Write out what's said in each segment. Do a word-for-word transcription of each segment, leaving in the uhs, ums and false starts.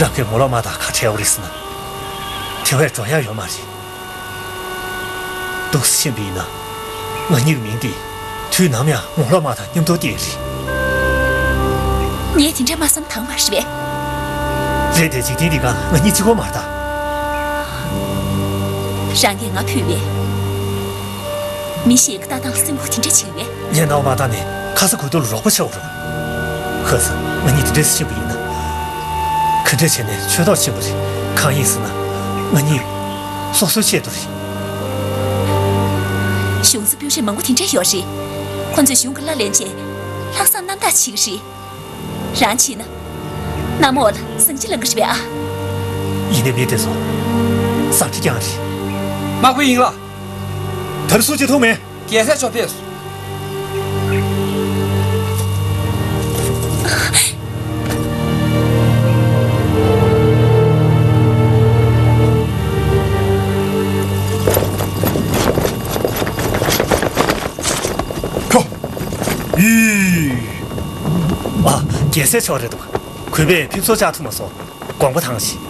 རང་གིས་ངོ་ལོག་མ་དང་ཁ་བྲལ་བ་རེད་ཟེར་ན། དེ་བས་འགྲོ་ཡག་ཡོད་མ་རེད། འདུག་སེ་ཕྱིན་པ་ཡིན་ན། ང་གཉིས་ཀྱི་མིང་འདི་དུས་ནམ་ཡང་ངོ་ལོག་མ་དང་མཉམ་དུ་བསྡད་རེད། ངས་དེ་འདྲ་མ་བསམ་དང་མ་རེད་པས། རེད་དེ། འཇིག་རྟེན་འདི་སྒང་ང་གཉིས་གཅིག་པོ་མ་རེད་ད། རང་གིས་ང་ཕུད་པས། མི་ཞིག་གི་ལྟ་སྟངས་སེམས་ཁུར་དེ་འདྲ་བྱེད་པས། ངས་རྣ་བ་མ་བཏང་ནས་ཁ་ས་གོས་ཐུར་ལ་རོགས་པ་བྱེད་འོ་རོགས། ཧ་ས། ང་གཉིས་དེ་འདྲ་སེ་ཕྱིན་པ་ཡིན་ན། ག་འདྲ་བྱས་ནས་ཆོས་ཐོག་ཕྱིན་པ་རེད། གང་ཡིན་ཟེར་ན། ང་གཉིས་སོ་སོའི་ཆེད་དུ་རེད། གཞུང་ས་སྤུན་མཆེད་མང་པོ་དེ་འདྲ་ཡོད་རེད། ཁོ་ཚོས་གཞུང་གི་གླ་ལེན་བྱས། ལྷག་བསམ་རྣམ་དག་བྱེད་ཀྱི་རེད། རང་བྱས་ན། གནམ་འོག་ལ་བཟང་ཕྱི་ལང་གི་རེད་པས་ཨ། ཡིན་ནའི་མི་དེ་ཚོ་ཟ་ཁྲི་རྐྱང་རེད། དམག་དཔོན་ཡིན་ལགས། ད་རེས་སུ་གཅིག་ཐུག་མེད། རྒྱལ་སྲས་མཆོག་ཕེབས་སོང་། ཁོ། ཡི། ཨ། རྒྱལ་སྲས་མཆོག་རེད་འདུག་གུས་པས་ཕེབས་བསུ་བཅར་ཐུབ་མ་སོང་། དགོངས་པ་དྭངས་ཤིག་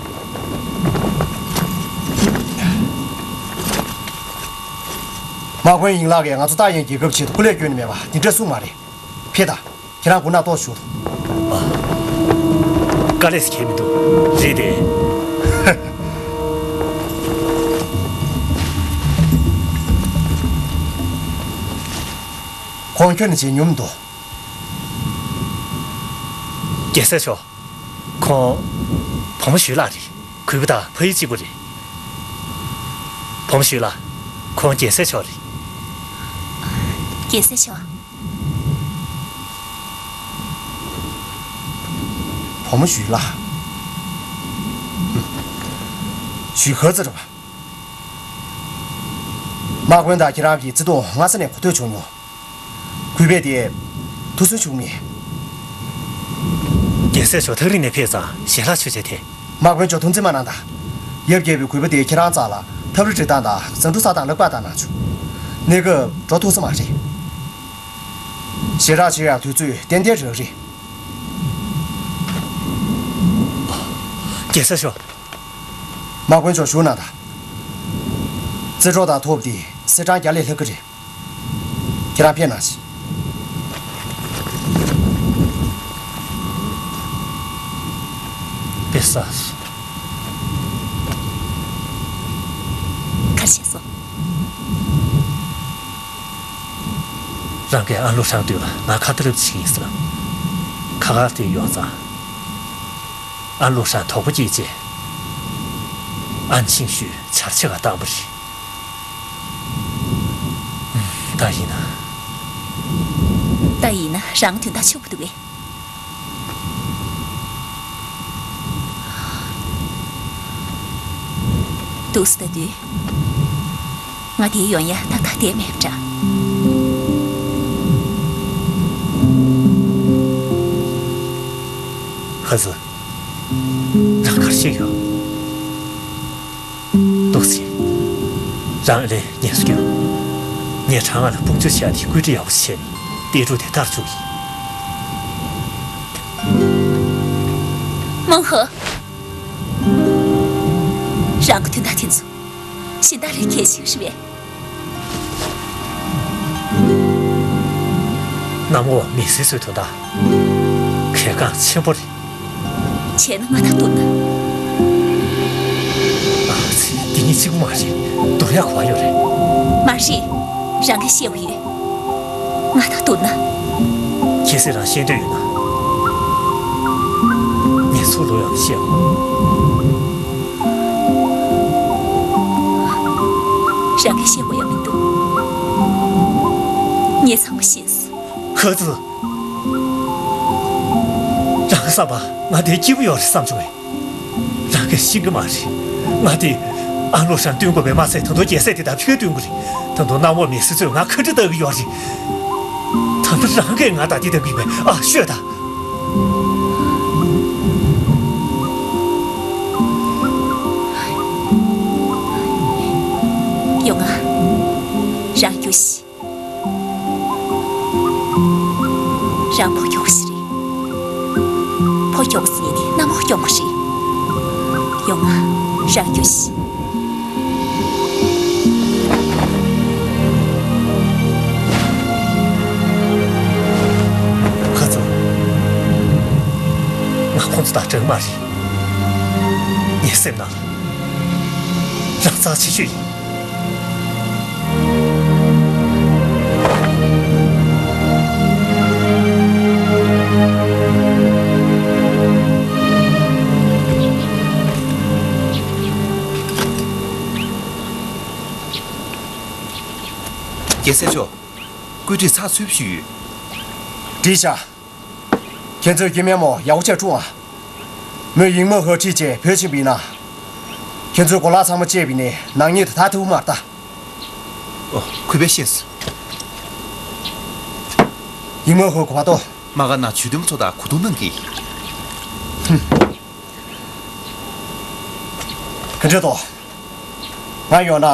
དམག་དཔོན་ཡིན་ལགས་ཀྱིས་ང་ཚོ་ཏཱ་དབྱིན་རྒྱལ་ཁབ་ཆེད་དུ་སྐུ་ལས་བསྐྱོན་ནི་མེད་པ་འདི་འདྲ་གསུངས་མ་རེད། ཕེབས་དང་། ཁྱེད་རང་སྐུ་ན་གཏོགས་བཞུགས། ཨ། དཀའ་ལས་ཁྱད་མི་འདུག་རེད་དེ། ཁོང་ཁྱོན་ནས་བརྗེད་མྱོང་མི་འདུག་རྒྱལ་སྲས་མཆོག་ཁོང་བུ་མོ་ཞུས་ལགས་རེད། གུས་པ་དང་ཕ་ཡུལ་གཅིག་པ་རེད། བུ་མོ་ཞུས་ལགས། ཁོང་རྒྱལ་སྲས་མཆོག་རེད། རྒྱལ་སྲས་མཆོག་བུ་མོ་ཞུས་ལགས། ཞུས་ཧ་ཙི་རེད་པ། དམག་དཔོན་དང་ཁྱེད་རང་གིས་བརྩེ་དུང་སྔ་ས་ནས་གོ་ཐོས་བྱུང་མྱོང་། གུས་པས་དེ་ཐུགས་སུན་བྱུང་མེད། རྒྱལ་སྲས་མཆོག་ཐག་རིང་ནས་ཕེབས་ཙང་ཞལ་ལག་མཆོད་བྱས་ཏེ། དམག་དཔོན་མཆོག་ཐུགས་འཛེམ་མ་གནང་དང་། ཡབ་རྒྱལ་པོས་གུས་པ་དེ་ཁྱེད་རང་རྩ་ལ་ཐབ་རི་སྒྲིག་སྟངས་དང་བཟང་དྲུང་ས་དང་ལག་པ་བཏང་གནང་བྱུང་། གནས་སྐབས་འགྲོ་ཐུབ་ས་མ་རེད། ཞེ་དྲག་བྱེད་ཡག་དུས་ཚོད་ཏན་ཏན་རག་རེད། རྒྱལ་སྲས་མཆོག་དམག་དཔོན་མཆོག་བཞུགས་གནང་དང་། རྩེ་གྲོགས་དང་ཐུག་པ་དེ་སེ་གྲངས་བརྒྱ་ལས་ལྷག་གི་རེད། ཁྱེད་རང་ཕེབས་གནང་ཞིག་དཔེ་བསགས་སོང་། ག་རེ་བྱས་སོང་། རང་གིས་ཨན་ལུ་ཧྲང་མདུན་ལ་ང་ཁ་ཏ་རབ་ཅིག་ཡིན་ཟེར། ཁ་ཁར་དེ་ཡོང་ཙང་། ཨན་ལུ་ཧྲང་དོགས་པ་སྐྱེས་རྗེས། ཨན་ཆིང་ཤུས་བྱར་ཆེ་བ་བཏང་པ་རེད། ད་ཡིན་ན། ད་ཡིན་ན་རང་དོན་དག་ཆོག་པ་འདུག་གས། འདུག་སེ་ལྟ་དུས། ང་དེ་ཡོང་ཡ་ཏག་ཏག་བསྡད་མེད་པ་འདྲ། ཧ་ཟི། རང་ག་རེ་བྱས་ཡོད། འདུག་སེ། རང་ཨ་ལས་ངལ་གསོ་རྒྱོབ། ངས་གྲང་ངར་ལ་དཔུང་འཇུག་བྱས་ཏེ་བཀོད་སྒྲིག་ཡག་པོ་བྱས་ནས་གཏད་དྲུག་དེ་མཐར་འཇུག་ཡིན། མང་ཧོ། རང་གི་དོན་དག་དེ་ཚོ་གཞན་དག་ལས་གལ་ཆེ་བ་རེད་པས། གནམ་འོག་མི་སེར་ཚོའི་དོན་དག་གལ་འགངས་ཆེན་པོ་རེད། བྱས་ན་ང་དང་བསྡུར་ན། ཨ་ཙི། འདི་གཉིས་གཅིག་པུ་མ་རེད། བསྡུར་ཡག་གོ་བ་ཡོད་རེད། མ་རེད། རང་གིས་བཤད་པ་ཡོད། ང་དང་བསྡུར་ན། གལ་སྲིད་རང་ཤེས་འདོད་ཡོད་ན། ངས་ཚུར་ལོག་ཡང་བཤད་དགོས། རང་གིས་བཤད་དགོས་ཡ་མི་འདུག་ངས་ཚང་མ་ཤེས་སོང་། ཧ་ཙི། རང་གི་བསམ་པ་ང་དེ་སྐྱིད་པོ་ཡོད་རེད་བསམ་བྱུང་བས། རང་གིས་ཤེས་ཀྱི་མ་རེད། ང་དེ་ཨ་ལོ་ཧྲན་སྟོན་དགོས་པས་མ་ཚད། ད་དུང་རྒྱལ་སྲས་དེ་དང་ཕྱི་སྟོན་དགོས་རེད། ད་དུང་གནམ་འོག་མི་སེར་ཚོས་ང་ག་འདྲ་ལྟ་གི་ཡོད་རེད། ད་ལྟ་རང་གིས་ང་ད་འདི་ལྟ་གི་ཡོད་པས། ཨ་ཤོད་ད། ཡོང་ང་། རང་རྒྱུགས་ཤིག་རང་ཕོ་རྒྱུགས་ཤིག་རེད། ཕོ་རྒྱུགས་ཟེར་ནས་གནམ་འོག་སྐྱོང་གི་རེད། ཡོང་ང་། རང་རྒྱུ་ཞིག་ཁ་ཚུ། ང་ཁོང་ཚོ་དང་འདྲ་གི་མ་རེད། ངའི་སེམས་ནང་ལ་རང་རྩ་ཆེ་ཤོས་ཡིན། རྒྱལ་སྲས་མཆོག་བཀོད་སྒྲིག་ཚགས་ཚུད་པོ་ཞིག་ཡོད། བྲིས་བཞག་ཁྱེད་ཚོས་སྐྱེ་དམན་མོ་ཡག་པོ་བྱས་སྲུང་ཨ། མོས་ཡིག་མོ་ཧོ་ཁྲིད་བྱས་བོད་ཕྱིན་པ་ཡིན་ན། ཁྱེད་ཚོའི་གོ་ལག་ཚང་མ་བཅད་པ་ཡིན་ནའི་ནག་ཉེས་དེ་ད་ཐུབ་མ་རེད་ད། ཨོ། གུས་པས་ཤེས་སོང་། ཡིག་མོ་ཧོ་གོ་བ་ཏོ། མ་ག་ན་ཇུས་འདོན་པ་ཚོ་དང་གོ་བསྡུར་གནང་གི། ག་འདྲ་དོ། ང་ཡོང་ན།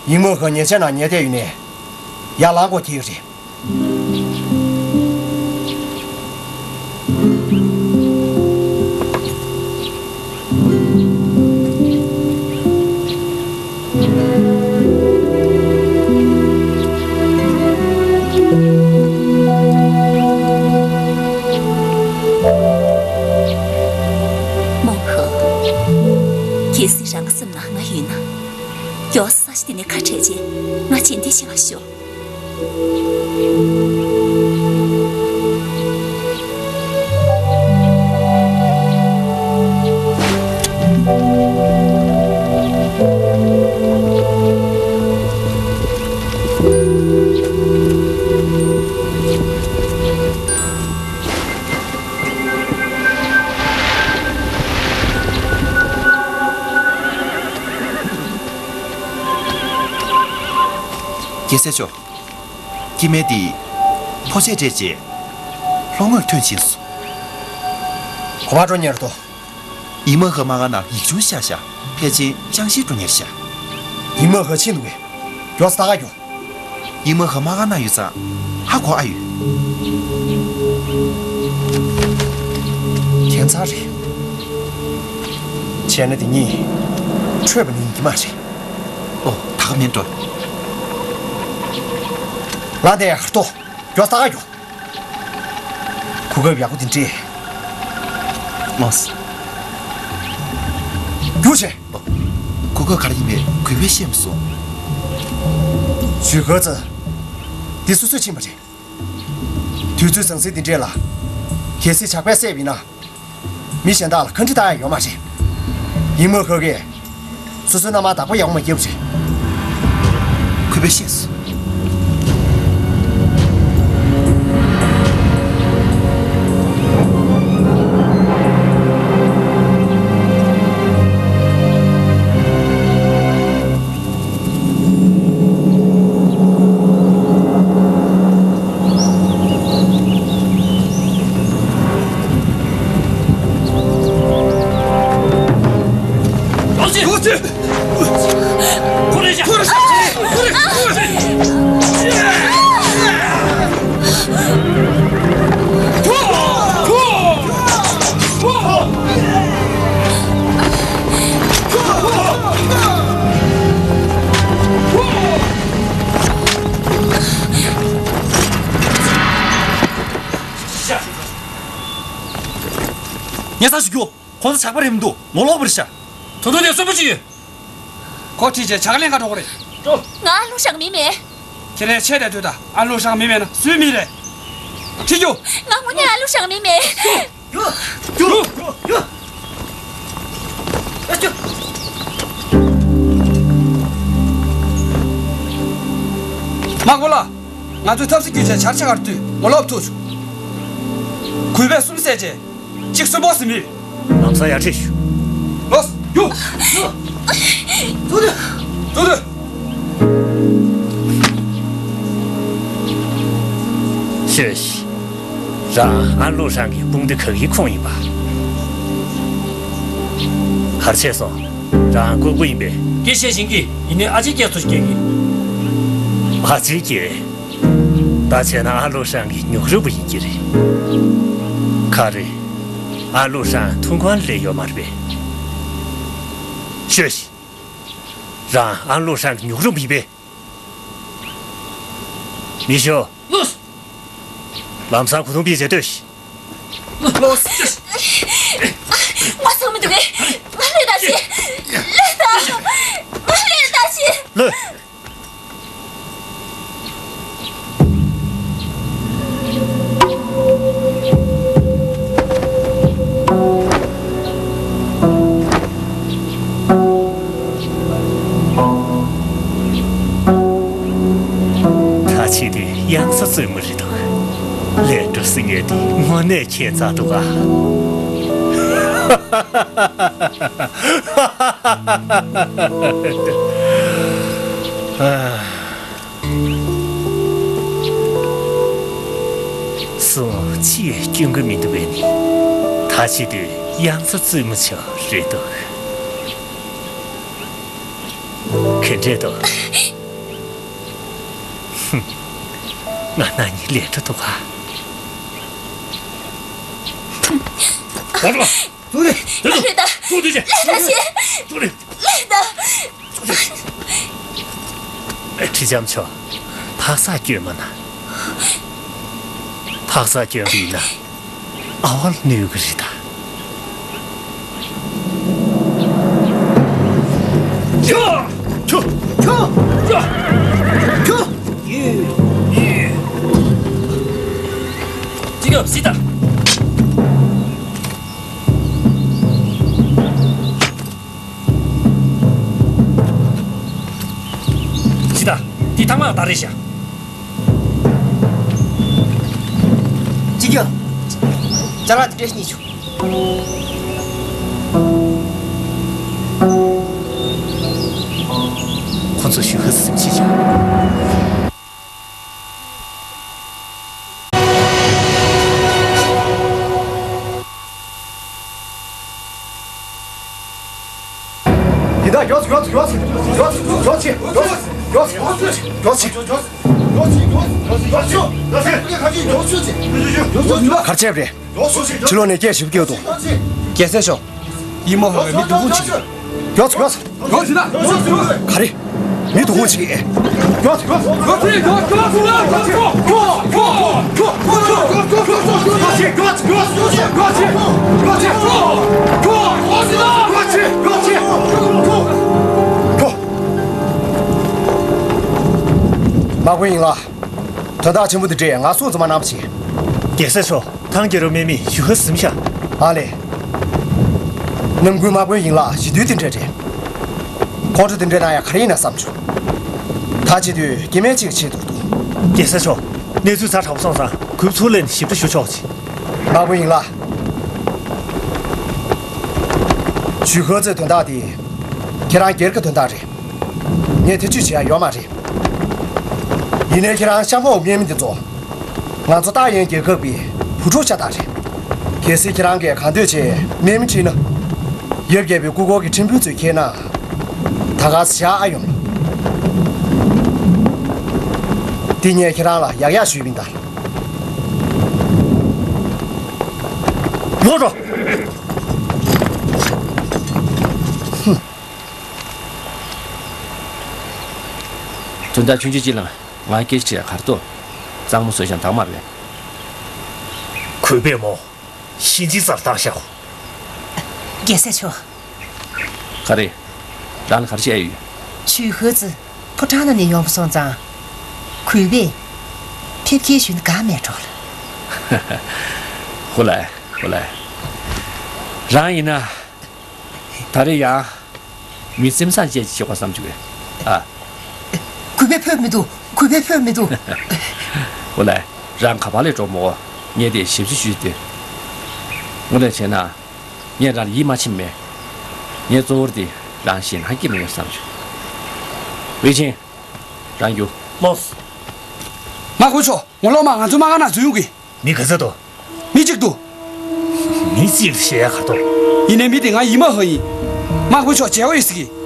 ཡིག་མོ་ཧོ་ཉེས་ཆད་ནང་ཉལ་བསྡད་ཡོད་ནའི། ཡར་ལངས་དགོས་ཀྱི་ཡོད་རེད། མོང་ཧོ། གལ་སྲིད་རང་གི་སེམས་ནང་ང་ཡོད་ན། མགྱོགས་ས་གཞི་དེ་ནས་ཁ་བྲལ་རྗེས་ང་རྗེས་འདེད་བྱེད་པར་ཤོག་རྒྱལ་སྲས་མཆོག་སྐྱེ་དམན་འདི་ཕོ་ཆས་སྤྲས་རྗེས་ལྷོ་ངོས་ཐོན་ཕྱིན་སོང་། གོ་བ་འགྲོ་ཉེར་དོ། ཡིག་མ་ཧ་མ་ག་ན་ཡིག་ཆུང་བཞག་བཞག་ཕལ་ཆེར་ཅང་ཤེས་འགྲོ་ཉེར་བཞག་ཡིག་མ་ཧ་ཕྱིན་འདུག་གས། མགྱོགས་ས་ད་ག་རྒྱུ། ཡིག་མ་ཧ་མ་ག་ན་ཡོད་ཙང་ཧ་གོ་ཨ་ཡོད། ཁྱད་མཚར་རེད། བྱས་ན་དེ་གཉིས་འཕྲོད་པ་ནི་ཡིན་གྱི་མ་རེད། ཨོ། ད་ག་མིན་འགྲོ། ལ་དེ་ཧར་ཏོ། མགྱོགས་ས་ད་ག་རྒྱུ། གོ་སྐབས་ཡག་པོ་དེ་འདྲས། ལགས་སོ། རྒྱུགས་བྱས། གོ་སྐབས་ག་རེ་ཡིན་པའི་གུས་པས་ཤེས་མ་སོང་། ཞུས་གོ་ཙང་། འདི་སོ་སོས་ཕྱིན་པ་རེད། དུས་ཚོད་ཟང་ཟིང་འདི་འདྲས་ལ། གལ་སྲིད་ཇག་པས་བསད་པ་ཡིན་ན། མི་གཞན་དག་ལ་བཀའ་འདྲི་བཏང་ཡ་ཡོད་མ་རེད། ཡིག་མ་ཧ་གིས། སོ་སོའི་མནའ་མར་བདག་པོ་ཡག་པོ་མ་བརྒྱབ་པ་རེད། གུས་པས་ཤེས་སོང་། ཉེ་ས་ཞིག་གྱོ། ཁོང་ཚོ་ཇག་པ་རེད་མི་འདུག་ངོ་ལོག་པར་བྱ། ད་དུང་དེ་གསོན་པོ་ཅི་ཡོད། ཁོ་ཁྲིད་བྱས་ཇག་ལེན་ག་འགྲོ་གི་རེད། ཀྲོ། ང་ཨ་ལུ་ཧྲང་མི་མེད། ཁྱེད་རང་ཆེ་དྲགས་དུས་ད་ཨ་ལུ་ཧྲང་མི་མེད་ན་སུའི་མི་རེད། ཁྲིད་རྒྱུ། ང་དངོས་གནས་ཨ་ལུ་ཧྲང་མི་མེད། རྒྱུ། རྒྱུ། རྒྱུ། རྒྱུ། ཨ་ཅོ། མ་གོ་ལ། ང་ཚོས་ཐབས་ཤེས་བརྒྱུད་བྱས་ཇག་ཆ་གར་བཏུས་ངོ་ལོག་ཐུག་བྱུང་། གུས་པས་གསུམ་བསད་རྗེས། གཅིག་གསོན་པོ་ཟིན་མི། ལམ་སང་ཡར་ཁྲིད་ཞུ། ལོས། རྒྱུགས། རྒྱུགས། རྒྱུགས། རྒྱུགས། ཤེས། རང་ཨ་ལུ་ཧྲང་གི་དཔུང་སྡེ་ག་གི་ཁོངས་ཡིན་པ། ག་རེ་བྱས་སོང་། རང་ལྐུགས་པ་ཡིན་པས། སྐད་བཤད་ཤེས་ཀྱི་ཡིན་ནའི་ཨ་ཅེ་སྐད་ཚོ་སྐྱེ་གི། ཨ་ཅེ་སྐྱེ། ད་བྱས་ན་ཨ་ལུ་ཧྲང་གི་ཉོག་རུབ་པ་ཡིན་གྱི་རེད། ག་རེ། ཨ་ལུ་ཧྲང་ཐུང་ཁང་ལས་ཡོད་མ་རེད་པས། སྤྲོད་ཤིག་རང་ཨན་ལུའུ་ཧྲན་གྱི་ཉུག་རུམ་ཡིན་པས། མི་ཤོ། ལོས། ལམ་སང་གོ་ཐུང་པི་ཟེ་ལྟོས་ཤིག་ལོས། ང་སོང་མི་འདུག་གས། ང་ལོས་ད་ཤི། ལོས་ད། ང་ལོས་ད་ཤི། ལོས། ད་ཆེད་དུ་གཡང་ས་བཙུན་མོ་རེད་འདུག་ལས་འགྲོ་སྲིད་ངེས་དེ་དངོས་གནས་ཁྱད་མཚར་འདུག་ཨ། སོ་ཅི་ཡང་སྐྱོན་གྱི་མི་འདུག་པས་ནི། ད་ཆེད་དུ་གཡང་ས་བཙུན་མོ་ཆོ་རེད་འདུག་ག་འདྲས་འདུག་ཧུམ། ང་ན་ནི་ལས་འགྲོ་འདུག་ག་ད་འགྲོ། ཙུའུ་ལི། ལྷོད་ད། ཙུའུ་ལི་ཅན། ལྷོད་ད་ཤི། ཙུའུ་ལི། ལྷོད་ད། ཁྲི་ལྕམ་མཆོག་འཕག་འཚག་སྐྱོན་མ་གནང་། འཕག་འཚག་སྐྱོན་པ་ཡིན་ན་ཨ་བ་ལ་གནོད་ཀྱི་རེད་ད། ཁྱོ། ཁྱོ། ཁྱོ། ཡ། ཁྱོ། ཡ། ཡ། ཅི་ག་སི་ད། ཅི་ད། འདི་ཐང་མ་ད་རེད་ཤག་ཅི་ག་ཅ་ལག་དེ་འདྲས་གཉིས་བྱུང་། ཁོ་ཚོ་ཞུ་ཧ་སིམ་ཆི་ཆག་ཡི་ད་ཡོད་ཡོད་ཡོད་ཡོད་ཡོད་ཡོད་ཡོད་ཡོད། གར་ཆས་རེད། ཕྱི་ལོགས་ནས་སྐད་ཞིབ་སྐྱོད་དང་། རྒྱལ་སྲས་ཤོག་ཡིན་མ་ཧ་བའི་མི་སྡུག་པོ་ཅིག་ཡོད་ཡོད་ཡོད་ཡོད། ག་རེ། མི་སྡུག་པོ་ཅིག་ཡོད་ཡོད་ཡོད། དམག་དཔོན་ཡིན་ལགས། དོན་དག་ཆེན་པོ་འདི་འདྲས་ང་སུ་ཙམ་མ་གནང་བ་བྱེད། རྒྱལ་སྲས་མཆོག་ཐང་རྒྱལ་རབས་དམག་མི་ཞུ་ཧ་ཟིན་ཤག་ཨ་ལེ། ནམ་རྒྱུན་དམག་དཔོན་ཡིན་ལགས་ཞི་དུལ་དེ་འདྲས་རེད། ཁོང་ཁྲོ་དེ་འདྲས་གནང་ཡ་ག་རེ་ཡིན་ན་བསམ་བྱུང་། ད་བྱེད་དུས་སྐྱེ་དམན་གཅིག་ཆེད་དུ་འདུག་རྒྱལ་སྲས་མཆོག་གནས་ཚུལ་ཛ་དྲག་པོ་སོང་ཙང་གུ་ཚུར་ལེན་ཞིབ་ཕྲ་ཞུ་ཆོག་ཅིག་དམག་དཔོན་ཡིན་ལགས། ཞུ་ཧ་ཙེ་དོན་དག་དེ་ཁྱེད་རང་སྒེར་གྱི་དོན་དག་རེད། ངས་ཐེ་བྱུས་བྱེད་ཡ་ཡོད་མ་རེད། ཡིན་ནའི་ཁྱེད་རང་ཤ་མོག་དམག་མི་འདི་ཚོ་ང་ཚོ་ཏཱ་ཡན་རྒྱལ་ཁབ་ཀྱི་བུ་ཕྲུག་ཤ་སྟག་རེད། གལ་སྲིད་ཁྱེད་རང་གིས་གང་འདོད་བྱས་དམག་མི་ཁྲིད་ན། ཡབ་རྒྱལ་པོའི་སྐུ་འཁོར་གྱི་ཁྲིམས་དཔོན་ཚོས་འཁྱེར་ན། ད་ག་ཟེ་བཞག་ཨ་ཡོང་། འདི་ངས་ཁྱེད་རང་ལ་ཡག་ཡག་ཞུས་པ་ཡིན་ད། ལོག་འགྲོ། དོན་དག་ཆུང་ཆུང་གཅིག་ལ་ང་སྐད་ཆ་དྲིས་ཡ་གར་ཏོ། གཙང་མ་བཟོས་ཤག་དྭངས་མ་རེད། གུས་པས་མོ། གཤིན་རྗེའི་རྩར་བཏང་ཤག་རྒྱལ་སྲས་མཆོག་ག་རེ། རང་ལ་ག་རེ་བཤད་ཡོད། ཞུ་ཧུ་ཙི་ཕོ་བྲང་ནང་ནས་ཡོང་བ་སོང་ཙང་། གུས་པས་ཕེབས་སྐྱེལ་ཞུས་ན་དགའ་མེད་འགྲོ་ལ། ཧུ་ལེ་ཧུ་ལེ། རང་ཡིན་ན། ད་རེས་ཡང་མི་སེམས་བཟང་ཅན་ཅིག་བྱེད་དགོས་བསམ་བྱུང་བས། ཨ། གུས་པས་ཕོད་མི་འདུག་གུས་པས་ཕོད་མི་འདུག་ཨོ་ལེ། རང་ག་པར་ལས་འགྲོ་མོ། ངས་དེ་ཞིབ་འཇུག་ཞུས་ཏེ། དངོས་གནས་བྱས་ན། ངས་རང་ལ་ཡིད་མ་ཆེས་མེད། ངས་གཙོ་བོར་དེ་རང་ཞེད་སྣང་སྐྱེ་མི་ཡོང་བསམ་བྱུང་། ཝེ་ཆིང་། རང་རྒྱུགས། ལོས། དམག་དཔོན་མཆོག་ངོ་ལོག་མ་ང་ཚོའི་དམག་སྒར་ནང་འཛུལ་ཡོང་གི། མི་ག་ཚོད་འདུག་མི་གཅིག་འདུག་མི་གཅིག་ཞེས་ཡ་ག་འདུག་ཡིན་ནའི་མི་དེ་ང་ཡིན་མ་ཧ་ཡིན། དམག་དཔོན་མཆོག་མཇལ་བ་ཡོད་ཟེར་གི།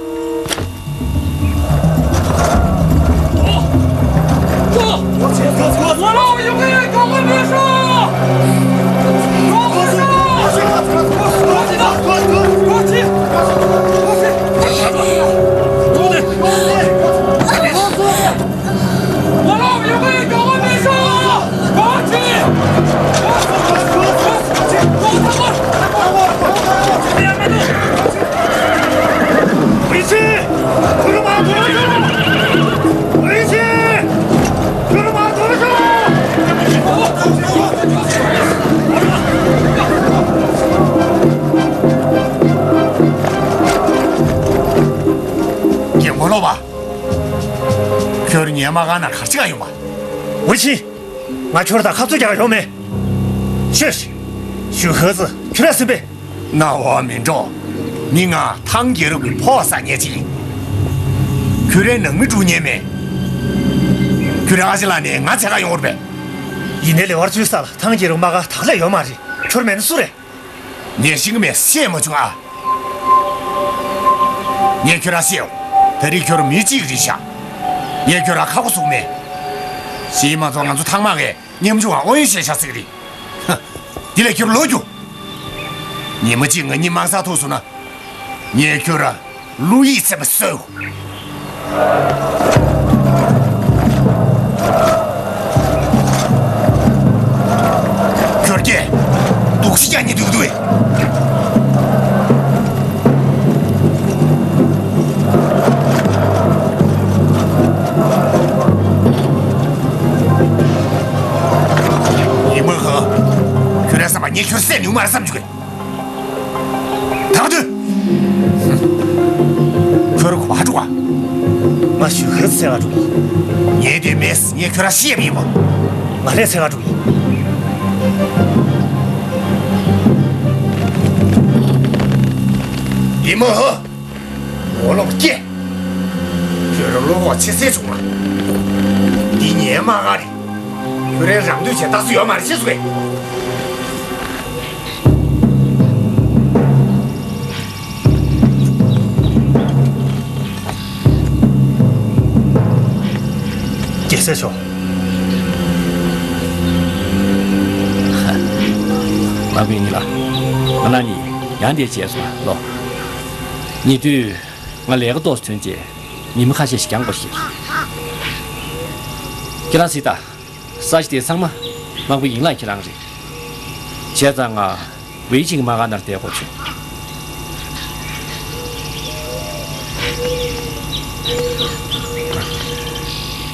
ལོ་བ། ཁྱོད་ངའི་མ་ག་ན་གར་ཅི་ག་ཡོང་བ། ཝེ་ཆིང་། ང་ཁྱོད་དང་ཁ་རྩོད་རྒྱག་ཡོང་མེད། ཤོད། ཞུ་ཧེ་ཙི་ཁྱོད་ར་སེམས་པས། ན་བ་མི་འགྲོ། མི་ང་ཐང་རྒྱལ་རབས་ཀྱི་ཕོ་ས་ཉེ་ཅིང་། ཁྱོད་རའི་ནང་མི་འགྲུ་ཉེ་མེད། ཁྱོད་ར་ཨ་ཅི་ལ་ནས་ང་ཚེ་ག་ཡོང་བར་བས། ཡིན་ནའི་ལེ་བར་ཚུལ་ས་ལ་ཐང་རྒྱལ་རབས་མ་ག་དག་ལས་ཡོད་མ་རེད། ཁྱོད་མེད་ན་སུ་རེད། ངས་ཤིང་མེད་བཤད་མ་བྱུང་ཨ། ངས་ཁྱོད་ར་བཤད་ཡོང་། ད་རེས་ཁྱོད་མི་གཅིག་རེད་ཤག་ངས་ཁྱོད་ར་ཁ་ཁོ་བཟུང་མེད། ཞེས་མ་ཚོགས་ང་ཚོ་ཐང་མ་གས་ཉམ་ཆུང་བ་ཨོ་ཡོན་བཤད་ཤག་ཟིག་རེད། ཧ། འདི་ལས་ཁྱོད་ལོ་རྒྱུ། ཉི་མ་གཅིག་ང་གཉིད་མ་ས་ཐུག་སོང་ན། ངས་ཁྱོད་ར་བློ་ཡིད་ཚིམ་པ་བཟོས། ཁྱོད་ཀྱིས་སྡུག་ཤི་ཀྱང་ཉེ་འདུག་འདུག་ཡིན་མོ་ཧ། ཁྱོད་ར་བསམ་པ་ངས་ཁྱོད་བསད་མྱོང་མ་རེད་བསམ་བྱུང་གི། ད་ག་དུས། ཁྱོད་ར་གོ་བ་འགྲོ་བ། ང་ཞུ་ཧེ་ཙི་ཚེ་ག་འགྲོ། ངས་དེ་མེད་ངས་ཁྱོད་ར་ཤེས་པ་ཡིན་པ། ང་ལས་ཚེ་ག་འགྲོ་ཡིན། ཡིན་མོ་ཧ། ངོ་ལོག་སྐྱེ། ཁྱོད་ར་བློ་ཁོག་ཆེ་སའི་ཆུང་མ། འདི་ངའི་མ་ག་རེད། ཁྱོད་རའི་རང་འདོད་བྱས་ལྟ་སུ་ཡོད་མ་རེད་ཤེས་སུ་གས། རྒྱལ་སྲས་མཆོག་དམག་དཔོན་ཡིན་ལ། ང་རང་གཉིས་ཡང་བསྡད་བྱས་སོང་ལོ། ཉེ་དུས་ང་ལས་ཀ་ཏོག་ཙམ་ཐོན་རྗེས་ཉི་མ་ཁ་ཤས་ཤིག་འགྱངས་དགོས་ཤིག་ཁྱེད་རང་གཟིགས་དང་། ས་ཆ་དེ་ཚང་མ་དམག་དཔོན་ཡིན་ལགས་ཁྱེད་རང་རེད། བྱས་ཙང་ང་ཝེ་ཆིང་མ་ག་ནར་བསྡད་དགོས་བྱུང་།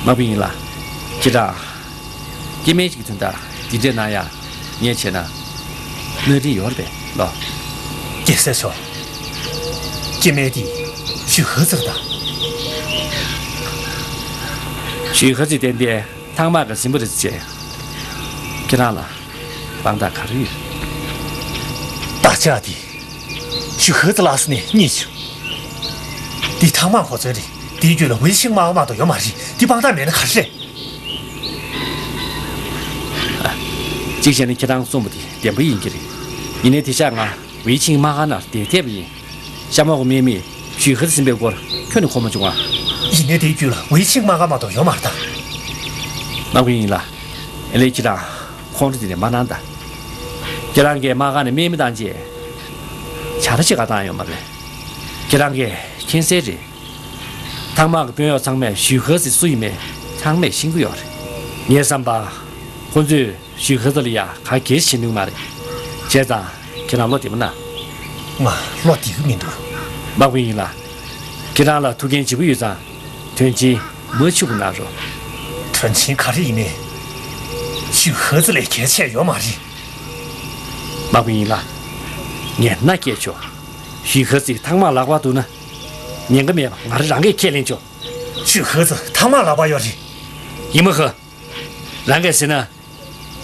དམག་དཔོན་ཡིན་ལགས་ཁྱེད་རང་སྐྱེ་དམན་ཞིག་གི་དོན་དག་འདི་འདྲས་གནང་ཡ་ངས་བྱས་ན་གནད་འགག་ཡོད་རེད་པས་ལོ། རྒྱལ་སྲས་མཆོག་སྐྱེ་དམན་དེ་ཞུ་ཧེ་ཙི་རེད་ད། ཞུ་ཧེ་ཙི་ཏན་ཏན་ཐང་དམག་གི་གཟིམ་པ་རེད་ཟེར། ཁྱེད་རང་ལ་དཔང་རྟགས་ག་རེ་ཡོད། དག་ཆ་དེ་ཞུ་ཧེ་ཙི་ལགས་སུ་ནས་རྙེད་བྱུང་། འདི་ཐང་དམག་གོ་མཚོན་རེད། འདིའི་རྒྱུད་ལ་ཝེ་ཆིང་མ་ག་མ་གཏོགས་ཡོད་མ་རེད། འདི་དཔང་རྟགས་མེད་ན་ག་རེ་རེད། ཨ། གཅིག་བྱས་ན་ཁྱེད་རང་གསུངས་པ་དེ་བདེན་པ་ཡིན་གྱི་རེད། ཡིན་ནའི་དེ་ཤག་ང་ཝེ་ཆིང་མ་ག་ནར་བསྡད་བསྡད་པ་ཡིན། ཤ་མོག་གི་དམག་མིས་ཞུ་ཧེ་ཙི་ཟིན་པའི་སྐོར་ཁྱོན་ནས་གོ་མ་བྱུང་ང་། ཡིན་ནའི་དེའི་རྒྱུད་ལ་ཝེ་ཆིང་མ་ག་མ་གཏོགས་ཡོད་མ་རེད་ད། དམག་དཔོན་ཡིན་ལགས། ཨེ་ལས་ཁྱེད་རང་ཁོང་ཁྲོ་དེ་འདྲ་མ་གནང་ད། ཁྱེད་རང་གིས་མ་ག་ནས་དམག་མི་བཏང་རྗེས། བྱ་ར་ཅི་ག་བཏང་ཡོད་མ་རེད། ཁྱེད་རང་གིས་མཁྱེན་གསལ་རེད། ཐང་དམག་གི་དཔོན་གཡོག་ཚང་མས་ཞུ་ཧེ་ཙི་སུ་ཡིན་མིན་ཚང་མས་ཤེས་ཀྱི་ཡོད་རེད། ངའི་བསམ་པ། ཁོ་ཚོས་ཞུ་ཧེ་ཙི་ལ་ཡ་ག་གེ་བྱེད་ནུས་མ་རེད། བྱས་ཙང་ཁྱེད་རང་བློ་བདེ་པོ་གནང་། ང་བློ་བདེ་གི་མི་འདུག་དམག་དཔོན་ཡིན་ལགས། ཁྱེད་རང་ལ་ཐུགས་འགན་ལྗིད་པོ་ཡོད་ཙང་དོན་ཆེན་མ་འཆུག་པ་གནང་རོགས། དོན་ཆེན་ག་རེ་ཡིན་ནའི་ཞུ་ཧེ་ཙི་ལས་གལ་ཆེ་ཡོད་མ་རེད། དམག་དཔོན་ཡིན་ལགས། ངས་མནའ་སྐྱེལ་ཆོག་ཞུ་ཧེ་ཙི་ཐང་དམག་ལག་པར་འདུག་ན། ཉེན་ཁ་མེད་པ་ང་རང་རང་གིས་ཁས་ལེན་ཆོག་ཞུ་ཧེ་ཙི་ཐང་དམག་ལག་པར་ཡོད་རེད། ཡིན་མོ་ཧ། རང་གིས་ཟེར་ན།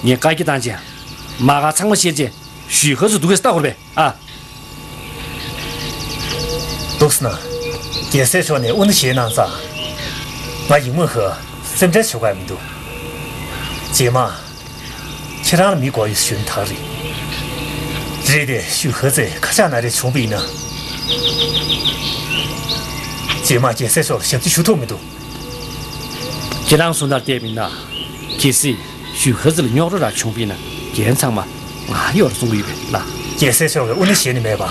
ངས་བཀའ་རྒྱ་བཏང་རྗེས། མ་ག་ཚང་མ་བཤེར་རྗེས་ཞུ་ཧེ་ཙི་སྡུག་གིས་ལྟ་དགོས་རེད་པས་ཨ། འདུག་སེ་ན། རྒྱལ་སྲས་མཆོག་ནས་དབུ་མནའ་བཞེས་གནང་ཙང་། ང་ཡིན་མོ་ཧ་སེམས་ཁྲལ་བྱེད་དགོས་མི་འདུག་རྗེས་མ། ཁྱེད་རང་ལ་མི་དགོས་ཡོད་ཞུ་ན་ཐག་རེད། རེད་དེ་ཞུ་ཧེ་ཙི་ཁ་ཆག་ན་རེ་བྱུང་བ་ཡིན་ན། རྗེས་མ་རྒྱལ་སྲས་མཆོག་ལ་ཞབས་ཕྱི་ཞུ་ཐུབ་མི་འདུག་ཁྱེད་རང་གསུང་ལྟར་བལྟས་པ་ཡིན་ན། གལ་སྲིད་ཞུ་ཧེ་ཙི་ལ་རྙོག་དྲ་ར་བྱུང་བ་ཡིན་ན་འགན་ཚང་མ་ང་ཡོད་རེད་གསུང་གི་ཡོད་པས་ལགས། རྒྱལ་སྲས་མཆོག་གིས་དབུ་མནའ་བཞེས་ནི་མེད་པ།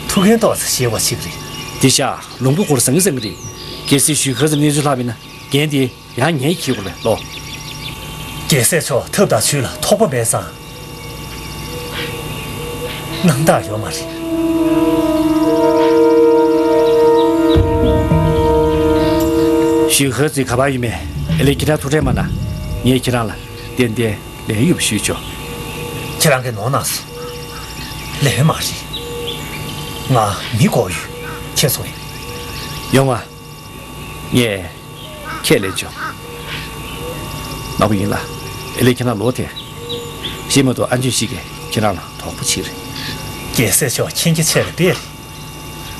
ཐུགས་འགན་ཏོག་ཙམ་བཞེས་པ་ཞིག་རེད། དེ་ཤག་ལུང་པ་སྐོར་ཟང་ངེ་ཟིང་ངེ་རེད། གལ་སྲིད་ཞུ་ཧེ་ཙི་གནས་ཚུལ་ལྷག་པ་ཡིན་ན་འགན་དེ་ཡང་ངས་འཁྱེར་དགོས་རེད་ལོ། རྒྱལ་སྲས་མཆོག་ཐབས་དང་ཇུས་ལ་ཐོགས་པ་མེད་ཙང་། རྣམ་དག་ཡོད་མ་རེད། ཞུ་ཧེ་ཙི་ག་པར་ཡོད་མེད་ཨེ་ལས་ཁྱེད་རང་ཐུགས་ཁྲལ་མ་གནང་། ངས་ཁྱེད་རང་ལ་ཏན་ཏན་ལན་ཡོད་པ་ཞུས་ཆོག་ཁྱེད་རང་གིས་ནོར་གནང་སོང་། ལན་མ་རེད། ང་མི་དགོས་ཡོད་ཁྱེད་སོང་ཡིན། ཡོང་བ། ངས་ཁས་ལེན་བྱུང་། ནོར་བུ་ཡིན་ལ། ཨེ་ལས་ཁྱེད་རང་ལོག་ཐལ། ཤེས་མ་ཐུབ། ཨན་ཅིན་ཤུས་ཀྱིས་ཁྱེད་རང་ལ་དོགས་པ་བྱེད་རེད། རྒྱལ་སྲས་མཆོག་མཁྱེན་རྒྱ་ཆེ་བ་དཔེ་རེད།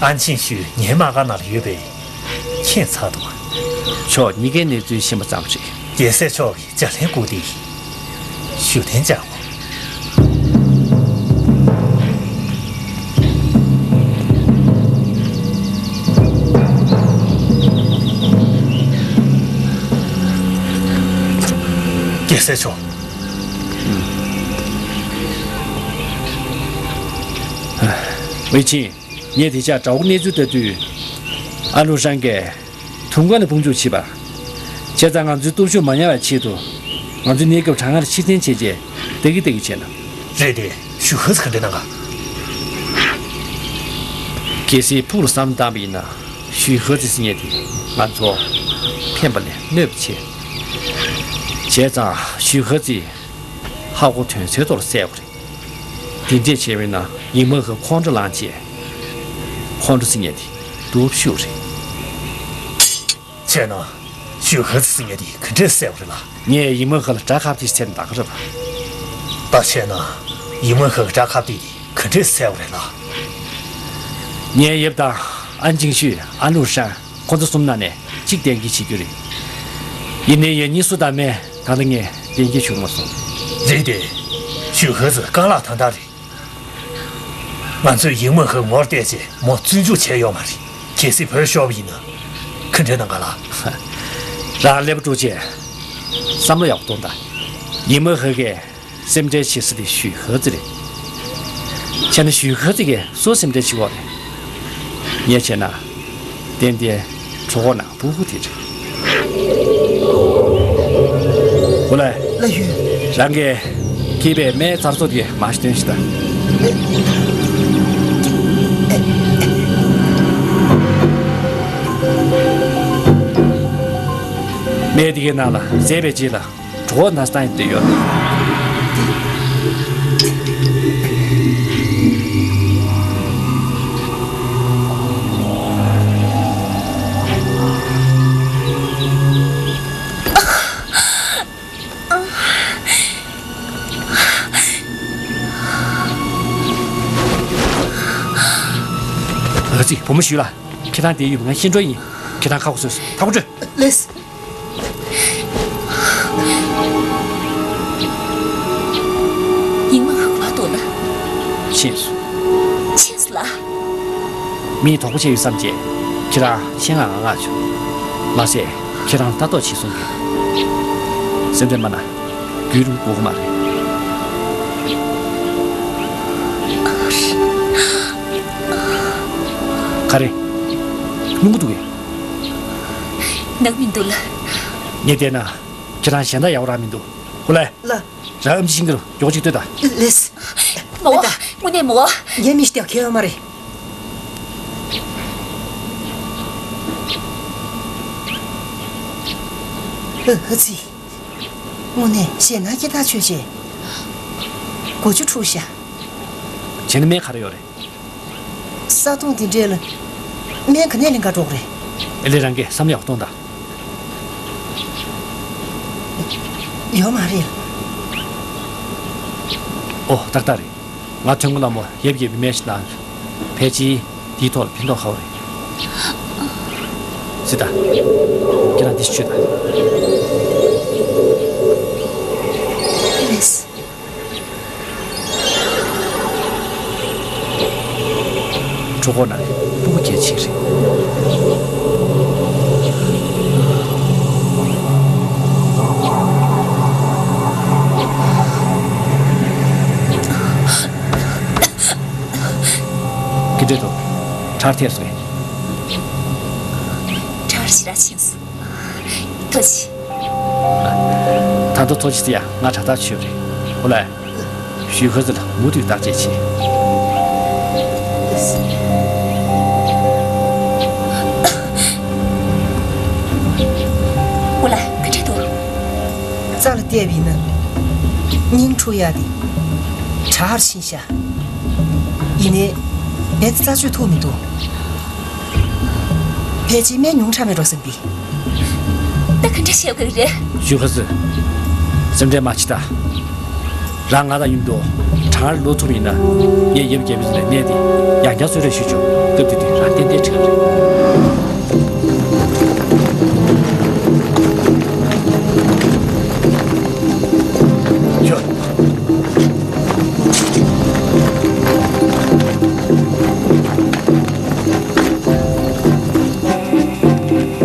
ཨན་ཅིན་ཤུས་ངའི་དམག་སྒར་ནང་ལ་ཡོད་པས་མཁྱེན་ཚར་འདུག་ཁྱོད་གཉིས་ཀའི་གནས་ཚུལ་ཤེས་པ་ཙམ་རེད། རྒྱལ་སྲས་མཆོག་གི་ལྗགས་ལན་བསྐུར་ཏེ་ཞུ་གཏན་འཇགས་གོ། རྒྱལ་སྲས་མཆོག་ཝེ་ཆིང་། ངས་དེ་ཆ་དགྲ་བོ་གནས་ཚུལ་ལྟ་དུས། ཨ་ལུ་ཧྲང་གིས་དུང་དཀར་ནས་དཔུང་འཇུག་བྱས་པ། བྱས་ཙང་ང་ཚོའི་སྟོབས་ཤུགས་མ་ཉམས་པའི་ཆེད་དུ། ང་ཚོའི་གནས་སྐབས་གྲང་ངར་ཕྱིར་འཐེན་བྱས་རྗེས་བདག་གིས་བདག་གིས་བྱས་ན། རེད་དེ། ཞུས་ཧེ་ཙི་ག་འདྲ་གནང་ག་གལ་སྲིད་ཕུགས་ལ་བསམ་བཏང་བ་ཡིན་ན། ཞུས་ཧེ་ཙི་ཟེར་མཁན་དེ་ང་ཚོ་ཕན་པ་ལས་གནོད་པ་ཆེ། བྱས་ཙང་ཞུས་ཧེ་ཙི་ཧ་གོ་དོན་གསལ་ཐོག་ལ་གསལ་དགོས་རེད། དེ་འདྲས་བྱས་པས་ན་ཡིན་མ་ཧེ་ཁོང་ཁྲོ་ལངས་བྱས། ཁོང་ཁྲོ་ཟེར་མཁན་དེ་སྟོབས་ཤུགས་རེད། བྱས་ན། ཞུས་ཧེ་ཙི་ཟེར་མཁན་དེ་ག་འདྲས་གསལ་བ་རེད་ལ། ངས་ཡིན་མ་ཧེ་ལ་དགྲ་ཁ་གཏད་ཟེར་ནས་ད་ག་རེད་པ། ད་བྱས་ན། ཡིན་མ་ཧེ་གི་དགྲ་ཁ་གཏད་དེ་ག་འདྲས་གསལ་བ་རེད་ལ། ངའི་ཡབ་དང་ཨན་ཅིང་ཤུས། ཨན་ལུའུ་ཧྲན། ཁོང་ཚོ་གསུམ་ནང་ནས་གཅིག་གཏན་འཁེལ་བྱེད་རྒྱུ་རེད། ཡིན་ནའི་ཡང་གཉིས་སུ་དང་མེད། ད་ལྟ་ངས་གཏན་འཁེལ་བྱུང་མ་སོང་། རེད་དེ། ཞུས་ཧེ་ཙི་རྐང་ལག་དམ་དྲག་རེད། ང་ཚོས་ཡིན་མ་ཧེ་ངོ་བལྟས་རྗེས་མོ་བཙོན་འཇུག་བྱས་ཡོད་མ་རེད། གལ་སྲིད་བོད་ཤོར་བ་ཡིན་ན། ག་འདྲ་གནང་ག་ལ། རང་ཀླད་པ་དཀྲུགས་བྱས། བསམ་བློ་ཡག་པོ་གཏོང་དང་། ཡིན་མ་ཧེ་གིས་སེམས་ཁྲལ་བྱེད་ས་དེ་ཞུས་ཧེ་ཙི་རེད། བྱས་ན་ཞུས་ཧེ་ཙི་གིས་སུ་སེམས་ཁྲལ་བྱེད་ཀྱི་ཡོད་རེད། ངས་བྱས་ན། ཏན་ཏན་གྲོད་ཁོག་ནང་སྤུ་གུ་དེ་རེད། ཧུ་ལེ། ལགས་ཡོད། རང་གིས་སྐྱེས་པའི་སྨན་ཚར་ཚོ་དེ་མར་ཞིག་སྟོན་ཞིག་དང་། སྨན་དེ་གའི་ནང་ལ་བཟས་པའི་རྗེས་ལ། གྲོད་ཁོག་ན་ཚ་ཡིན་བསྡད་ཡོད། ཨ་ཙི། བུ་མོ་ཞུས་ལགས། ཁྱེད་རང་བསྡད་ཡོད་པ་ང་ཤེས་འགྲོ་ཡིན། ཁྱེད་རང་ཁ་ཁོག་བཟོས་སོང་། ཐག་པ་ཆོད། ལགས། ཡིན་མ་ཧེ་ག་པར་འདུག་ན། ཕྱིན་སོང་། ཕྱིན་སོང་ལགས། མིས་དོགས་པ་བྱས་ཡོད་བསམ་བྱས། ཁྱེད་རང་ཆེད་མངགས་ང་མངགས་བྱུང་། མ་ཟད་ཁྱེད་རང་ལ་ལྟ་རྟོག་བྱེད་སོང་གི། སེམས་ཁྲལ་མ་གནང་། རྒྱུན་རིང་དགོས་ཀྱི་མ་རེད། ག་རེ། སྙུང་གི་འདུག་གས། ནང་མི་འདུག་ལགས། ངས་བལྟས་ན། ཁྱེད་རང་གཞན་དག་ཡག་པོ་རག་མི་འདུག་ཧུ་ལེ། ལགས། རང་ཨེམ་ཆི་ཤིང་གི་རུ་མགྱོགས་ཅིག་ལྟོས་དང་། ལགས། མོ། དངོས་གནས་མོ། ངའི་མི་ཞིག་ཡོད་མ་རེད། ཨ་ཙི། དངོས་གནས་ཞེད་སྣང་སྐྱེ་ཐག་ཆོད་བྱས། མགོ་ཆུ་འཁྲུགས་ཤག་བྱས་ན་སྨན་ག་རེ་ཡོད་རེད། ས་དོང་འདི་འདྲས་ལ་སྨན་ག་ནས་ལེན་ག་འགྲོ་གི་རེད། ཨེ་ལེ། རང་གིས་བསམ་བློ་ཡག་པོ་གཏོང་དང་། ཡོད་མ་རེད། ཨོ། ཏག་ཏག་རེད། ང་ཐོན་ཁུངས་ལ་མོ་ཡབ་ཡབ་པའི་སྨན་ཞིག་གནང་། ཕལ་ཆེར་འདིའི་ཐོག་ལ་ཕན་ཐོགས་ཁག་པོ་རེད། སི་ཏཱ། ཁྱེད་རང་འདི་ཞིག་མཆོད་དང་། ལགས། གྲོད་ཁོག་ན་རེད། སྤུ་གུ་གལ་ཆེ་རེད། ག་འདྲས་འདུག་ཁྲག་ཐལ་སོང་ངས། ཁྲག་ཞེ་དྲག་ཕྱིན་སོང་། ཐུགས་རྗེ་ཆེ། ད་དུང་ཐུགས་རྗེ་ཆེ། ཡ། ང་དྲག་ཐག་ཆོད་རེད། ཧུ་ལེ། ཞུས་ཧེ་ཙི་ལ་མུ་མཐུད་བརྟག་དཔྱད་བྱེད། ཧུ་ལེ། ག་འདྲས་འདུག་རྩ་ལ་བལྟས་པ་ཡིན་ན། སྙིང་འཁྲུག་ཡག་དེ་དྲག་ཕྱིན་ཤག་ཡིན་ནའི་རྦད་དེ་རྩ་ཆོད་ཐུབ་མི་འདུག་ཕལ་ཆེར་སྨན་ཉུང་དྲགས་མེད་འགྲོ་བསམ་གི། ད་ག་འདྲ་བྱེད་དགོས་ཀྱི་རེད། ཞུ་ཁ་སུ། སེམས་ཁྲལ་མ་བྱེད་ད། རང་ང་དང་མཉམ་དུ་གྲང་ངར་ལོག་ཐུབ་ཡིན་ན། ངས་ཡབ་རྒྱལ་པོའི་ཚུལ་ལ་གནས་དེ་ཡང་བསྐྱར་གསོལ་རས་ཞུས་ཆོག་སྐབས་དེ་དུས་རང་ཏན་ཏན་ཁྲིད་ཀྱི་རེད། ཡོད།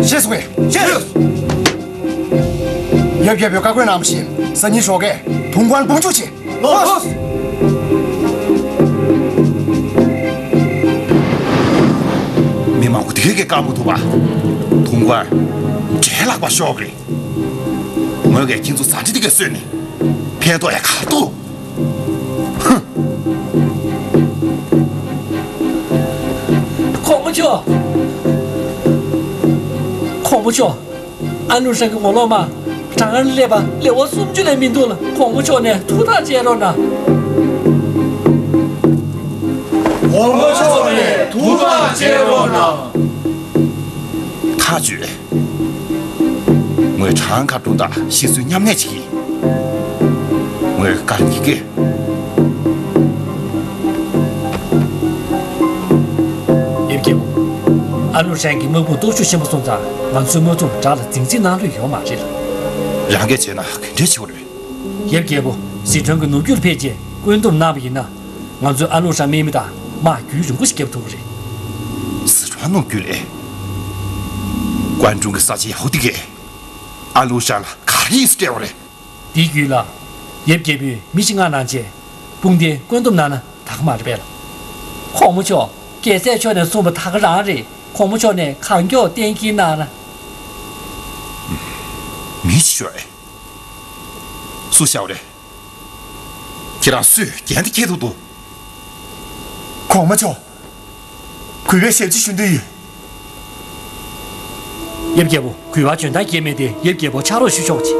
ཤེས་སོང་ངས། ཤེས། ཡབ་རྒྱལ་པོས་བཀའ་བཀོད་གནང་བ་བཞིན་སང་ཉིན་ཞོགས་ཀས་དུང་དཀར་སྦོམ་འཇུག་བྱེད། ལགས་སོ། མི་མང་པོ་དེ་གས་བཀག་མ་ཐུབ་པ། དུང་དཀར་བྲེལ་ལྷག་པ་ཤོར་གི་རེད། ངོས་ཀྱིས་ཁྱེད་ཚོ་ཟ་འཕྲུག་དེ་གས་གསོས་ནས་ཕན་ཐོགས་ཡ་ག་རེ་འདུག། ཧུམ། གོང་མ་མཆོག་གོང་མ་མཆོག་ཨ་ལུ་ཧྲན་གྱི་ངོ་ལོག་མ། གྲང་ངར་སླེབས་པ་ལེའུ་སུམ་ཅུ་ལས་མི་འདུག་ལ། གོང་མ་མཆོག་ནས་ཐུགས་ཐག་བཅད་རོགས་གནང་། གོང་མ་མཆོག་ནས་ཐུགས་ཐག་བཅད་རོགས་གནང་། ཐག་ཆོད། ངོས་གྲང་ཁ་གྲོང་རྡལ་ཤི་གསོན་མཉམ་གནས་བྱེད་ཀྱི་ཡིན། ངོས་བཀའ་ཉན་གྱི། ཡབ་རྒྱལ་པོ། ཨ་ལུ་ཧྲན་གྱི་དམག་དཔུང་སྟོབས་ཤུགས་ཆེན་པོ་སོང་ཙང་ང་ཚོའི་དམག་དཔུང་དགྲ་ལ་འཛིང་རྩིས་གནང་ལོས་ཡོད་མ་རེད་ལ། རང་གིས་བྱས་ན་ག་འདྲས་བྱེད་དགོས་རེད། ཡབ་རྒྱལ་པོ། ཟི་ཁྲོན་གྱི་ནུབ་རྒྱུད་ཕེབས་རྗེས་བཀོད་འདོམས་གནང་བ་ཡིན་ན། ང་ཚོས་ཨ་ལུ་ཧྲན་དམག་མི་དང་དམག་རྒྱུན་རིང་པོ་ཞིག་བརྒྱབ་ཐུབ་ཀྱི་རེད། ཟི་ཁྲོན་ནུབ་རྒྱུད་ལ། ཀོན་ཀྲུང་གི་ས་ཆ་ཡག་པོ་དེ་གས། ཨ་ལུ་ཧྲན་ལ་ག་རེ་ཡིན་སྤྲད་པ་རེད། དེའི་རྒྱུད་ལ། ཡབ་རྒྱལ་པོས་མི་ཞིག་མངགས་གནང་རྗེས། དཔུང་སྡེ་བཀོད་འདོམས་གནང་ན་ད་ག་མ་རེད་པས་ལ། གོང་མ་མཆོག་རྒྱལ་སྲས་མཆོག་ནས་གསུངས་པ་ད་ག་རང་རེད། གོང་མ་མཆོག་ནས་གང་མགྱོགས་གཏན་འཁེལ་གནང་ན། མི་ཤོག་ཨེ། སུ་བཞག་པ་རེད། ཁྱེད་རང་སུས་འགན་དེ་འཁྱེར་ཐུབ་འདུག། གོང་མ་མཆོག་གུས་པས་ཞབས་ཕྱི་ཞུ་འདོད་ཡོད། ཡབ་རྒྱལ་པོ། གུས་པ་འཇོན་ཐང་སྐྱེ་མེད་དེ་ཡབ་རྒྱལ་པོ་ཕྱག་རོགས་ཞུ་ཆོག་ཅིག།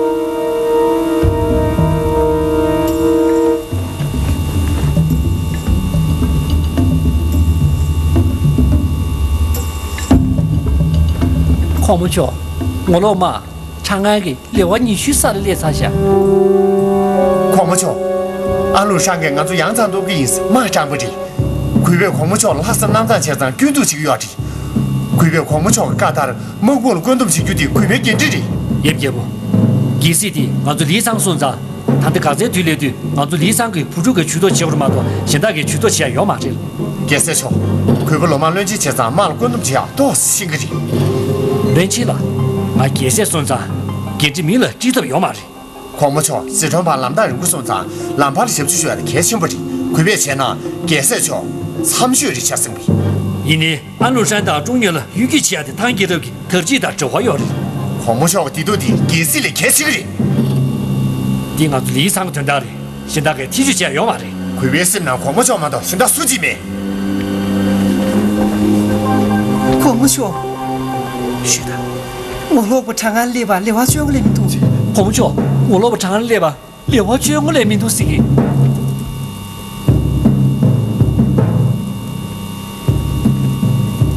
གོང་མ་མཆོག་ངོ་ལོག་དམག་གྲང་ངར་གྱི་ལེ་དབར་ཉི་ཤུའི་ས་ལ་སླེབས་ཚར་ཤག། གོང་མ་མཆོག་ཨ་ལུ་ཧྲན་གྱིས་ང་ཚོ་ཡང་ཚང་གཏོར་གྱི་ཡིན་དམག་དྲངས་པ་རེད། གུས་པས་གོང་མ་མཆོག་ལ་ལྷག་བསམ་རྣམ་དག་བྱས་ཙང་སྐྱོན་འཛུགས་བྱེད་ཀྱི་ཡོད་རེད། གུས་པས་གོང་མ་མཆོག་གི་བཀའ་ལྟར་དམག་དཔུང་ལ་བཀོད་འདོམས་བྱེད་རྒྱུ་དེ་གུས་པའི་འགན་འཁྲི་རེད། ཡབ་རྒྱལ་པོ། རྒྱལ་སྲིད་དེ་ང་ཚོ་ལི་ཚང་སོང་ཙང་། ད་ལྟ་འགག་རྩའི་དུས་སླེབས་དུས་ང་ཚོ་ལི་ཚང་གི་བུ་ཕྲུག་གིས་ཇུས་གཏོགས་བྱེད་དགོས་རེད་མ་གཏོགས་གཞན་དག་གིས་ཇུས་གཏོགས་བྱེད་ཡ་ཡོད་མ་རེད། རྒྱལ་སྲས་མཆོག་གུས་པ་ལོ་མང་བློན་ཆེན་བྱས་ཙང་དམག་ལ་བཀོད་འདོམས་བྱེད་ཡ་ཏོག་ཙམ་ཤེས་ཀྱི་རེད། བློན་ཆེན་ལགས། ང་རྒྱལ་སྲས་སོང་ཙང་། འགན་འཁྲི་མི་ལ་དཀྲི་ཐབས་ཡོད་མ་རེད། གོང་མ་མཆོག་ཟི་ཁྲོན་བར་ལམ་ཐག་རིང་པོ་སོང་ཙང་ལམ་བར་ལ་ཞབས་ཞུ་ཞུ་ཡ་དེ་གལ་ཆེན་པོ་རེད། གུས་པས་བྱས་ན་རྒྱལ་སྲས་མཆོག་འཚམས་ཤོས་རེད་ཆགས་སྲིད་པས། ཡིན་ནའི་ཨ་ལུ་ཧྲན་དང་ཀྲུང་ཉོན་ལ་གཡོ་སྒྱུ་བྱེད་ཡ་དེ་ཐང་རྒྱལ་རབས་ཀྱི་དར་ཁྲིད་དང་འབྲེལ་བ་ཡོད་རེད། གོང་མ་མཆོག་གི་བདེ་སྡུག་དེ་རྒྱལ་སྲིད་ལས་གལ་ཆེ་གི་རེད། འདི་ང་ཚོ་ལི་ཚང་གི་དོན་དག་རེད། གཞན་དག་གིས་ཐེ་བྱུས་བྱེད་ཡ་ཡོད་མ་རེད། གུས་པའི་སེམས་ནང་གོང་མ་མཆོག་མ་གཏོགས་གཞན་དག་སུ་གཅིག་མེད། གོང་མ་མཆོག་ཞུས་དང་། ངོ་ལོག་པ་གྲང་ངར་སླེབས་པ་ལེ་དབར་བཅོ་ལྔ་ལས་མི་འདུག། གོང་མ་མཆོག་ངོ་ལོག་པ་གྲང་ངར་སླེབས་པ་ལེ་དབར་བཅོ་ལྔ་ལས་མི་འདུག་ཟེར་གི།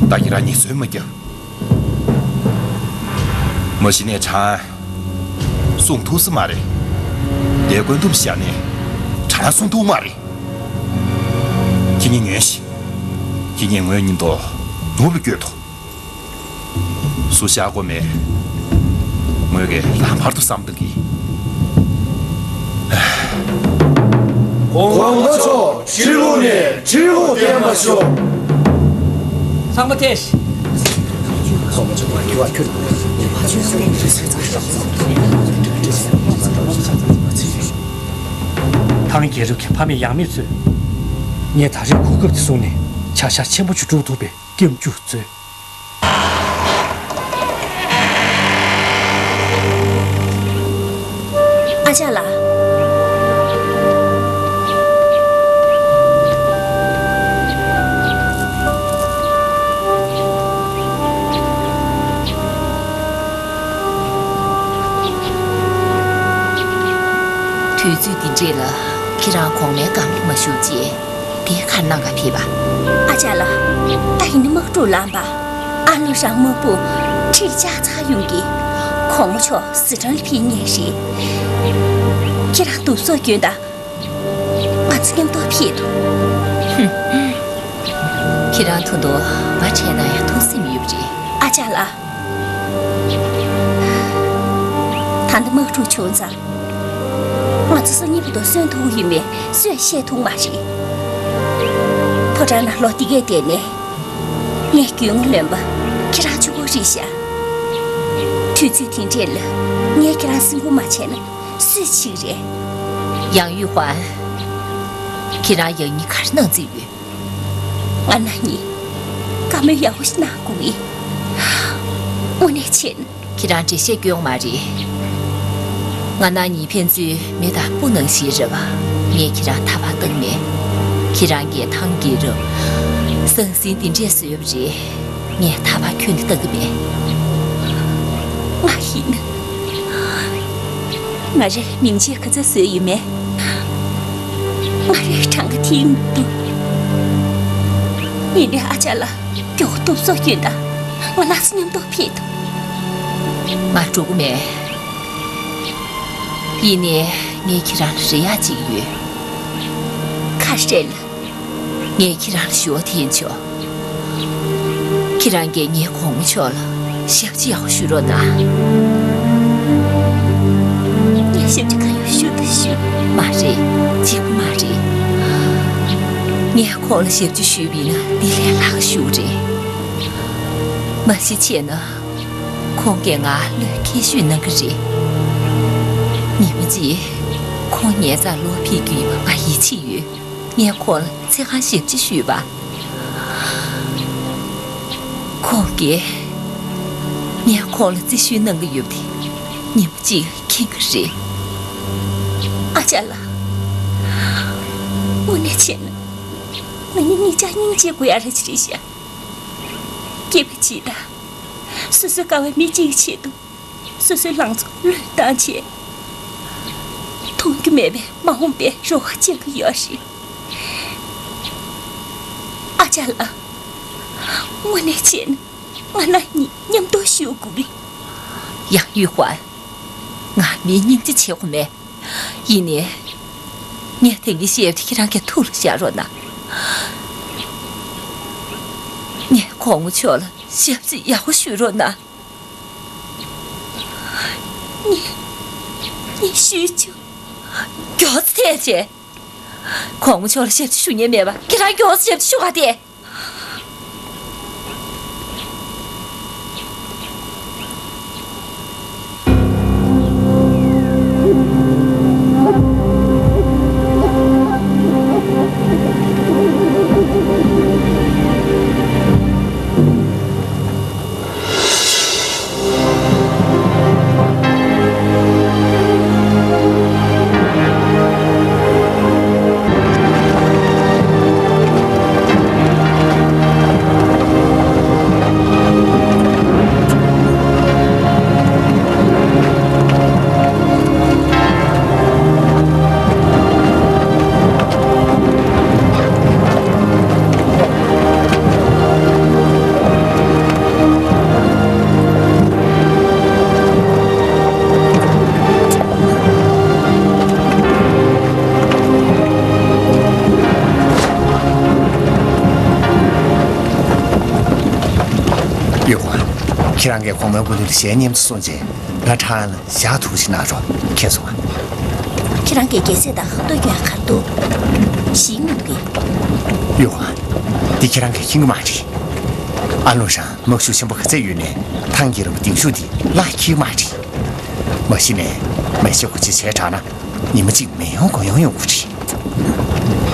ད་ཁྱེད་རང་གཉིས་ཟོན་མ་རྒྱག། མ་གཞི་ནས་གྲང་སྲུང་ཐུབ་ས་མ་རེད། དེ་བཀོད་འདོམས་བཞག་ནས་གྲང་སྲུང་ཐུབ་མ་རེད། ཁྱེད་གཉིས་ཉོན་ཞིག། ཁྱེད་གཉིས་ངོས་གཉིས་ཐོག་ནུབ་ལ་བསྐྱོད་དོ། སུ་བཞག་དགོས་མེད། ངོས་ཀྱིས་ལམ་བར་དུ་བསམ་བཏང་གི། གོང་མ་མཆོག་ཁྲིད་ལུགས་ནས་ཁྲིད་ལུགས་བསྟན་པ་ཤོག། ཚང་མ་ཐད། ཐང་རྒྱལ་རབས་ཀྱི་ཕ་མེས་ཡང་མེས་ཚོས། ངས་ད་རེས་གོ་སྐབས་འདི་བཟུང་ནས་བྱ་བཞག་ཆེན་པོ་ཅིག་སྒྲུབ་ཐུབ་པའི་སྐྱབས་འཇུག་སྩོལ། ཨ་ཅག་ལགས། དུས་ཚོད་འདི་འདྲས་ལ་ཁྱེད་རང་གོང་མའི་སྒམ་ལ་མ་བཞུགས་རྗེས། དེ་གར་གནང་ག་ཕེབས་པ། ཨ་ཅག་ལགས། ད་ཡིན་ན་དམག་འཁྲུག་ལངས་པ། ཨ་ནུ་རང་དམག་དཔུང་ཁྲིད་བཅག་ཚར་ཡོང་གི། གོང་མ་མཆོག་ཟི་ཁྲོན་ལ་ཕེབས་མཁན་རེད། ཁྱེད་རང་དུབ་སོ་གྱོན་དང་། ང་ཚོ་མཉམ་དུ་ཕེབས་དང་། ཁྱེད་རང་ཐུགས་འདོད་མ་དྲན་ན་ཡང་ཐུགས་སེམས་ཡོད་པ་རེད། ཨ་ཅག་ལགས། ད་ལྟ་དམག་འཁྲུག་བྱུང་ཙང་། ང་ཚོ་སོ་གཉིས་པོ་དང་གསོན་ཐུབ་ཀྱི་ཡོད་མེད་སུས་ཤེས་ཐུབ་མ་རེད། ཕོ་བྲང་ནང་ལོ་འདི་གས་བསྡད་ནས། ངས་རྒྱུས་མངའ་ལོན་པ་ཁྱེད་རང་གཅིག་པོ་རེད་ཤག་དུས་ཚོད་དེ་འདྲས་ལ་ངས་ཁྱེད་རང་སེམས་ཁུར་མ་བྱས་ན་སུས་བྱེད་ཀྱི་རེད། ཡང་ཡུས་ཧོན། ཁྱེད་རང་ཡང་སྙིང་ག་རེ་གནང་རྩིས་ཡོད། ང་རང་གཉིས་བཀའ་མོལ་ཡག་པོ་ཞིག་གནང་དགོས་ཀྱི། དངོས་གནས་བྱས་ན། ཁྱེད་རང་འགྲེལ་བཤད་སྐྱོན་མ་རེད། ང་རང་གཉིས་ཕན་ཚུན་མེ་དང་སྤུ་ནང་བཞིན་རེད་པ། ངས་ཁྱེད་རང་ཐར་པ་བཏང་མེད། ཁྱེད་རང་གིས་ཐང་གི་རུ་ཟང་ཟིང་འདི་འདྲས་བཟོས་པ་རེད། ངས་ཐར་པ་ཁྱོན་ནས་བཏང་གི་མེད། ང་ཡིན་ན། ང་རེ་མིང་ཆད་ག་ཚོད་བཟོས་ཡོད་མེད། ང་རེ་གྲངས་ཀ་ཐིག་མི་འདུག་ཡིན་ནའི་ཨ་ཅག་ལགས། མགྱོགས་པོ་དུབ་སོ་གྱོན་དང་། ང་ལགས་སོ་མཉམ་དུ་ཕེབས་དང་། ང་འགྲོ་གི་མེད། ཡིན་ནའི་ངས་ཁྱེད་རང་ལ་རེ་ཡག་ཅིག་ཡོད། ག་རེ་རེད་ལགས། ངས་ཁྱེད་རང་ལ་ཞུ་བ་དེ་ཡིན་ཆོག་ཁྱེད་རང་གིས་ངའི་གོང་མ་མཆོག་ལ་ཞབས་ཕྱི་ཡག་པོ་ཞུ་རོགས་གནང་། ངས་ཞབས་ཕྱི་གང་ཡོང་ཞུ་དང་ཞུ། མ་རེད། གཅིག་པུ་མ་རེད། ངས་ཁོང་ལ་ཞབས་ཕྱི་ཞུས་པ་ཡིན་ན་འདི་ལས་ལྷག་ཞུ་རེད། མ་གཞི་བྱས་ན། ཁོང་གིས་ང་བློས་འཁེལ་ཤོས་གནང་གི་རེད། ཉི་མ་གཅིག་ཁོང་ངའི་རྩར་ལོག་ཕེབས་རྒྱུ་ཡིན་པ་ང་ཡིད་ཆེས་ཡོད། ངས་ཁོང་ལ་ཚེ་གང་ཞབས་ཕྱི་ཞུས་པ། ཁོང་གིས་ངས་ཁོང་ལ་རྩིས་ཞུ་གནང་གི་ཡོད་པ་དེ་ཉི་མ་གཅིག་མཁྱེན་གྱི་རེད། ཨ་ཅག་ལགས། དངོས་གནས་བྱས་ན་ང་གཉིས་གཉིས་ཆ་གཉིས་བྱེད་དགོས་ཡ་རེད་ཅི་རེད་ཤག་སྐྱེས་པ་གཅིག་དང་། སོ་སོའི་དཀའ་བའི་མི་གཅིག་གི་ཆེད་དུ། སོ་སོའི་ལང་ཚོ་བློས་བཏང་བྱས། མཐོང་རྒྱུ་མེད་པའི་མ་འོངས་པའི་རེ་བ་བཅང་གི་ཡོད་རེད། ཨ་ཅག་ལགས། དངོས་གནས་བྱས་ན་ང་རང་གཉིས་མཉམ་དུ་བཞུགས་དགོས་ཀྱི། ཡང་ཡུས་ཧོན། ང་མིའི་སྙིང་རྗེ་བྱེད་དགོས་མེད། ཡིན་ནའི། ངས་དེ་གི་བཤད་པ་དེ་ཁྱེད་རང་གི་ཐུགས་ལ་བཞག་རོགས་གནང་། ངས་གོང་མ་མཆོག་ལ་ཞབས་ཕྱི་ཡག་པོ་ཞུ་རོགས་གནང་། ངས། ངས་ཞུས་ཆོག་མགྱོགས་ཚད་བྱས། གོང་མ་མཆོག་ལ་ཞབས་ཕྱི་ཞུ་མཁན་མེད་པ་ཁྱེད་རང་མགྱོགས་ཞབས་ཕྱི་ཞུ་ག་དེ། ཡུས་ཧོན། ཁྱེད་རང་གིས་གོང་མའི་སྐུ་མདུན་དུ་ཞལ་མཉམ་དུ་གསུངས་རྗེས་ང་ཁྲང་ཨན་ལ་ཞག་དྲུག་ཞིག་གནང་རོགས། མཁྱེན་སོང་ང་། ཁྱེད་རང་གིས་རྒྱལ་སྲས་དང་ལྟོ་རྒྱག་གར་འདུག་ཞིག་གནང་གི། ཡུས་ཧོན། འདི་ཁྱེད་རང་གིས་མཁྱེན་གྱི་མ་རེད། ཨ་ལུ་ཧྲང་དམག་ཤུགས་ཆེན་པོ་ག་ཚད་ཡོད་ནའི་ཐང་གི་རིང་པོ་ལྡིང་ཤུགས་འདི་གླགས་འཁེལ་གྱི་མ་རེད། མ་གཞི་ནས་མེ་ཤ་གོ་ཆེ་བྱས་དྲགས་ན་ཉི་མ་གཅིག་མེ་ཡོང་སྒོ་ཡོང་ཡོང་གི་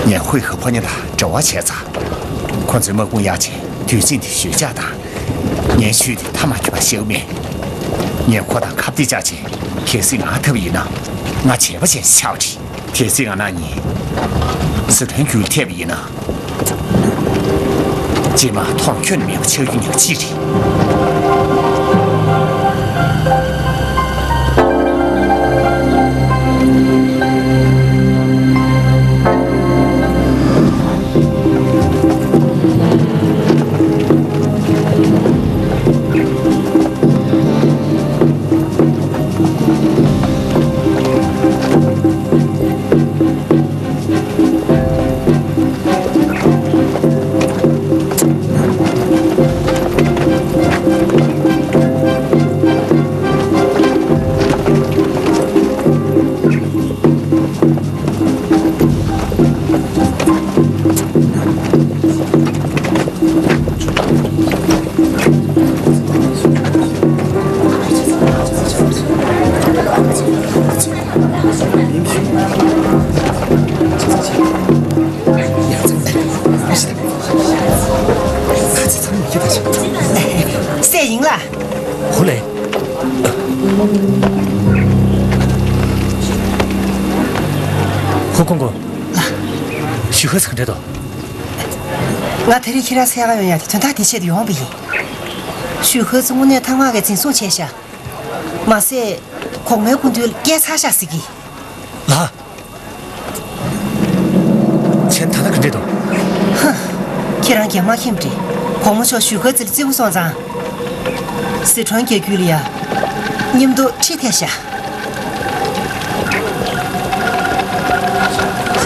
རེད། ངས་ཧུའེ་ཧེ་ཕོ་ཉ་དང་འབྲེལ་བ་བྱས་ཚར། ཁོ་ཚོའི་དམག་དཔུང་གཡར་བྱས་དུས་ཚིགས་འདི་ཞོད་འཇགས་དང་། ངའི་ཆུས་འདི་མཐའ་མ་འཁྱོལ་བ་ཤེས་ཀྱི་མེད། ངས་ཁོ་དང་ཁ་གཏད་བཅག་བྱས་གལ་སྲིད་ང་ཐར་པ་ཡིན་ན་ང་བྱས་པ་བྱས་ཤག་རེད། གལ་སྲིད་ང་རང་གཉིས་ཟི་ཐན་རྒྱུད་ཐེབས་པ་ཡིན་ན། རྗེས་མ་མཐོང་ཁྱོན་ནས་མེད་པ་ཆགས་རྒྱུ་ཉག་གཅིག་རེད། ཁ་ཆེ་ཚང་མ་ཁྱེད་ད་ཆ། སེ་ཡིན་ལ། ཧུ་ལེ། ཧུ་ཁོང་ཁོང་། ཞུ་ཧ་ཟིག་འདྲེ་དོ། ང་དེ་རིང་ཁྱེད་རང་སེ་ག་ཡོང་ཡ་དེ་དོན་དག་དེ་ཆེད་དུ་ཡོང་བ་ཡིན། ཞུ་ཧ་ཚོ་དངོས་གནས་ཐང་མ་གི་འཛིན་བཟུང་བྱས་ཤག་མ་ཟད། གོང་མའི་སྐུ་མདུན་སྐྱེལ་ཚར་ཤག་ཟེར་གི། ལགས། མཚན་ད་ལྟ་ག་འདྲས་འདུག་ཧ། ཁྱེད་རང་གིས་མ་མཁྱེན་པ་རེད། གོང་མ་མཆོག་ཞུ་ཁ་ཙི་ལ་བརྩི་བ་སོང་ཙང་། ཟི་ཁྲོན་རྒྱལ་རྒྱུད་ལ་ཡ། མཉམ་དུ་ཁྲིད་ཐལ་ཤག་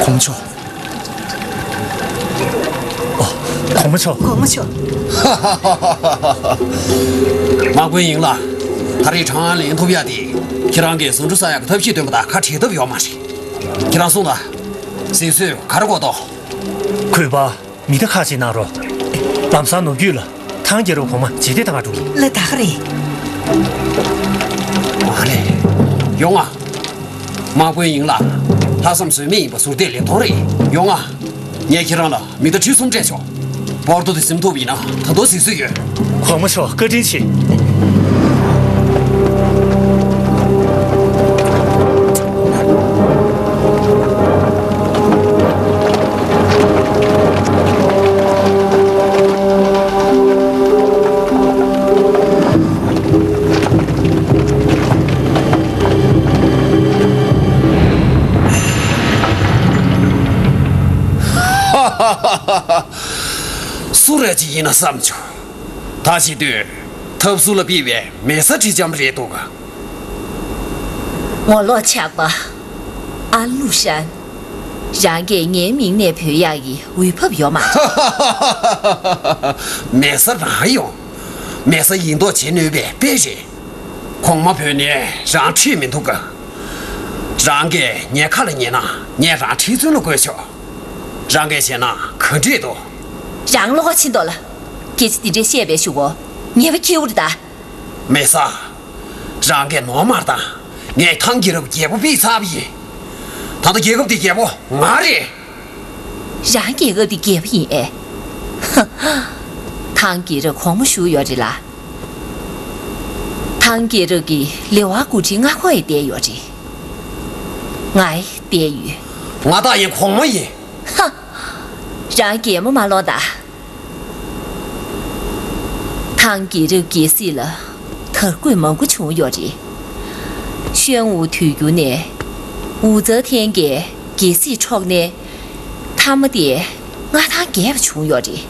གོང་མ་མཆོག་ཨོ། གོང་མ་མཆོག་གོང་མ་མཆོག་དམག་དཔོན་ཡིན་ལགས། ད་རེས་ཁྲང་ཨན་ལེན་ཐུབ་ཡ་དེ། ཁྱེད་རང་གིས་ཟུང་འབྲེལ་ས་ཡག་གི་ཐབས་ཤེས་བཏོན་པ་དང་ཁ་བྲལ་ཐབས་ཡོད་མ་རེད། ཁྱེད་རང་གསུངས་དང་། གཟིགས་བཟོས་ག་རེ་དགོས་དོ། གུས་པ། མི་ད་ཁ་ཅིག་གནང་རོགས། ལམ་སང་ནུབ་རྒྱུད་ལ་ཐང་རྒྱལ་རབས་གོང་མ་རྗེས་འདེད་གཏང་ག་འགྲོ་གི། ལ་ད་ག་རེད། མ་རེད། ཡོང་ང་། དམག་དཔོན་ཡིན་ལགས། ལྷག་བསམ་ཟོལ་མེད་ཡིན་པ་ཟུར་བལྟས་ལེབ་མཐོང་རེད། ཡོང་ང་། ངས་ཁྱེད་རང་ལ་མི་ད་ཁྲི་གསུམ་སྤྲད་ཆོག་པོར་ཏོ་དེ་ཟིན་ཐུབ་ཡིན་ན་ད་དུང་གཟིགས་སྲོལ་ཡོད། གོང་མ་མཆོག་བཀའ་དྲིན་ཆེ། སུ་རེད་ཅིག་ཡིན་ན་བསམ་བྱུང་། ད་བྱེད་དུས་ཐབ་ཟུར་ལ་ཕུད་པའི་མེ་ས་དྲི་ལྕམ་རེད་འདུག་ག་ངོ་ལོག་ཇག་པ། ཨ་ལུ་ཧྲན། རང་གིས་ངའི་མིང་ནས་བོས་ཡག་གི་འོས་བབ་ཡོད་མ་རེད། མེ་ས་རང་ཡོང་། མེ་ས་ཡིན་མདོག་བྱེད་ནུས་པའི་དཔེ་རེད། གོང་མ་བོས་ནས་རང་ཁྲིད་མི་འདུག་ག་རང་གིས་ངའི་ཁ་ལ་ཉན་ན་ངས་རང་ཁྲིད་ཚུལ་ལ་བཀོད་ཆོག་རང་གིས་བྱས་ན་ག་འདྲས་འདུག་རང་བློ་ཁ་ཕྱིན་ཏོ་ལ། སྐད་ཆ་འདི་འདྲས་བཤད་པའི་གཞུག་གུ་ཉེས་པ་འཁྱེར་དགོས་རེད་ད། མེ་ས། རང་གིས་ནོར་མ་བཏང་། ངས་ཐང་རྒྱལ་རབས་རྒྱལ་པོ་ཕུད་ཚར་བ་ཡིན། ད་ལྟ་རྒྱལ་ཁབ་འདི་རྒྱལ་པོ་ང་རེད། རང་རྒྱལ་ཁབ་འདི་རྒྱལ་པོ་ཡིན་ཨེ། ཧ། ཐང་རྒྱལ་རབས་གོང་མ་བཞུགས་ཡོད་རེད་ལ། ཐང་རྒྱལ་རབས་ཀྱི་ལེ་དབར་དགུ་ཁྲིའི་མངའ་ཁོངས་ཡང་བསྡད་ཡོད་རེད། ང་ཡང་བསྡད་ཡོད། ང་ད་ཡིན་གོང་མ་ཡིན། ཧ། རང་གད་མོ་མ་ལོག་ད། ཐང་རྒྱལ་རབས་རྒྱལ་སྲིད་ལ་དར་གོས་མང་པོ་བྱུང་ཡོད་རེད། ཤོན་ཝུའུ་དུས་འགྱུར་ནས་ཝུའུ་ཙའོ་ཐན་གྱིས་རྒྱལ་སྲིད་འཕྲོག་ནས་མཐའ་མ་དེ་མངའ་ཐང་རྒྱས་པ་བྱུང་ཡོད་རེད།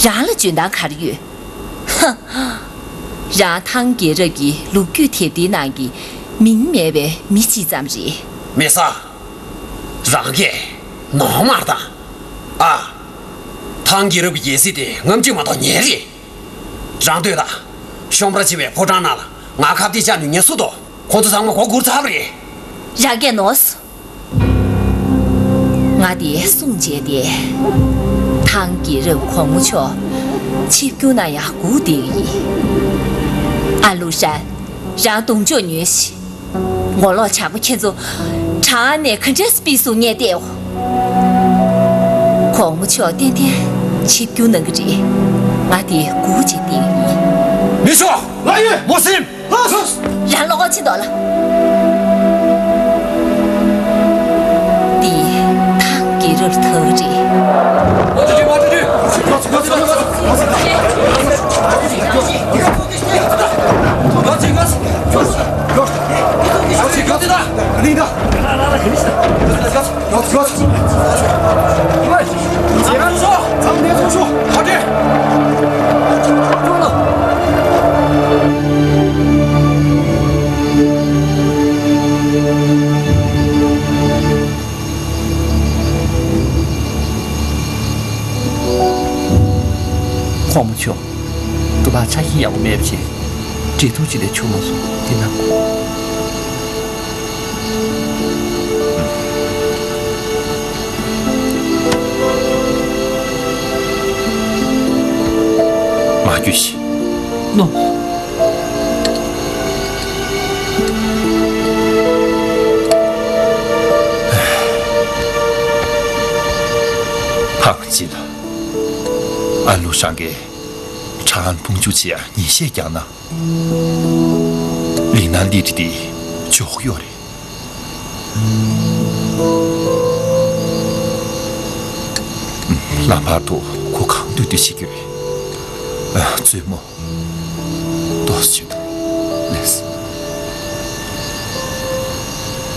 རང་ལ་འཇོན་ཐང་ག་རེ་ཡོད། ཧ། རང་ཐང་རྒྱལ་རབས་ཀྱི་ལོ་རྒྱུས་དེབ་ཐེར་ནང་གི་མིང་མེད་པའི་མི་གཅིག་ཙམ་རེད། མེ་ས། རང་གིས་ནོར་མ་བཏང་། ཨ། ཐང་རྒྱལ་རབས་ཀྱི་རྒྱལ་སྲིད་དེ་ལྔ་བཅུ་མ་གཏོགས་ཉེ་རེད། རང་ལྟོས་དང་། གཤོམ་ར་ཆེ་བའི་ཕོ་བྲང་ནང་ལ་ང་ཁ་གཏད་བཅག་ནུས་མཁན་སུ་འདུག་ཁོང་ཚོ་ཚང་མ་མགོ་སྒུར་ཚར་བ་རེད། རང་གིས་ནོར་སོང་། ང་དེ་སྲུང་བྱས་ཏེ། ཐང་རྒྱལ་རབས་གོང་མ་མཆོག་ཆིབས་བསྒྱུར་གནང་ཡག་སྒུག་བསྡད་ཀྱི་ཡིན། ཨ་ལུ་ཧྲན། རང་གདོང་ཕྱོགས་ཉོས་ཤིག་ངོ་ལོག་ཇག་པ་ཁྱེད་ཚོ། ཁྲང་ཨན་ནས་ག་འདྲས་སྤིས་སུ་ངས་བལྟས་འོ། གོང་མ་མཆོག་ཏན་ཏན་ཆིབས་བསྒྱུར་གནང་གི་རེད། ང་དེ་སྒུག་བྱས་བསྡད་ཀྱི་ཡིན། མི་ཤོག་ལགས་ཡོད། མོ་སིམ། རང་བློ་ཁོག་ཆེ་མདོག་ལ། འདི་ཐང་རྒྱལ་རབས་དར་རེད། གོང་མ་མཆོག་ཏུ་བ་ཆ་ཤས་ཡག་པོ་མེད་པ་བྱས། འབྲེལ་ཐོག་ཅིག་ལས་ཆུང་མ་སོང་དེ་ན། མ་རྒྱུས་ཤིག་ནོ། ཕག་ཅི་ལ། ཨ་ལུ་ཧྲང་གིས་ཁྲང་ཨན་དཔུང་འཇུག་བྱེད་ཡ་ཉེས་ཆད་བཀལ་ན། ལི་ནན་ལི་ཏི་དེ་འཇོག་གི་ཡོད་རེད། ལམ་བར་དུ་ཁོ་གང་འདོད་འདོད་བྱེད་ཀྱི་རེད། ཨ། བཙུན་མོ། ཏོག་ཙམ་ལེགས།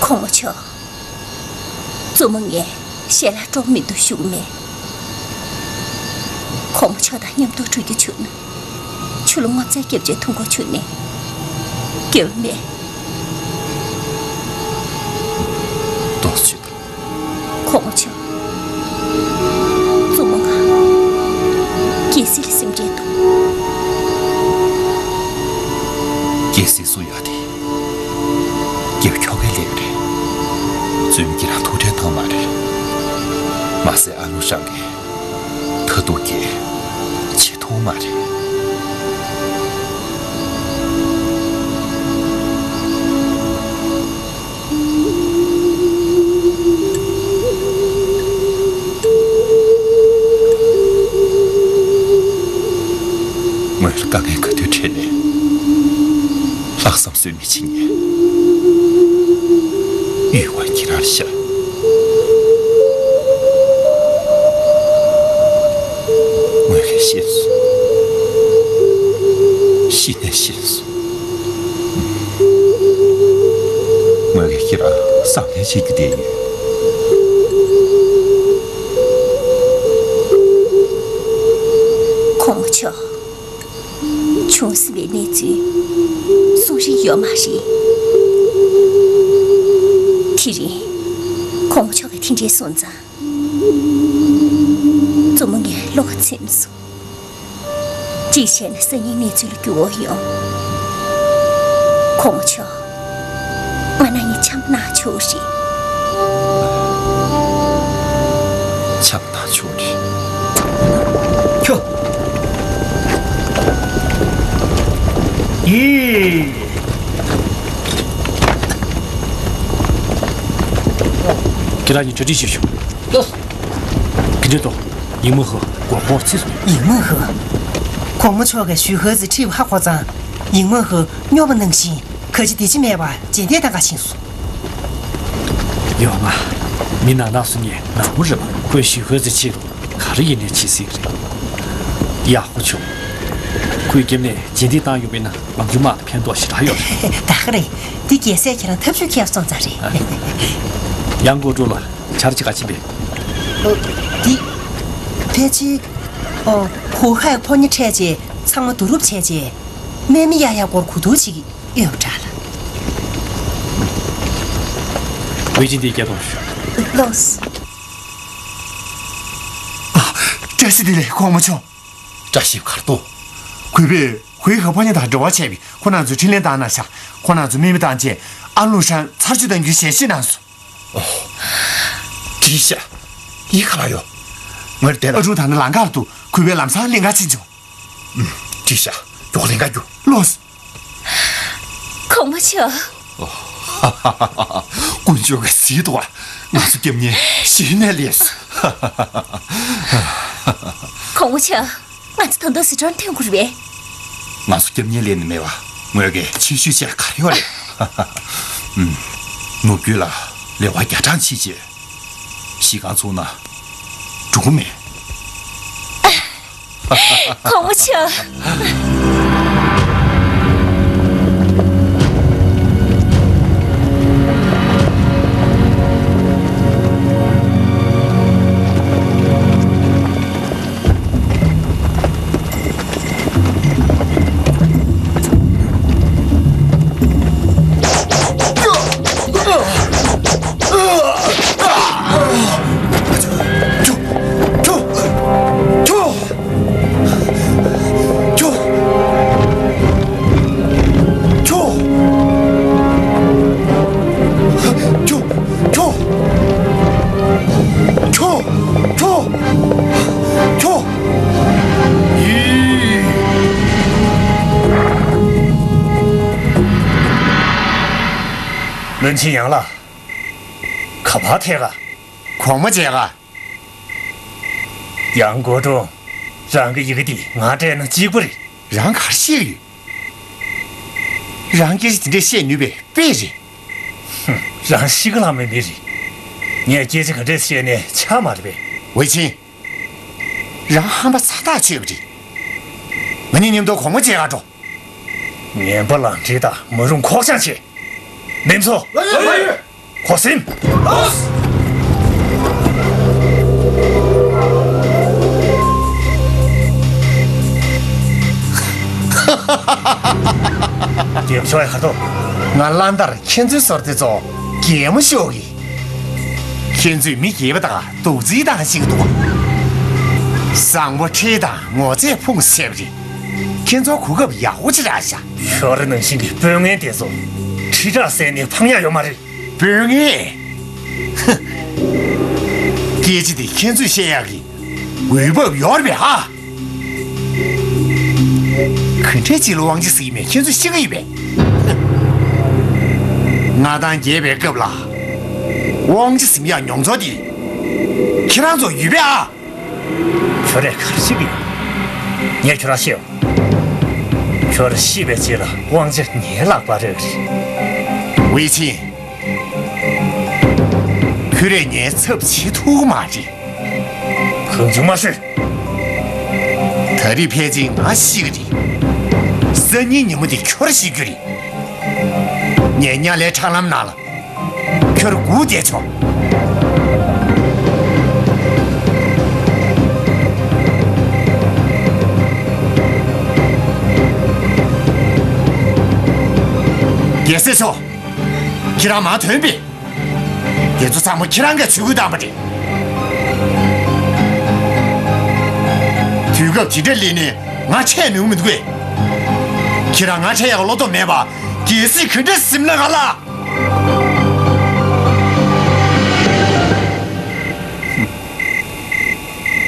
གོང་མ་མཆོག་བཙུན་མོ་ངས་ཞལ་ལག་དཀྲོག་མི་འདུག་ཞུ་གི་མེད། གོང་མ་མཆོག་དང་མཉམ་དུ་འགྲོ་རྒྱུ་བྱུང་ན། ཆུ་ལོག་ངོ་ཚ་རྒྱབ་ཆེ་འཐུང་དགོས་བྱུང་ནས་སྐྱོན་མེད། ཏོག་ཙམ། གོང་མ་མཆོག་བཙུན་མོ་ང་རྒྱལ་སྲིད་ལ་སེམས་ཁྲལ་འདུག་རྒྱལ་སྲིད་སུ་ཡོད་དེ། རྒྱལ་པོ་ཁྱོ་གས་ལེན་རེད། བཙུན་མོ་ཁྱེད་རང་ཐུགས་ཁྲལ་གཏོང་མ་རེད། མ་ཟད་ཨ་ནུ་ཧྲང་གིས་ད་དུང་གལ་ཆེ་ཐུབ་མ་རེད། ངོས་དཀའ་ངལ་ག་དུས་འཕྲད་ནས་ལྷག་བསམ་ཟོལ་མེད་བྱེད་མཁན་ཡུལ་དབང་ཁྱེད་རང་ཤར། ངོས་ཀྱིས་ཤེས་སོང་། གཞི་ནས་ཤེས་སོང་། ངོས་ཀྱིས་ཁྱེད་རང་བསམ་ལྷན་བྱེད་རྒྱུ་བསྡད་ཡོད། གོང་མ་མཆོག་བྱུང་ཟིན་པའི་གནས་ཚུལ་གསུང་རིན་ཡོད་མ་རེད། དེ་རིང་གོང་མ་མཆོག་གིས་དེ་འདྲའི་གསུངས་ཙང་། བཙུན་མོ་ངའི་བློ་ཁ་ཚིམས་སོང་། གཅིག་བྱས་ན་སང་ཉིན་གནས་ཚུལ་ལ་འགྱུར་བ་ཡོང་། གོང་མ་མཆོག་ང་རང་གཉིས་འཆམ་གནང་ཆོག་རེད། འཆམ་གནང་ཆོག་རེད། ཁྱོད། ཡེ། ཁྱེད་རང་གཉིས་གྲ་སྒྲིག་བྱེད་ཤོག་ལོས། ཁྱེད་འདྲེ་དང་ཡིག་མོ་ཧུ་སྒོར་ཧོར་ཚིག་སོང་། ཡིག་མོ་ཧུ། གོང་མ་མཆོག་གིས་ཞུ་ཧུ་ཙི་ཁྲིད་པ་ཧ་གོ་ཙང་། ཡིག་མོ་ཧུ་སྨྱོ་བ་ནང་བཞིན་ག་ཅི་དེ་ཅི་མེད་པར་རྗེས་འདེད་གཏང་ག་ཕྱིན་སོང་། ཡོང་ང་། མི་ནག་ནག་སུ་ཉེ་ནག་མོ་རེད་པ། ཁོས་ཞུ་ཧུ་ཙི་ཆེད་དུ་ག་རེ་ཡིན་ནས་བྱེད་སྲིད་རེད། ཡག་པོ་བྱུང་། ཁོའི་རྒྱབ་ནས་རྗེས་འདེད་བཏང་ཡོང་བས་ན་ང་ཚོའི་དམག་ལ་ཕན་ཐོགས་ཞེ་དྲག་ཡོད་རེད། ད་ག་རེད། འདི་རྒྱལ་སྲས་ཁྱེད་རང་ཐབས་ཇུས་ཁྱེར་སོང་ཙང་རེད། ཡང་སྒོ་འགྲོ་ལ་ཆར་ཅི་ག་ཕྱིན་པས། འདི། ཕལ་ཆེར། ཨོ། ཧུ་ཧའི་ཕོ་ཉ་འཕྲད་རྗེས་ཚང་མ་བསྡུ་རུབ་བྱས་རྗེས། སྨན་མི་ཡ་ཡ་སྒོར་གོ་བསྡུར་བྱེད་ཀྱི་ཡོད་པ་འདྲ་ལ། ཝེ་ཅིན་དེ་སྐད་གཏོང་ཤོག་ལོས། ཨ། བཀྲ་ཤིས་བདེ་ལེགས་གོང་མ་མཆོག་བཀྲ་ཤིས་གར་དུ། གུས་པས་ཧུའེ་ཧེ་ཕོ་ཉ་དང་འབྲེལ་བ་བྱས་པའི་ཁོ་རང་ཚོའི་འཕྲིན་ལན་བཏང་གནང་ཤག་ཁོ་རང་ཚོ་མི་མི་བཏང་རྗེས་ཨ་ལུ་ཧྲན་ཚར་གཅོད་གཏང་རྒྱུའི་ཞལ་བཞེས་གནང་སོང་། ཨོ། བཀྲ་ཤིས། ཡིན་ག་ལ་ཡོད། ངར་བསྡད་ལ། ཨ་ཀྲུང་ད་ནི་ལམ་ཁར་འདུག་གུས་པས་ལམ་སང་ལེན་ག་ཕྱིན་བྱུང་། ཨུམ། བཀྲ་ཤིས། མགྱོགས་ལེན་ག་རྒྱུགས། ལོས། གོང་མ་མཆོག་དཀོན་མཆོག་གིས་གཟིགས་འདུག་ང་ཚོ་སྐྱབས་གནས་གཞི་ནས་ལེགས། གོང་མ་མཆོག་ང་ཚོ་ད་དུང་ཟི་ཁྲོན་ཐོན་དགོས་རེད་པས། ང་ཚོ་སྐྱབས་གནས་ལེན་ནི་མེད་པ། ངོས་ཀྱིས་ཕྱི་བཤོལ་བྱས་ག་རེ་ཡོད་རེད། ཨུམ། ནུབ་རྒྱུད་ལ་ལེ་དབར་བརྒྱ་གྲངས་ཕྱིན་རྗེས། གཞི་རྐང་ཚུགས་ན་འགྲོ་གི་མེད། གོང་མ་མཆོག་ཁྱོ། ཁྱོ། ཁྱོ། ཁྱོ། ཡི། བློན་ཆེན་ཡང་ལགས། ག་པར་ཐད་ག་གོང་མ་མཇལ་ག་ཡང་སྒོ་འགྲོ། རང་གི་ཡི་གེ་འདི་ང་སྤྲད་ན་གཅིག་པ་རེད། རང་ག་རེ་བཤད་ཀྱི་ཡོད། རང་སྐད་ཆ་དེ་འདྲས་བཤད་ནུས་པའི་དཔེ་རེད། ཧུམ། རང་ཤི་ཁ་ལྷག་མེད་མི་རེད། ངས་སྐད་ཆ་ག་འདྲས་བཤད་ནས་ཆགས་མ་རེད་པས། ཝེ་ཆིན། རང་ཧམ་པ་ཚ་ཐག་ཆོད་པ་རེད། ང་གཉིས་མཉམ་དུ་གོང་མ་མཇལ་ག་འགྲོ། ངན་པ་ལང་ཁྲིད་དང་མ་རུང་ཁོག་བཅངས་བྱེད། མེམ་སོ། ལགས་ཡོད། ལགས་ཡོད། གོ་སིམ། ལགས། རྒྱབ་ཕྱོགས་ཡ་ཁ་དོག་ང་བླང་དར་ཁྱེད་ཚོའི་ཟོར་དེ་ཚོ་གད་མོ་ཤོར་གི། ཁྱེད་ཚོས་མི་རྒྱལ་པོ་དང་སྡུག་རྩིས་བཏང་ཤེས་ཀྱི་འདུག་བཟང་པོ་ཁྲིད་དང་ངོ་ཚས་ཕུང་སེབ་རེད། ཁྱེད་ཚོ་གོ་སྐབས་ཡག་པོ་ཅིག་རག་ཤག་ཁྱོད་རང་ནང་བཞིན་གྱི་དཔོན་ངན་དེ་ཚོ་ཁྲི་ཁྲག་བསད་ནས་ཕངས་ཡག་ཡོད་མ་རེད། དཔོན་ངན། ཧ། སྐད་ཆ་དེ་ཁྱེད་ཚོས་བཤད་ཡག་གི་འོས་བབ་ཡོད་རེད་པས་ཧ། ག་འདྲས་ཅིག་ལ་དབང་ཆ་ཟེར་གྱི་མེད་ཁྱེད་ཚོས་ཤེས་ཀྱི་ཡོད་པས། མངའ་ཐང་རྒྱས་པའི་སྐབས་ལ་དབང་ཆ་ཟིན་ཡག་མྱོང་ཚོར་དེ་ཁྱེད་རང་ཚོ་ཡོད་པས་ཨ། ཁྱོད་རས་ག་རེ་བཤད་ཀྱི་ཡོད། ངས་ཁྱོད་རང་བཤད་འོ། ཁྱོད་ཤི་བའི་རྗེས་ལ་དབང་ཆ་ངའི་ལག་པར་རག་གི་རེད། ཝེ་ཆིན། ཁྱོད་རས་ངའི་ཚབ་བྱེད་ཐུབ་ཀྱི་མ་རེད། གང་བྱུང་མ་ཤོད། ད་རེས་ཕལ་ཆེར་ང་ཤི་གི་རེད། སང་ཉིན་ཉིན་མོ་དེ་ཁྱོད་ཤི་རྒྱུ་རེད། ངས་ཉ་ལའི་ཁྲག་ལམ་ནང་ལ་ཁྱོད་སྒུག་བསྡད་ཆོག་རྒྱལ་སྲས་མཆོག་ཁྱེད་རང་མ་ཐོན་པས། དེ་ཚོ་ཚང་མ་ཁྱེད་རང་གིས་ཇུས་འགོད་བཏང་བ་རེད། དུས་སྐབས་དེ་འདྲ་སླེབས་ནས་ང་འཕྲད་ནུས་མི་འདུག་གས། ཁྱེད་རང་ང་འཕྲད་ཡག་བློ་སྟོབས་མེད་པ། གལ་སྲིད་ག་འདྲ་ཟིན་ན་ག་ལ།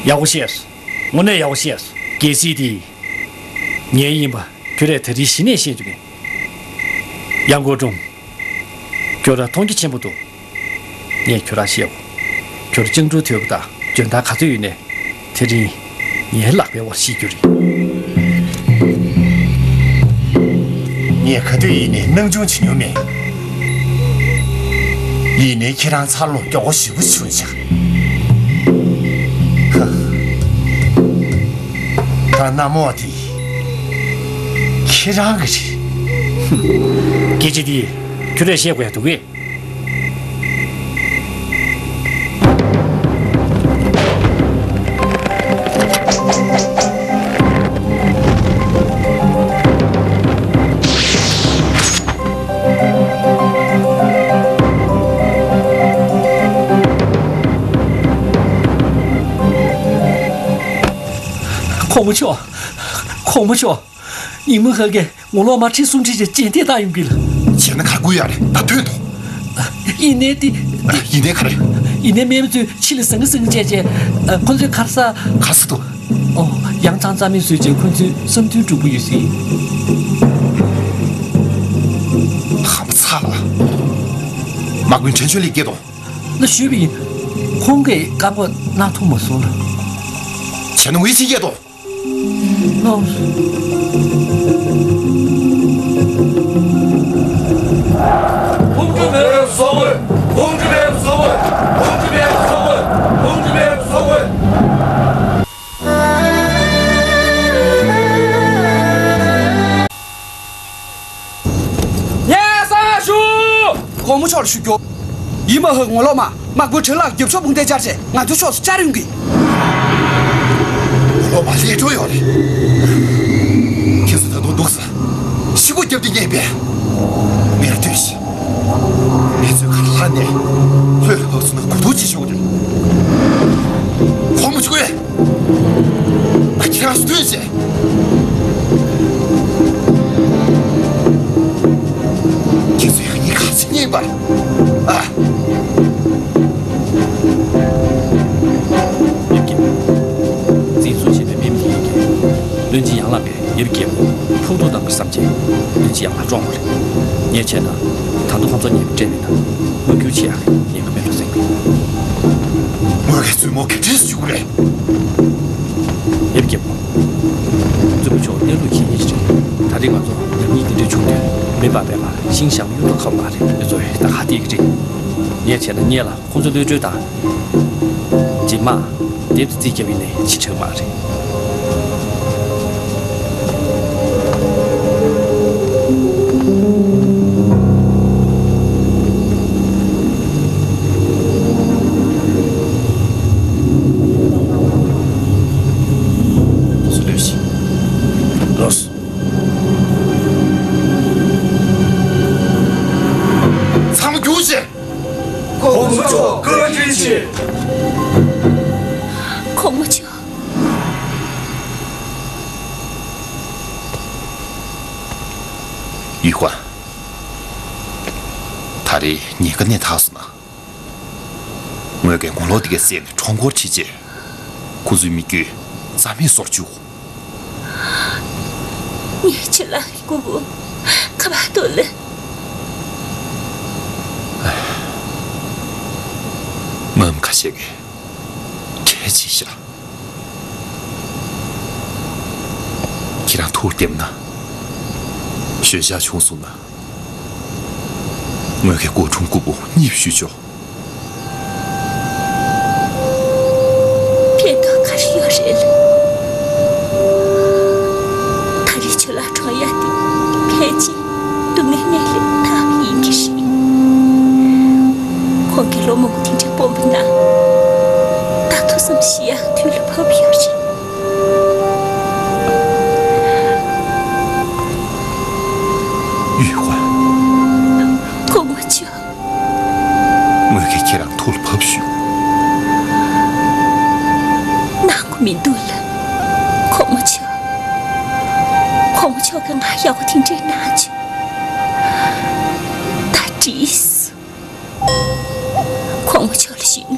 ཡག་པོ་བཤད་སོང་། དངོས་གནས་ཡག་པོ་བཤད་སོང་། གལ་སྲིད་དེ་ངའི་ཡིན་པ་ཁྱོད་རས་ད་རེས་གཞི་ནས་བཤད་རྒྱུ་མེད། ཡང་སྒོ་ཀྲུང་། ཁྱོད་རང་མཐོང་རྒྱ་ཆེན་པོ་འདུག་ངས་ཁྱོད་རང་བཤད་འོ། ཁྱོད་སྤྱང་གྲུང་དོད་པོ་དང་འཇོན་ཐང་ག་ཚོད་ཡོད་ནས་དེ་རིང་ངའི་ལག་པའི་འོག་ཤི་རྒྱུ་རེད། ངས་ག་དུས་ཡིན་ནའི་སྣང་ཆུང་བྱེད་མྱོང་མེད། ཡིན་ནའི་ཁྱེད་རང་འཚར་ལོངས་མགྱོགས་པོ་ཞེ་པོ་བྱུང་ཤག་ཧ། ད་གནམ་འོག་འདི་ཁྱེད་རང་གི་རེད། སྐད་ཆ་འདི་ཁྱོད་རས་བཤད་དགོས་ཡ་འདུག་གས། གོང་མ་མཆོག་གོང་མ་མཆོག་ཉི་མ་ཧ་གིས་ངོ་ལོག་མ་ཁྲི་སུམ་ཁྲི་ཅིག་རྗེས་འདེད་བཏང་ཡོང་གི་ལ། བྱས་ན་ག་དགོས་ཡ་རེད། ད་ཐོན་ཐོངས། ཡིན་ནའི་དེ། ཡིན་ནའི་ག་རེ། ཡིན་ནའི་སྨན་པ་ཚོས་ཕྱི་ལ་ཟང་ངེ་ཟིང་ངེ་བྱས་བྱས། ཁོ་ཚོས་ཁར་ས། ག་ས་འདུག་ཨོ། ཡང་ཚང་རྩ་མེད་བཟོས་བྱས་ཁོ་ཚོའི་བསམ་ཚུལ་འགྲུབ་པོ་ཡོད་སྲིད། ཧམ་པ་ཚ་ལ། དམག་དཔོན་ཁྲེན་ཆོན་ལི་སྐད་དོ། ལ་ཞུས་པ་ཡིན། ཁོང་གིས་བཀའ་བཀོད་གནང་ཐུབ་མ་སོང་ལ། བྱས་ན་ཝེ་ཆིན་སྐད་དོ། ངས་གསང་བ་ཞུ། གོང་མ་མཆོག་ལ་ཞུ་རྒྱུ། ཡིན་མ་ཧ་ངོ་ལོག་མ། དམག་དཔོན་ཁྲེན་ལགས་རྒྱབ་ཕྱོགས་དཔུང་སྡེ་བཅར་ཆེད་ང་ཚོའི་ཕྱོགས་སུ་བཅར་ཡོང་གི། ངོ་ལོག་མ་ལྷོད་འགྲོ་ཡོད་རེད། ཁྱེད་ཚོ་ད་དུང་འདུག་ས། ཤི་སྒོ་བརྒྱབ་སྟེ་ཉན་པས། མེར་སྡོད་ཤིག་ངེད་ཚོས་ཁ་ལྷག་ནས་ལྷོད་ལྷོད་སོང་ན་གོ་ཐུག་ཅིག་ཤོར་གི་རེད། གོང་མ་མཆོག་གིས། ང་ཁྱེད་རང་ཚོ་ཐུག་བྱས། ཁྱེད་ཚོ་ཡང་སྙིང་ག་ཚོད་སྙིང་པར། ཨ། ཡིབ་ཀྱིན། འཛིན་བཟུང་བྱས་པའི་མི་མི་ཡིན་གྱི། བློན་ཆེན་ཡང་ལགས་པས་ཡིབ་ཀྱིན་ཕུགས་གཏུག་གཏང་དགོས་བསམ་བྱས། བློན་ཆེན་ཡང་ལགས་བཀྲོངས་པ་རེད། ངས་བྱས་ན། ད་དུང་ཁོང་ཚོ་ཉེས་པ་སྤྲད་མེད་ན། དམག་རྒྱུག་ཆེ་ཡག་ཉེན་ཁ་མེད་འགྲོ་ཟེར་གི། དངོས་ཀྱི་བཙུན་མོ་ག་འདྲས་བཞུགས་རེད། ཡིབ་ཀྱིན། ད་རེས་ང་ཚོ་ཉམས་ཉེས་འདི་འདྲ་བྱུང་དུས་མི་འབབ་པའི་ལ་ཤིང་གཤམ་གཡུ་ཐོག་ཁ་མ་རེད། ཁྱོད་ཚོ་ད་ཧ་ཏིག་རེད། ངས་བྱས་ན་ངས་ལ་ཁོང་ཚོ་གློད་གྲོལ་དང་། རྗེས་མ་དེབ་རྩིས་རྒྱབ་ཡིན་ནས་ཕྱི་དྲན་མ་རེད། ཁོང་ཚོ་ལོས་ཤིག་ལོས། ཚང་མ་རྒྱུགས་བྱེད། གོང་མ་མཆོག་བཀའ་དྲིན་ཆེ། གོང་མ་མཆོག་ཡུས་ཧུན། ད་རེས་ཉེན་ཁ་གནས་ཐག་སོང་ན། ངོས་ཀྱིས་ངོ་ལོག་དེ་གའི་བསད་ནས་ཁྲོམ་སྐོར་བྱེད་ཆེད། ཁོ་ཚོའི་མི་རྒྱུད་རྩ་མེད་བཟོ་བཅུག་ངས་ཁྱེད་ལ་སྐུ་བོ་ཁ་བ་ཏོ་ལེ། མམ་ཁ་ཤས་ཀྱིས་ཁྲལ་བྱེད་ཤག་ཁྱེད་རང་ཐུགས་བདེམ་ན། ཞོད་ཤག་བྱུང་སོང་ན། ངོས་ཀྱི་སྐུ་འཁྲུངས་སྐུ་བོ་གཉིད་ཞུ་ཆོག་ཕན་ཐོགས་ག་རེ་ཡོད་རེད་ལ། ད་རེས་ཆུ་ལ་གྲོང་ཡ་དེ་ཕལ་ཆེར་སྡུག་བསྔལ་ནས་ལས་ཐར་བ་ཡིན་གྱི་རེད། ཁོང་གི་ལོ་མང་པོ་དེ་འདྲ་སྤོམ་པ་ན། ད་ཐུགས་བསམ་བཞེས་ཡ་དུས་ལ་བབ་ཡོད་རེད། ཡུས་ཧུན། གོང་མ་མཆོག་ངོས་ཀྱིས་ཁྱེད་རང་ཐུགས་ལ་བབས་ཞུ། གནང་དགོས་མི་འདུག་ལ། གོང་མ་མཆོག་གོང་མ་མཆོག་གིས་ང་ཡག་པོ་དེ་འདྲའི་གནང་བྱུང་། ད་འགྲིག་སོང་། གོང་མ་མཆོག་ལ་ཞུས་ན།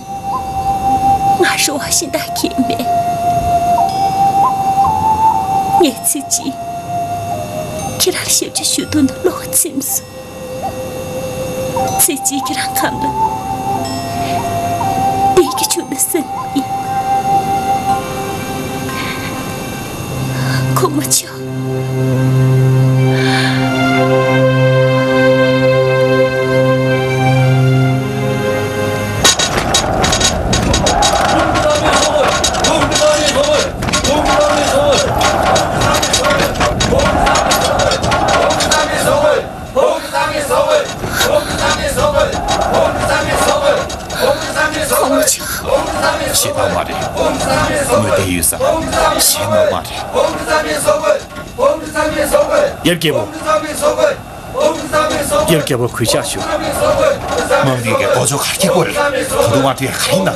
ང་རུ་བ་ཤིང་རྟ་ཁྱེར་མེད། ངས་ཚེ་གཅིག་ཁྱེད་རང་ལ་ཞབས་ཕྱི་ཞུ་འདོད་ན་བློ་ཁ་ཚིམས་སོང་། ཚེ་གཅིག་ཁྱེད་རང་ཁམས་ལ་བདེ་སྐྱིད་བྱུང་ན་བསམ་ཡིན། གོང་མ་མཆོག་གོང་མ་མཆོག་ཞེད་སྣང་མ་རེད། ངོས་བསྡད་ཡོད་ས་ཞེད་སྣང་མ་རེད། ཡབ་རྒྱལ་པོ། ཡབ་རྒྱལ་པོ་གུས་ཕྱག་ཞུ། མམ་འདི་གའི་དོ་ཅོག་ག་རེ་སྐྱེ་དགོས་རེད། ད་དུང་ང་དེ་ག་རེ་ཡིན་ན།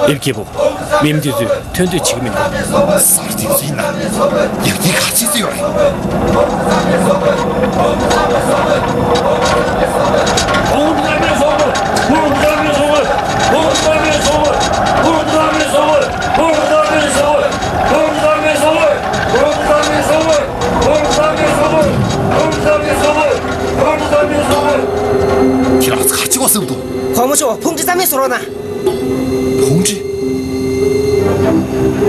ཡབ་རྒྱལ་པོ། མི་མི་འདི་ཚོས་ཐོན་འདོད་བྱེད་ཀྱི་མི་འདུག་གསར་དེ་ཚོ་ཡིན་ན། ཡབ་རྒྱལ་ག་རེ་བྱེད་རྩིས་ཡོད་རེད། ཁྱེད་རང་ཚོ་ག་རེ་བྱེད་དགོས་བསམ་འདུག་གོང་མ་མཆོག་ཕུང་ཁྲི་རྩ་མེད་བཟོ་རོགས་གནང་། ཕུང་ཁྲི།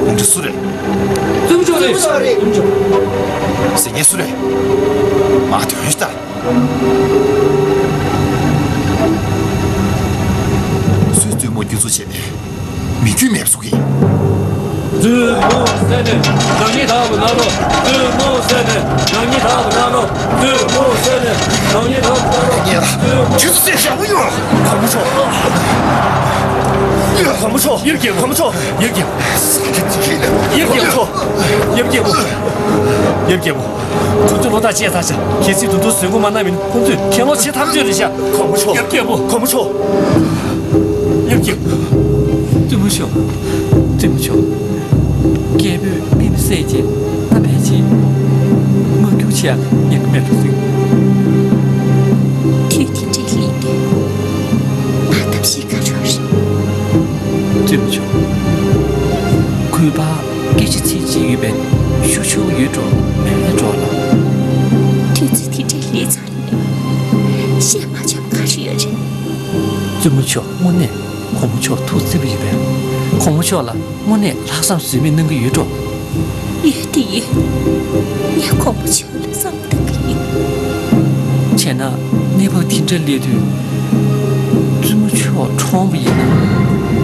ཕུང་ཁྲི་སུ་རེད། བཙུན་མོ་མཆོག་རེད། བཙུན་མོ་མཆོག་རེད། ཟེར་མཁན་སུ་རེད། མ་དོན་ཞིག་ལྟ། སུས་བཙུན་མོ་སྐྱོན་འཛུགས་བྱས་ནས་མི་རྒྱུས་མེད་པ་བཟོ་གི་ཡིན། བཙུན་མོ་བསད་ནས་ནག་ཉེས་དག་པ་གནང་རོགས། བཙུན་མོ་བསད་ནས་ནག་ཉེས་དག་པ་གནང་རོགས། བཙུན་མོ་བསད་ནས་ནག་ཉེས་དག་པ་གནང་རོགས། ངས་ཁྱོད་ཚོ་བསད་བཞག་གི་ཡོད། གོང་མ་མཆོག་གོང་མ་མཆོག་ཡབ་རྒྱལ་པོ། གོང་མ་མཆོག་ཡབ་རྒྱལ་པོ། ཡབ་རྒྱལ་པོ། ཡབ་རྒྱལ་པོ། ཡབ་རྒྱལ་པོ། ཁོང་ཚོས་བློ་ཐག་བཅད་ཚར་ཤག་གལ་སྲིད་དེ་ཚོ་བཟོད་སྒོམ་མ་གནང་མིན་ཁོང་ཚོས་གྱེན་ལོག་བྱེད་ཐག་ཆོད་རེད་ཤག་གོང་མ་མཆོག་ཡབ་རྒྱལ་པོ། གོང་མ་མཆོག་ཡབ་རྒྱལ་པོ། བཙུན་མོ་མཆོག་བཙུན་མོ་མཆོག་སྐྱེས་བུས་མི་མི་བསད་ཅེས་ད་ཕལ་ཆེར་མ་རྒྱུག་ཆེ་ཡང་ཉན་གི་མེད་འགྲོ་སྲིད། དུས་དེ་འདྲའི་ལས་དེ་ང་ཐབས་ཤེས་ག་རེ་རེད། བཙུན་མོ་མཆོག་གུས་པ་སྐད་ཆ་ཚིག་གཅིག་ཡོད་པའི་ཤུགས་ཆུང་ཡོད་འགྲོ་མེད་འགྲོ་ལ། དུས་ཚོད་དེ་འདྲའི་ལས་ཚར་ནས་བཤད་མ་ཆོག་ག་རེ་ཡོད་རེད། བཙུན་མོ་མཆོག་དངོས་གནས་གོང་མ་མཆོག་ཐུགས་བརྩེ་པོ་ཡོད་པས། གོང་མ་མཆོག་ལ་དངོས་གནས་ལྷག་བསམ་ཟོལ་མེད་གནང་གི་ཡོད་འགྲོ། ཡོད་དེ་ཡོད། ངས་གོང་མ་མཆོག་ལ་བསམ་བཏང་གི་ཡོད། བྱས་ན་གནས་བབ་དེ་འདྲ་སླེབས་དུས། བཙུན་མོ་མཆོག་ཁྲོམ་པ་ཡིན་ན།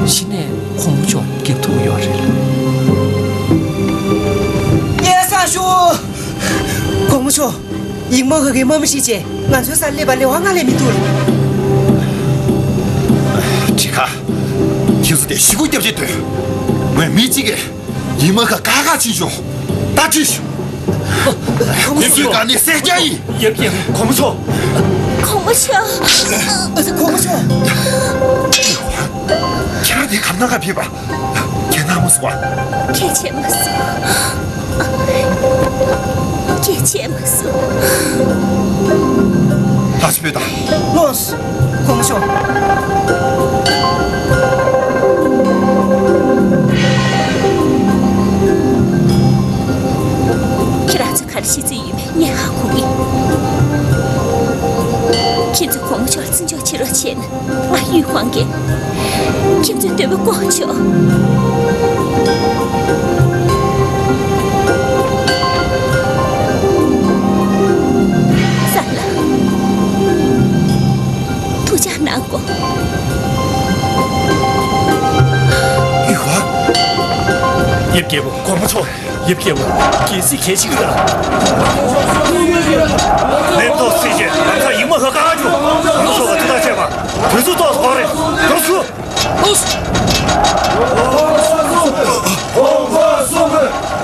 གཞི་ནས་གོང་མ་མཆོག་རྒྱབ་ཐུབ་ཡོད་རེད་ལ། སྙན་སེང་ཞུ། གོང་མ་མཆོག་ཡིག་མ་ཧ་གིས་དམག་མི་ཁྲིད་བྱས་ང་ཚོའི་སར་སླེབས་པར་ལེ་དབང་ང་ལས་མི་འདུག་ཁྲི་ཁ། ཁྱེད་ཚོ་དེ་ཞི་སྐུལ་རྒྱབ་ཆེད་དོན། ངས་མི་གཅིག་གིས་ཡིག་མ་ཧ་ཀ་ཁ་ཕྱིན་བྱུང་། ད་ཁྲིད་བྱུང་། ཁོང་ཚོས་ག་ནས་བསད་རྒྱུ་ཡིན། ཡབ་ཀྱི་གོང་མ་མཆོག་གོང་མ་མཆོག་གོང་མ་མཆོག་ཁྱེད་རང་དེ་ག་ནས་ག་ཕེབས་པ། ཁྱེད་ན་མ་སོང་བ། ཁྱེད་ཆེ་མ་སོང་། ཁྱེད་ཆེ་མ་སོང་། ལགས་སོ་བོད་དང་། ལོས། གོང་མ་མཆོག་ཁྱེད་རང་ཚོ་ག་རེ་བྱེད་རྩིས་ཡོད་མེད་ངས་ཧ་གོ་གི། ཁྱེད་ཚོས་གོང་མ་མཆོག་བརྩི་འཇོག་བྱེད་རོགས་བྱས་ན། ང་ཡུལ་དབང་གིས་ཁྱེད་ཚོའི་འདོད་པ་སྐོང་ཆོག་ས་ལ། ཐུགས་ཅག་གནང་གོ། ཡུལ་དབང་། ཡབ་རྒྱལ་པོ། གོང་མ་མཆོག་ཡབ་རྒྱལ་པོ། གལ་སྲིད་གལ་ཆེ་གི་ད། ལེན་ཐོག་སྲིད་ཅེས་ང་ཚ་ཡིག་མ་ཧ་ཀ་ཨ་ཇུ། གོང་མ་མཆོག་ལ་ཐུགས་ཐག་བཅད་པ། དུས་ཚོད་ཏོག་ཙམ་འགོར་རེད། འགྲོ་ཚུལ།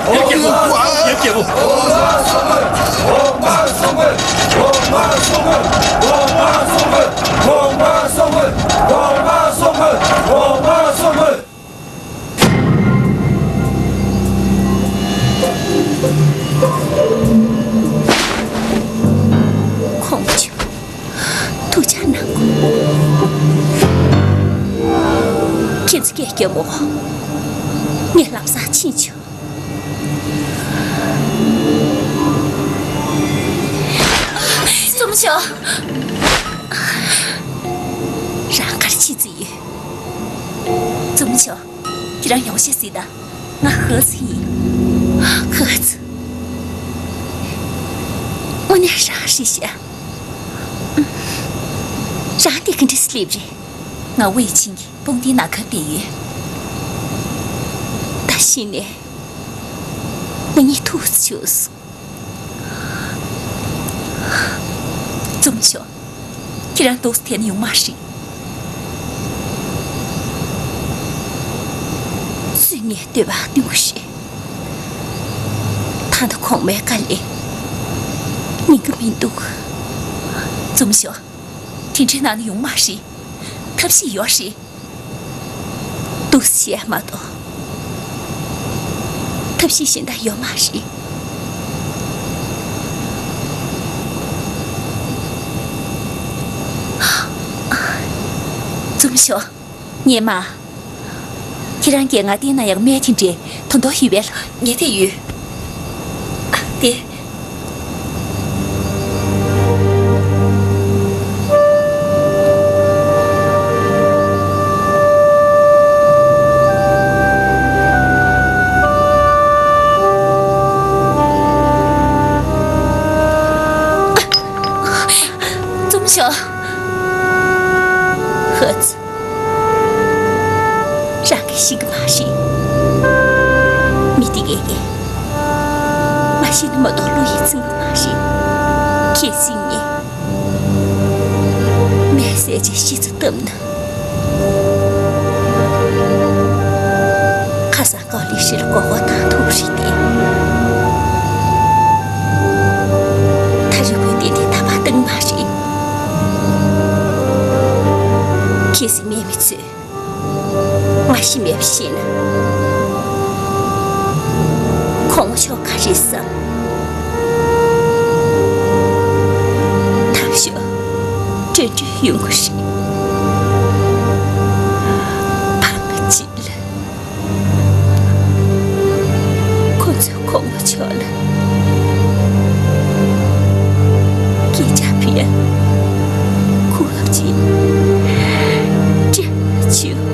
ཡབ་རྒྱལ་པོ། ཡབ་རྒྱལ་པོ། གོང་མ་མཆོག་ཐུགས་ཅག་གནང་གོ། ཁྱེད་ཚོ་སྐད་སྐྱོ་མོ། ངས་ལམ་སང་ཕྱིན་ཆོག་བཙུན་མོ་མཆོག་རང་གར་ཕྱིན་ཚུལ་ཡོད། བཙུན་མོ་མཆོག་ཁྱེད་རང་ཡོང་ཤེས་སྲིད་ད། ང་ཧི་ཙི་ཡིན། ཧི་ཙི། དངོས་གནས་རང་རེད་ཤག་རང་དེ་ག་འདྲ་སླེབས་རེད། ང་ཝེ་ཆིང་གི་དཔུང་སྡེའི་ནང་ཁུལ་བསྡད་ཡོད། ད་གཞི་ནས་ང་གཉིད་ཐུག་ཙམ་བྱུང་སོང་། བཙུན་མོ་མཆོག་ཁྱེད་རང་འདུག་སེ་བསྡད་ན་ཡོང་མ་རེད། སུས་ངའི་འདོད་པ་འདུན་གྱི་ཤེས། ད་ལྟ་གོང་མའི་བཀའ་ལས་ཉན་གྱི་མི་འདུག་བཙུན་མོ་མཆོག་དེ་འདྲའི་ནང་ནས་ཡོང་མ་རེད། ཐབས་ཤེས་ཡོད་རེད། འདུག་སེ་བྱས་མ་གཏོགས་ཐབས་ཤེས་གཞན་དག་ཡོད་མ་རེད། བཙུན་མོ་མཆོག་སྙན་མ། ཁྱེད་རང་གིས་ང་དེའི་ནང་ཡག་སྨན་དེ་འདྲའི་དོན་དོ་ཡོད་པས་ལ། ངས་དེ་ཡོད། ཨ། དེ། བཙུན་མོ་མཆོག་ཧི་ཙི། རང་གིས་ཤེས་ཀྱི་མ་རེད། མི་དེ་གས་ཀྱིས་ང་ཤི་ནི་མ་གཏོགས་བློ་ཡིད་ཚིམ་གྱི་མ་རེད། གལ་སྲིད་ངས་སྨན་བཟས་རྗེས་ཤི་ཚ་བཏབ་ན། ཁ་སང་ཀའོ་ལི་ཧྲིར་མགོ་སྐོར་བཏང་ཐུག་རེད་དེ། ད་རེས་ཁོས་ཏན་ཏན་ཐར་པ་བཏང་མ་རེད། གལ་སྲིད་སྨན་མི་ཚོས་ང་ཤི་མེད་པ་ཤེས་ན། གོང་མ་མཆོག་ག་རེ་བསམ། ཐབས་ཤོར་འདྲ་འདྲ་ཡོང་གི་རེད། ཕ་མ་གཅིག་ལ། ཁོ་ཚོས་གོང་མ་མཆོག་ལ་སྐད་ཆ་ཕུལ་ཡ་གོ་སྐབས་ཅིག་སྤྲད་མ་བྱུང་།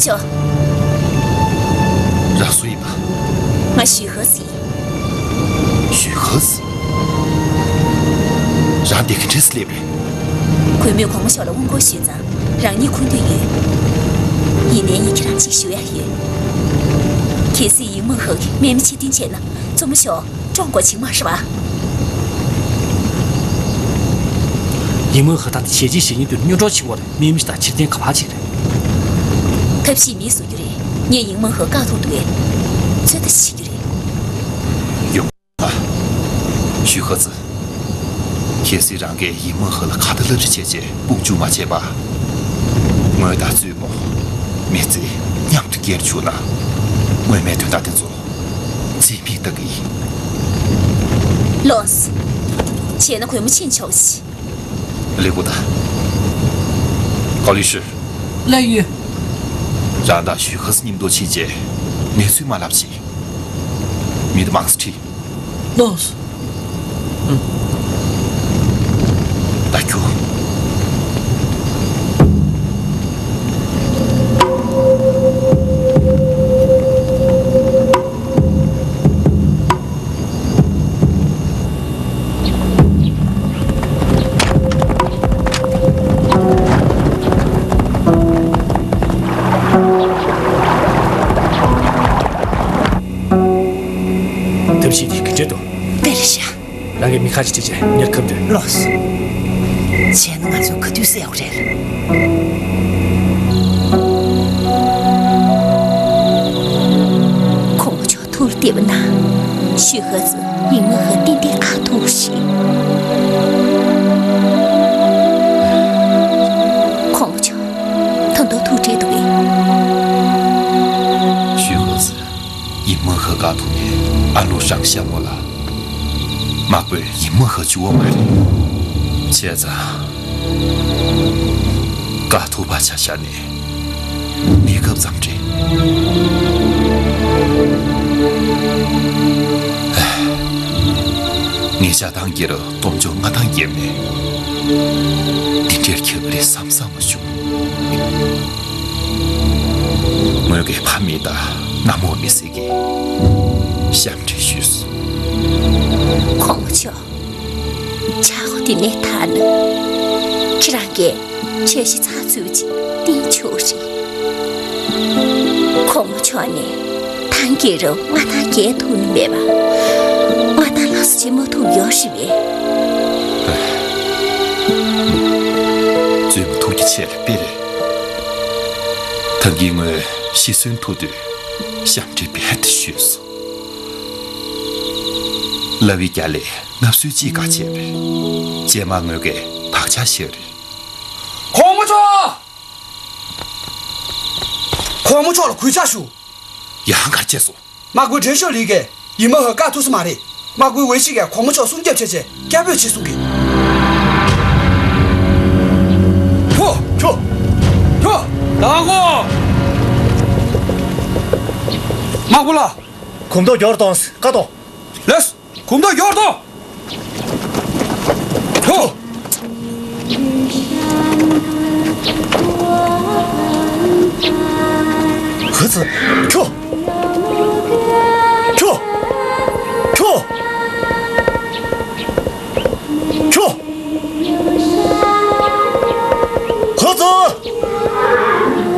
ཤོག་རང་སུ་ཡིན་པ། ང་ཞུས་ཧེ་ཙི་ཡིན། ཞུས་ཧེ་ཙི། རང་འདི་ག་འདྲས་སླེབས་རེད། གུས་མོས་གོང་མ་མཆོག་ལ་དབུ་འཁོར་ཞུས་ཙང་རང་ཉིད་འཁོར་འདོད་ཡོད། ཡིན་ནའི་ངས་ཁྱེད་རང་ཅིག་ཞུ་ཡ་ཡོད། གལ་སྲིད་ཡིན་མོང་ཧེ་གིས་དམག་མི་ཕྱིར་འཐེན་བྱས་ན་གཙོ་མོ་མཆོག་བཀྲོངས་དགོས་ཅིག་མ་རེད་པ། ཡིན་མོང་ཧེ་ད་ལྟ་བྱས་རྗེས་བཞེས་མཁན་དུ་སྙོན་གྲོགས་བྱེད་དགོས་རེད། དམག་མི་དང་ཕྱིར་འཐེན་ག་པར་བྱེད་རེད། ཐབས་ཤེས་མེད་བཟོ་རྒྱུ་རེད། ངས་ཡིན་མོང་ཧེ་བཀག་ཐུབ་འདུག་གས། ཚོད་ལྟ་བྱེད་རྒྱུ་རེད། ཡོང་། ཞུས་ཧེ་ཙི། གལ་སྲིད་རང་གིས་ཡིན་མོང་ཧེ་ལ་ཁ་ཏ་ལབ་རེས་བྱས་རྗེས་དཔུང་འཇུག་མ་བྱས་པ། ངོས་དང་བཙུན་མོ། མི་ཚེ་མཉམ་དུ་སྐྱེལ་བཅུག་ན། སྔོན་མའི་དོན་དག་དེ་ཚོ་རྩིས་མེད་བཏང་གི་ཡིན། ལོས། བྱས་ན་གུས་མོ་ཕྱིན་ཆོག་ཅིག་ལེགས་པོ་ད། ཀའོ་ལི་ཧྲི། ལགས་ཡོད། རང་དང་ཞུས་ཧེ་ཙི་མཉམ་དུ་ཕྱིན་རྗེས་གནས་ཚུལ་མ་ལབ་ཅིག་མི་དེ་མང་ཙམ་ཁྲིད། ལགས་སོ། ད་ཁྱོད། ཐབས་ཤེས་འདི་ག་འདྲ་འདུག་དཔེ་རེད་ཤག་རང་གིས་མི་ཁ་ཅིག་ཁྲིད་བྱས་ངེད་ཁ་འདྲ། ལགས་སོ། བྱས་ན་ང་ཚོས་ག་དུས་བསད་ཡོད་རེད། གོང་མ་མཆོག་ཐུགས་ལ་བདེ་བ་གནང་། ཞུས་ཧེ་ཙི་ཡིན་མོང་ཧེ་ཏན་ཏན་བཀག་ཐུབ་ཞིག་གོང་མ་མཆོག་ད་དུང་ཐུགས་ཁྲལ་འདུག་གས། ཞུས་ཧེ་ཙི། ཡིན་མོང་ཧེ་བཀག་ཐུབ་ནས་ཨ་ལུ་རང་ཤ་མོ་ལ། དམག་དཔོན་ཡིན་མོང་ཧེ་བཅུག་པ་མ་རེད། བྱས་ཙང་། བཀག་ཐུབ་པ་ཆ་བཞག་ནས་གནས་སྐབས་ཙམ་རེད། ངས་ཆ་ཚང་གི་ར་སྟོབས་འབྱོར་མངའ་ཐང་རྒྱབ་ནས་འདི་འདྲར་ཁྱབ་པ་རེད་བསམ་བསམ་མ་བྱུང་། ངོས་ཀྱི་ཕ་མེས་དང་མནའ་མོ་མི་སྲིད་ཀྱི་ཞབས་འདྲེན་ཞུས་སོང་། གོང་མ་མཆོག་ཆག་སྒོ་འདི་ནས་ཐར་ན། ཁྱེད་རང་གིས་འཆར་གཞི་ཚགས་ཚུད་ཅིག་བཏིང་ཆོག་རེད། གོང་མ་མཆོག་ནས་ཐང་རྒྱལ་རབས་མངའ་ཐང་རྒྱས་ཐུབ་ནི་མེད་པ། མངའ་ཐང་ལགས་སུ་བྱེད་མ་ཐུབ་ཡོད་རེད་པས། བཙུན་མོ་ཐུགས་རྗེ་ཆེ་ལ་དཔེ་རེད། ཐང་གི་ངོས་ཤི་གསོན་ཐུག་དུས་ཞབས་འདྲེན་རྦད་དེ་ཞུས་སོང་། ལབ་པའི་རྒྱ་ལས་སྔ་སྲོལ་གཅིག་བཀག་བྱས་པས། རྗེས་མ་ངོས་ཀྱིས་བག་ཆགས་བཞག་རེད། གོང་མ་མཆོག་གོང་མ་མཆོག་ལ་གུས་ཕྱག་ཞུ། ཡང་གར་བྱས་སོང་། དམག་དཔོན་ཁྲེན་ཤོ་ལི་གིས་ཡིན་མོང་ཧེ་བཀག་ཐུབ་ས་མ་རེད། དམག་དཔོན་ཝེ་ཤི་གིས་གོང་མ་མཆོག་སྲུང་སྐྱོབ་བྱས་རྗེས་སྐྱབས་འགྲོ་བྱེད་གསུང་གི། ཁྱོ། ཁྱོ། ཁྱོ། ལགས་སོ། དམག་དཔོན་ལགས། གོམ་ཐོག་མགྱོགས་རུ་གཏོང་། བཀག་གཏོང་། ལགས། གོམ་ཐོག་མགྱོགས་རུ་གཏོང་། ཁྱོ། ཧི་ཙི། ཁྱོ། ཁྱོ། ཁྱོ། ཁྱོ། ཧི་ཙི།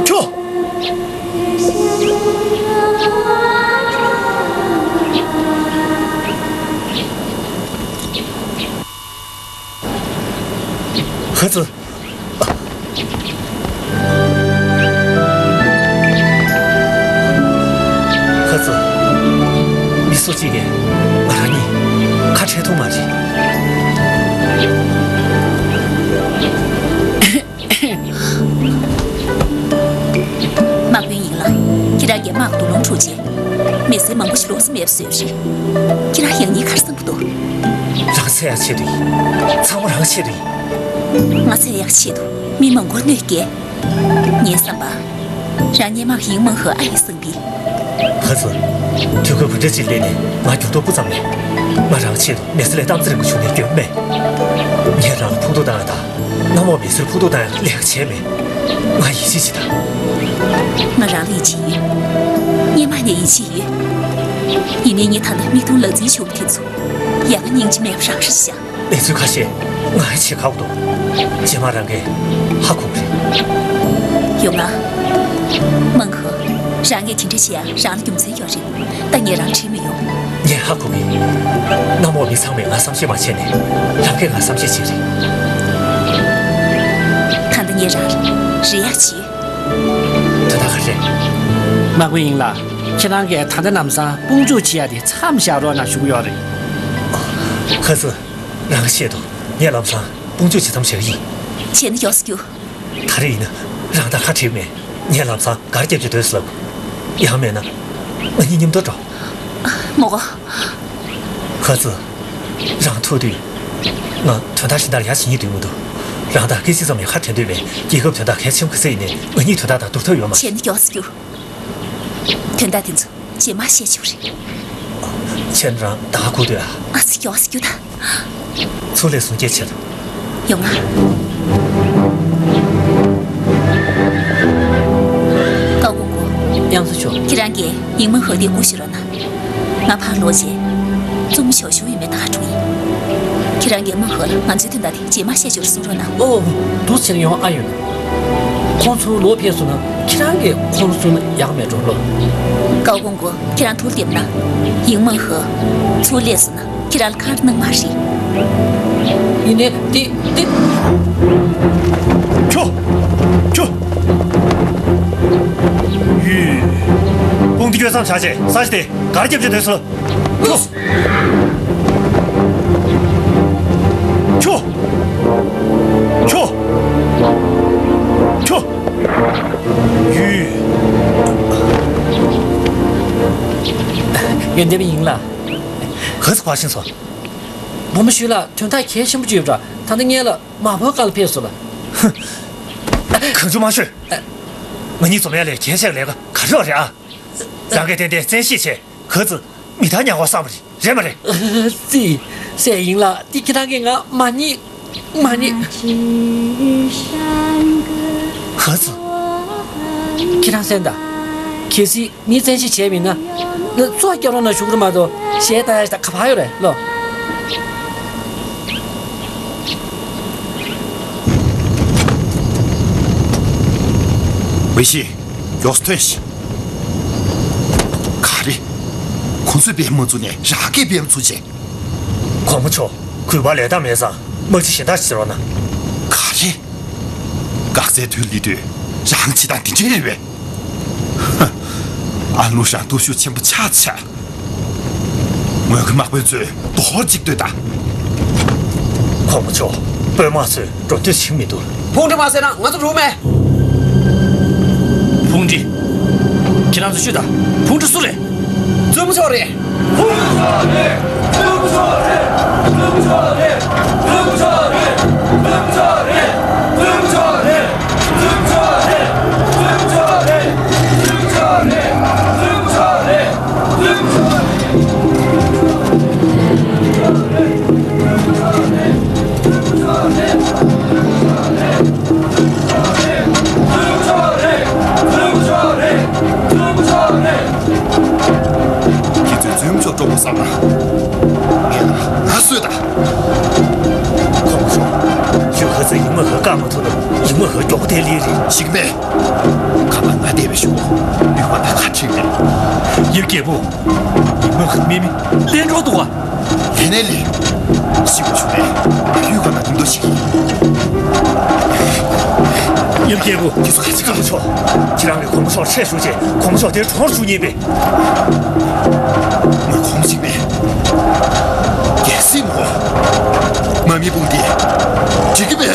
ཁྱོ། ཧི་ཙི། ཧི་ཙི། མི་སུ་གཅིག་གིས་ང་རང་གཉིས་ཁ་བྲལ་ཐུབ་མ་རེད། དམག་དཔོན་ཡིན་ལགས། ཁྱེད་རང་གིས་དམག་འདུ་ལོང་གྲུབ་རྗེས། མི་སེར་མང་པོ་ཞིག་ལོག་ས་མེད་པ་བཟོས་པ་རེད། ཁྱེད་རང་ཡང་སྙིང་ག་རེ་བསམ་གྱི་འདུག་རང་ཚེ་ཡག་ཆེད་དུ་ཡིན། ཚང་མ་རང་ཆེད་དུ་ཡིན། ང་ཚེ་ཡག་ཆེད་དུ་མི་མང་པོར་གནོད་སྐྱེལ། ངའི་བསམ་པར། རང་ཉིད་དམག་ཡིན་མང་ཧེ་ཨ་ཡེ་སང་པི། ཧི་ཙི། དུས་ཚོད་ག་འདྲ་ཅིག་སླེབས་ནས་ང་འགྱུར་ལྡོག་སྤུ་ཙམ་མེད། ང་རང་ཆེད་དུ་མི་ཚེ་ལས་གཏམ་ཚེ་རིང་པོ་བྱུང་ནས་སྐྱོན་མེད། ངས་རང་ལ་ཕུགས་གཏུགས་བཏང་ཡག་དང་། མནའ་མོ་མི་ཚེར་ཕུགས་གཏུགས་བཏང་ཡག་ལས་ཀ་བྱས་མེད། ང་ཡིད་ཆེས་བྱེད་དང་། ང་རང་ལ་ཡིད་ཆེས་ཡོད། སྔོན་མ་ནས་ཡིད་ཆེས་ཡོད། ཡིན་ནའི་ངས་ད་ལྟ་མིག་མཐོང་ལག་ཟིན་བྱུང་བ་དེ་ཚོ་ཡ་ང་སྙིང་རྗེ་མེད་པ་རང་རེད་ཤག་གནས་ཚུལ་ཁ་ཤས་ང་ཡིད་ཆེས་ཁག་པོ་འདུག་རྗེས་མ་རང་གིས་ཧ་གོ་གི་རེད། ཡོང་ང་། མང་ཧོ། རང་གིས་དེ་འདྲ་བྱེད་ཡ་རང་ལ་རྒྱུ་མཚན་ཡོད་རེད། ད་ངས་རང་ཁྲིད་མི་ཡོང་། ངས་ཧ་གོ་གི། གནམ་འོག་མི་ཚང་མས་ང་བསམ་ཤེས་མ་བྱས་ནས་རང་གིས་ང་བསམ་ཤེས་བྱས་རེད། ད་ལྟ་ངས་རང་རེ་ཡ་བྱེད། དོན་དག་ག་རེ་རེད། དམག་དཔོན་ཡིན་ལགས། ཁྱེད་རང་གིས་ད་ལྟ་ལམ་སང་དཔུང་འཇུག་བྱེད་ཡ་དེ་མཚམས་བཞག་རོགས་གནང་ཞུ་གི་ཡོད་རེད། ཧ་ཙི། རང་གིས་ཤེས་དོ། ངས་ལམ་སང་དཔུང་འཇུག་བྱེད་མཚམས་བཞག་གི་ཡིན། བྱས་ན་ཡག་སོ་རྒྱུ། ད་རེས་ཡིན་ན་རང་དང་ཁ་བྲལ་མེད། ངས་ལམ་སང་གར་རྒྱབ་ཀྱི་སྡོད་ཟེར་ལབ། ཡང་མེད་ན་ང་གཉིས་མཉམ་དུ་འགྲོ། མོ་གོ། ཧ་ཙི། རང་ཐུག་དུས་ང་དོན་དག་གཞན་དག་ཡ་བྱེད་སྙིང་འདོད་མི་འདུག་རང་དང་སྐད་ཅིག་ཙམ་ཡང་ཁ་བྲལ་འདོད་པའི་རྒྱལ་ཁབ་དོན་དག་གལ་ཆེན་པོ་ག་ཚད་ཡིན་ནའི་ང་གཉིས་དོན་དག་དང་བསྡུར་ཐབས་ཡོད་མ་རེད། བྱས་ན་ཡག་སོ་རྒྱུ། དོན་དག་དེ་ཚོ་རྗེས་མ་བཤད་ཆོག་རེད། ཁྱེད་རང་ད་ག་སྒུག་སྡོད་ཨ། ཨ་ཙི་ཡག་སོ་རྒྱུ་ད། ཚུར་སླེབས་སོང་སྐད་ཆ་དང་། ཡོང་ང་། ཀའོ་ཀུང་ཀུང་། དབྱངས་མཚོ་མཆོག་ཁྱེད་རང་གིས་ཡིང་མིན་ཧོ་དེ་སྒུག་ཤོག་རོགས་གནང་། ང་ཕར་ལོག་རྗེས། ཙུམ་ཞོ་ཞུ་ཡིན་མེད་ད་གྲོགས་ཡིན། ཁྱེད་རང་གིས་མིན་ཧོ་ལ་ང་ཚོའི་དོན་དག་དེ་རྗེས་མ་བཤད་ཆོག་གསུང་རོགས་གནང་། ཨོ། འདུག་ཟེར་ཡོང་ཨ་ཡོད། ཁོང་ཚུར་ལོག་ཕེབས་སོང་ན་ཁྱེད་རང་གིས་ཁོང་ཚོ་ན་ཡག་མེད་འགྲོ་ལོ། ཀའོ་ཀུང་ཀུང་ཁྱེད་རང་ཐུགས་བདེ་མ་ན། ཡིང་མིན་ཧོ། ཚུར་སླེབས་སོང་ན་ཁྱེད་རང་ལ་ཁ་གནང་མ་རེད། ཡིན་ནའི་དེ་དེ། ཁྱོ། ཁྱོ། ཡུས། དཔུང་སྡེ་སྐྱོད་མཚམས་བཞག་རྗེས་ས་གཞི་དེ་གར་རྒྱབ་ཀྱི་དུས་སུ། ཁྱོ། ཁྱོ། ཁྱོ། ཁྱོ། ཡུས། ཡོན་ཏན་ཡིན་ལ། ག་ཚོད་བར་ཕྱིན་སོང་། བུ་མོ་ཞུས་ལགས་དོན་དག་གལ་ཆེན་པོ་ཅིག་ཡོད་པ་འདྲ། ད་ལྟ་སྔོན་ལ་མ་བོ་ག་ལ་ཕེབས་སོང་ལ། གང་བྱུང་མ་ཤོད། ང་གཉིས་འཛོམས་ཡ་ལས་གལ་ཆེ་བའི་ལས་ཀ་ག་རེ་ཡོད་རེད་ཨ། རང་གིས་ཏན་ཏན་བཙན་ཤེད་བྱས། ག་ཚོད་མི་ཐག་ཉེ་བ་བསམ་པ་རེད། རེད་མ་རེད། ཙི། སྲས་ཡིན་ལགས་འདི་ཁྱེད་རང་གིས་ང་མ་ཉེས། མ་ཉེས། ག་ཚོད། ཁྱེད་རང་གསན་དང་། གལ་སྲིད་ངས་བཙན་ཤེད་བྱས་མིན་ན། ང་ཚོ་སྐྱབས་རོགས་ན་ཞུ་གི་རེད་མ་གཏོགས་གཞས་ལྟ་ཡ་ཞིག་ད་ག་པར་ཡོད་རེད་ལོ། ཝེ་ཤི། ཡོགས་ཐོན་ཤི། ག་རེ། ཁོང་ཚོས་འབེབས་མ་ཚུགས་ནས་རང་གིས་འབེབས་ཚུགས་བྱས། གོང་མ་མཆོག་གུས་པ་ལས་དང་མེད་ཙང་དམག་སྤྱི་གཞན་དག་ཞིག་རོགས་གནང་། ག་རེ། འགག་རྩའི་དུས་སླེབས་དུས་རང་བྱེད་སྟངས་འདི་འདྲ་རེད་པས། ཧ། ཨ་ལུ་རང་སྟོབས་ཤུགས་ཆེན་པོ་ཆགས་ཆགས། ངོས་ཀྱི་དམག་དཔོན་ཚོས་རྡོ་ཧོར་གཅིག་སྡོད་དང་། གོང་མ་མཆོག་དཔོན་དམག་ཚོས་འགྲོ་འདོད་བྱེད་མི་འདུག་ཕུང་ཁྲི་མ་བསད་ན་ང་ཚོ་འགྲོ་མེད། ཕུང་ཁྲི། ཁྱེད་རང་ཚོ་ཤོད་དང་། ཕུང་ཁྲི་སུ་རེད། བཙུན་མོ་མཆོག་རེད། ཁྱེད་ཚོས་བཙུན་མོ་མཆོག་སྐྱོབ་དགོས་བསམ་ན། ངས་ང་གསོད་དང་། གོང་མ་མཆོག་ཁྱོད་ཁ་ཚ་ཡིན་མ་ཧ་བཀག་མ་ཐུབ་ན་ཡིན་མ་ཧ་མགྱོགས་པོ་དེ་ལི་རེད། ཞིག་མེད། ཁ་པར་ང་བལྟས་པའི་གཞུག་གུ་ལུས་པ་ད་ཁ་ཁྲིད་མེད། ཡབ་རྒྱལ་པོ། ཡིན་མ་ཧ་མི་མི་ལན་འགྲོ་འདུག་བ། ལན་ནས་ལན། ཤི་བ་བྱུང་ནས་ཡུལ་ག་ན་འདུག་འདུག་ཞིག་ཡིན། ཡབ་རྒྱལ་པོ། དེ་ཚོ་ག་ཚོད་གང་ཆོག་ཁྱེད་རང་གིས་གོང་མ་མཆོག་ཕྱིར་ཞུ་རྗེས་གོང་མ་མཆོག་དེར་གྲོངས་ཞུ་ཉེན་པས། ངས་གོང་ཞིག་མེད། རྒྱལ་སྲིད་མོ། མ་མི་དཔུང་སྡེ། འགྲིག་གི་མེད།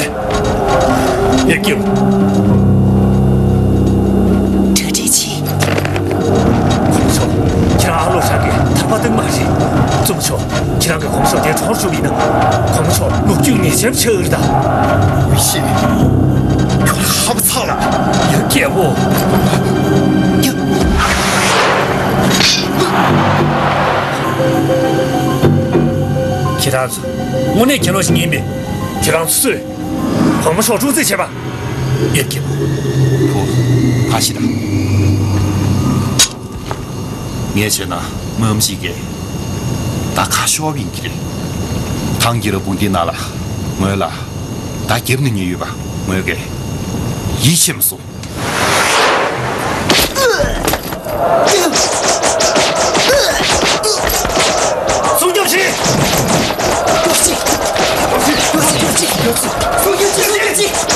ཡ་སྐྱིད། གྲ་སྒྲིག་བྱེད། གོང་མ་མཆོག་ཁྱེད་རང་ཨ་ལོ་ཧྲ་གི་ཐར་པ་བཏང་མ་རེད། བཙུན་མོ་མཆོག་ཁྱེད་རང་གིས་གོང་མ་མཆོག་དེར་གྲོངས་ཞུ་མིན་ན། གོང་མ་མཆོག་ལོ་རྒྱུས་ངེས་ཅན་ཆགས་ཀྱི་རེད་ད། མི་ཤེས། ཁྱོད་ལ་ཧ་པ་ཚ་ལ། ཡ་སྐྱེ་བོ། ཡ། ཁྱེད་རང་ཚོ་དངོས་གནས་གྱེན་ལོག་ཞིག་ཡིན་པས། ཁྱེད་རང་ཚོ་སུས་གོང་མ་མཆོག་དཀྲུག་རྩིས་བྱས་པ། ཡ་སྐྱེ་བོ། བུ། ཨ་ཤི་ད། ངས་བྱས་ན་མམ་ཞིག་གིས་ད་ཁ་ཤོར་བ་ཡིན་གྱི་རེད། ཐང་གི་ར་བུ་འདི་ན་ལ་ངོས་ལ་ད་རྒྱབ་ནས་ཉེ་ཡོད་པ་ངོས་ཀྱིས་ཡིད་ཆེས་མ་སོང་། སྲུང་སྐྱོབ་བྱེད། སྲུང་སྐྱོབ་བྱེད། སྲུང་སྐྱོབ་བྱེད།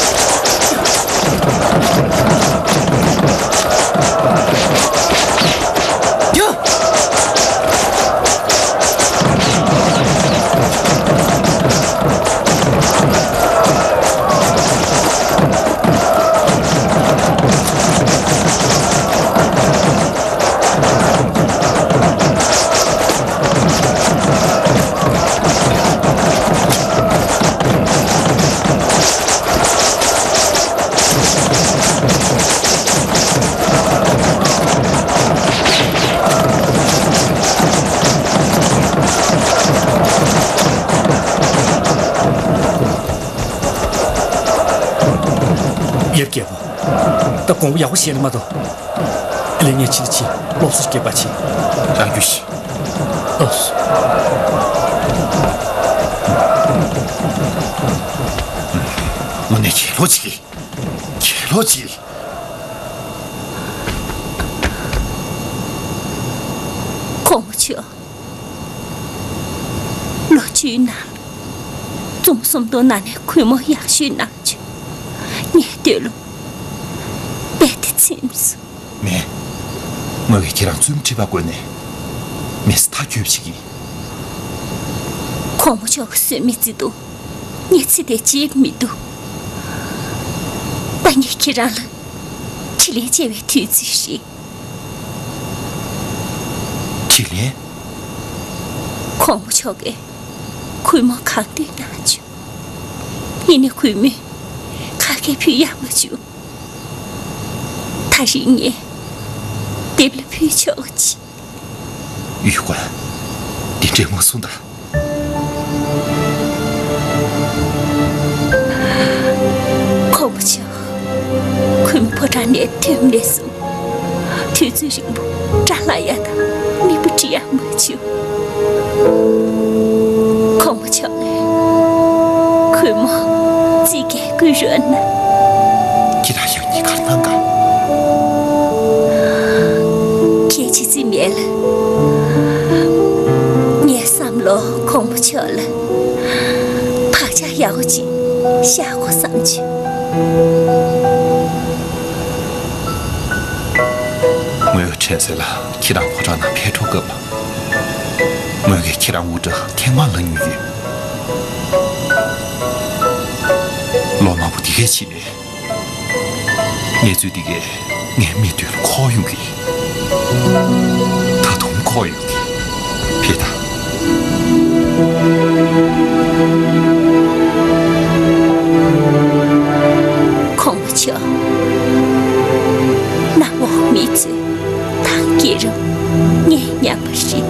ཡབ་རྒྱལ་པོ། ད་དགོངས་པ་ཡག་པོ་བཞེས་ན་མ་གཏོགས། ཨ་ལས་ངས་ཕྱི་ལ་ཕྱིན་སློབ་གསོ་རྒྱག་པ་བྱེད། རང་རྒྱུད་བཞི། ཨོ། དངོས་གནས་གྱེན་ལོག་ཅིག་གྱེན་ལོག་ཅིག་གོང་མ་མཆོག་ལོ་བཅུའི་ནང་ལ་བཙུན་མོ་སུམ་མདོ་ན་ནས་གུས་མོ་ཡག་ཤོས་གནང་བྱུང་། ངའི་འདོད་བློ་རྦད་དེ་ཚིམས་སོང་། མེད། ངོས་ཀྱིས་ཁྱེད་རང་བཙུན་མོ་ཁྲིད་པ་བཀོལ་ནས་མི་ཚེ་མཐའ་འཁྱོལ་བྱེད་ཀྱི། གོང་མ་མཆོག་གི་བཟོད་མེད་བརྩེ་དུང་ངས་ཚེ་འདིར་བརྗེད་མི་ཐུབ། ད་ངས་ཁྱེད་རང་ལ་དྲིན་ལན་འཇལ་བའི་དུས་ཚོད་རེད། དྲིན་ལན། གོང་མ་མཆོག་གིས་གུས་མོ་གང་འདོད་གནང་བྱུང་། ཡིན་ནའི་གུས་མོས་ཁ་སྐད་ཕུལ་ཡག་མ་བྱུང་། ད་རིང་ངས་དེབ་ལ་ཕུལ་ཆོག་གི། ཡུས་ཧོན། འདི་འདྲས་མ་གསུངས་དང་། གོང་མ་མཆོག་གུས་མོ་ཕོ་བྲང་ནས་ཐོན་ནས་བཟུང་དུས་ཚོད་རིང་པོ་དགྲ་ལྷ་ཡ་དང་མི་བུ་འདྲི་ཡག་མ་བྱུང་། གོང་མ་མཆོག་ངས་གུས་མོ་རྩིས་ཀྱིས་བསྐུལ་རོགས་གནང་། ཁྱེད་རང་ཡང་གཉིས་ཀར་གནང་ག་ཁྱེད་ཀྱི་རྩིས་མེད་ལ། ངའི་བསམ་བློ་གོང་མ་མཆོག་ལ་བག་ཆགས་ཡག་པོ་ཅིག་བཞག་དགོས་བསམ་བྱུང་། ངོས་དྲན་གསལ་ལ་ཁྱེད་རང་ཕོ་བྲང་ནང་ཕེབས་འགྲོ་སྐབས་ལ། ངོས་ཀྱིས་ཁྱེད་རང་དབུ་སྐྲ་ཐེངས་མང་ལ་ཉོས་ཡོད། ལོ་མང་པོ་འདི་གས་ཕྱིན་ནས། གནས་ཚུལ་འདི་གས་ངའི་མིག་མདུན་ལ་འཁོར་ཡོང་གི། ད་དུང་འཁོར་ཡོང་གི། ཕེབས་དང་། གོང་མ་མཆོག་གནམ་འོག་མི་ཚོས་ཐང་རྒྱལ་རབས་ངའི་ཉམས་པ་རེད།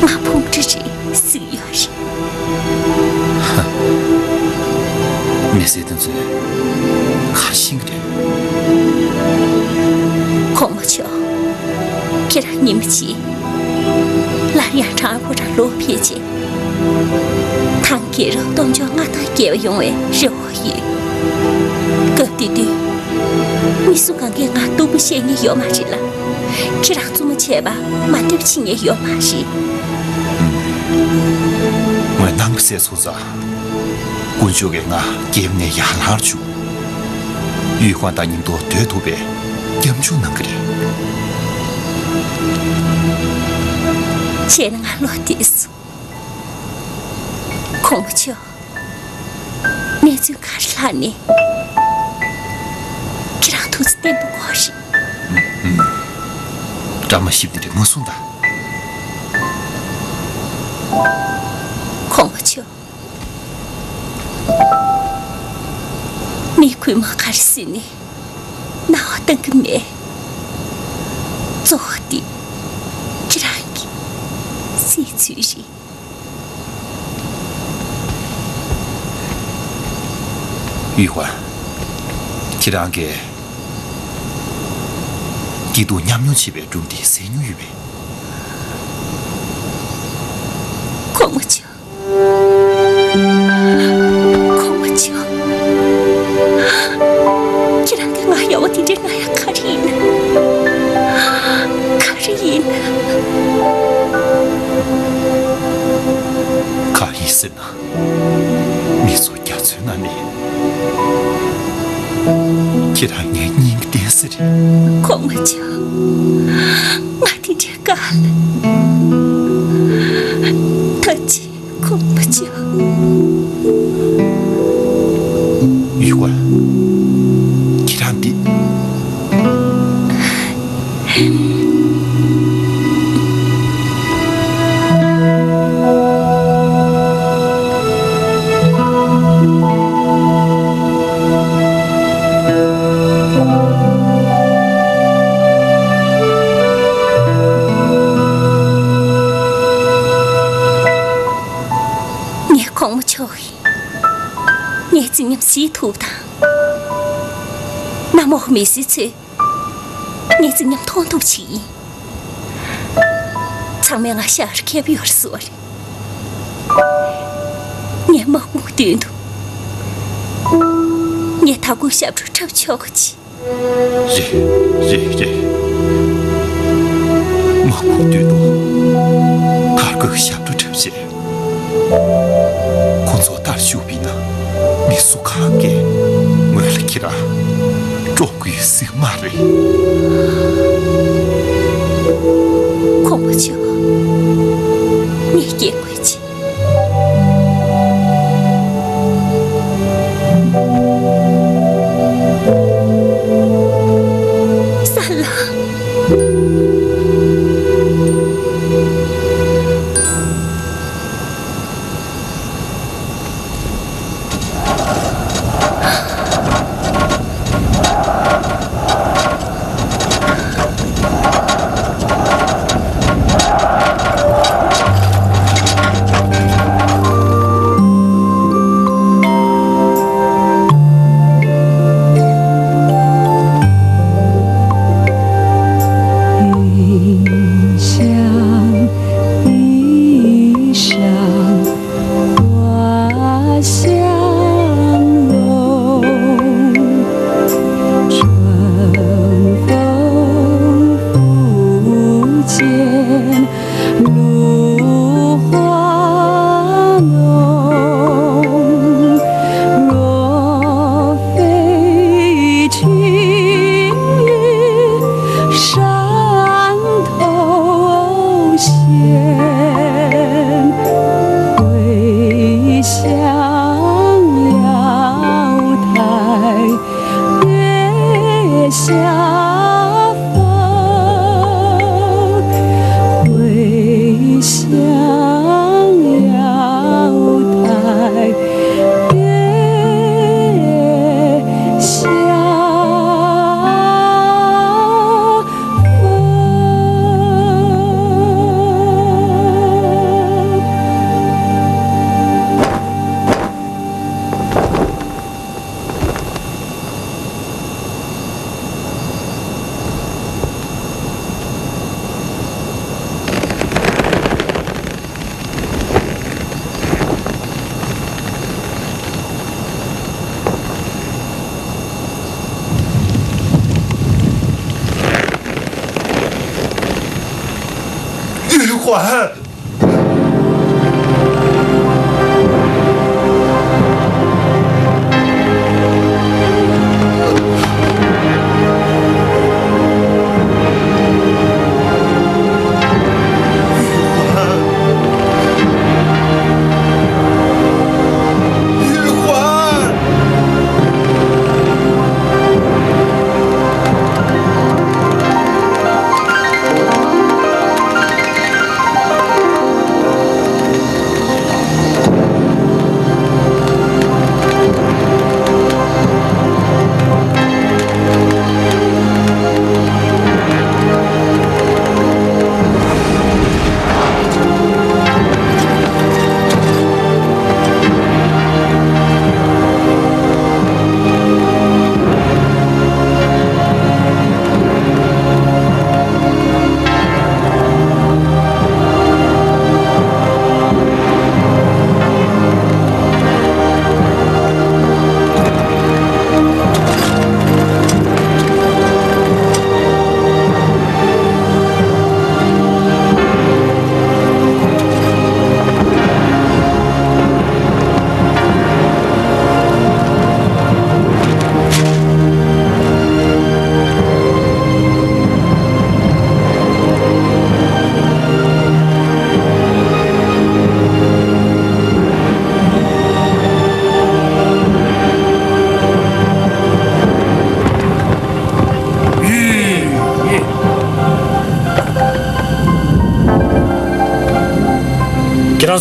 ང་ཕུང་ཁྲི་རེད་ཟེར་གྱི་ཡོད་རེད། ཧ། མི་སེར་དེ་ཚོས་ག་རེ་ཤེས་ཀྱི་རེད། གོང་མ་མཆོག་ཁྱེད་རང་ཉི་མ་གཅིག་སླར་ཡང་གྲང་ཕོ་བྲང་ལོག་ཕེབས་རྗེས། ཐང་རྒྱལ་རབས་སྟོབས་འབྱོར་མངའ་ཐང་རྒྱས་པ་ཡོང་བའི་རེ་བ་ཡོད། སྐབས་དེ་དུས་མི་སུ་གང་གིས་ང་སྡུག་པོ་བཤད་མཁན་ཡོད་མ་རེད་ལ། ཁྱེད་རང་བཙུན་མོ་བྱས་པ་མ་འདོད་བྱེད་མཁན་ཡོད་མ་རེད། ངས་ནང་གི་སྲས་ཚོ་ཚ། དཀོན་མཆོག་གིས་ང་རྒྱལ་ནས་ཡར་ལངས་བྱུང་། ཡུས་ཧོན་དང་མཉམ་དུ་སྡོད་ཐུབ་པའི་སྐྱབས་འཇུག་གནང་གི་རེད། བྱས་ན་ང་བློ་བདེ་སོང་། གོང་མ་མཆོག་གནས་ཚུལ་ག་རེ་ལྷག་ནས། ཁྱེད་རང་ཐུགས་བརྩེ་བརྟན་པོ་དགོས་རེད། བཀྲ་མ་ཤིས་པ་འདི་འདྲ་མ་གསུངས་དང་། གོང་མ་མཆོག་ངས་གུས་མོ་ག་རེ་ཟེར་ནས་སྣང་བ་གཏང་གི་མེད། གཙོ་བོ་དེ་ཁྱེད་རང་གི་སྲིད་ཚུལ་རེད། ཡུས་ཧོན། ཁྱེད་རང་གིས་ སྐྱིད་སྡུག་མཉམ་མྱོང་བྱེད་པའི་གྲུབ་འབྲས་ཟིན་མྱོང་ཡོད་པས། གོང་མ་མཆོག་གོང་མ་མཆོག་ཁྱེད་རང་གིས་ང་གཡོག་པོ་དེ་འདྲའི་ང་ཡག་ག་རེ་ཡིན། ག་རེ་ཡིན། གང་ཡིན་ཟེར་ན། མི་ཚོགས་རྒྱ་མཚོའི་ནང་ནས་ཁྱེད་རང་ངའི་སྙིང་གཏད་ས་རེད། གོང་མ་མཆོག་ང་དེ་འདྲའི་དཀའ་ལས། ད་ཅི། གོང་མ་མཆོག་ཡུལ་སྐོར། ཁྱེད་རང་འདི། ངས་གོང་མ་མཆོག་གི་ངའི་རྩིས་ཉམས་གཟིགས་ཐུབ་དང་། གནམ་འོག་མི་སེར་ཚོས་ངའི་རྩིས་ཉམས་མཐོང་ཐུབ་ཆེད་ཡིན། ཚང་མས་ང་ཤར་མཁས་པོ་ཡོད་བཟོ་བ་རེད། ངས་དམག་དཔུང་བསྡུས་འདུག་ངས་དྭགས་པོའི་ཞབས་བྲོ་འཁྲབ་ཆོག་གོ་ཅི། རེད། རེད། རེད། དམག་དཔུང་བསྡུས་འདུག་དྭགས་པོའི་ཞབས་བྲོ་འཁྲབ་བྱས། ཁོ་ཚོ་ལྟར་བཞུགས་པ་ཡིན་ན། མི་སུ་གང་གིས་ངོས་ལ་ཁྱེད་རང་བཀྲོངས་དགོས་སྲིད་མ་རེད། གོང་མ་མཆོག་ངས་སྐྱེལ་དགོས་ཅི། ས་ལ།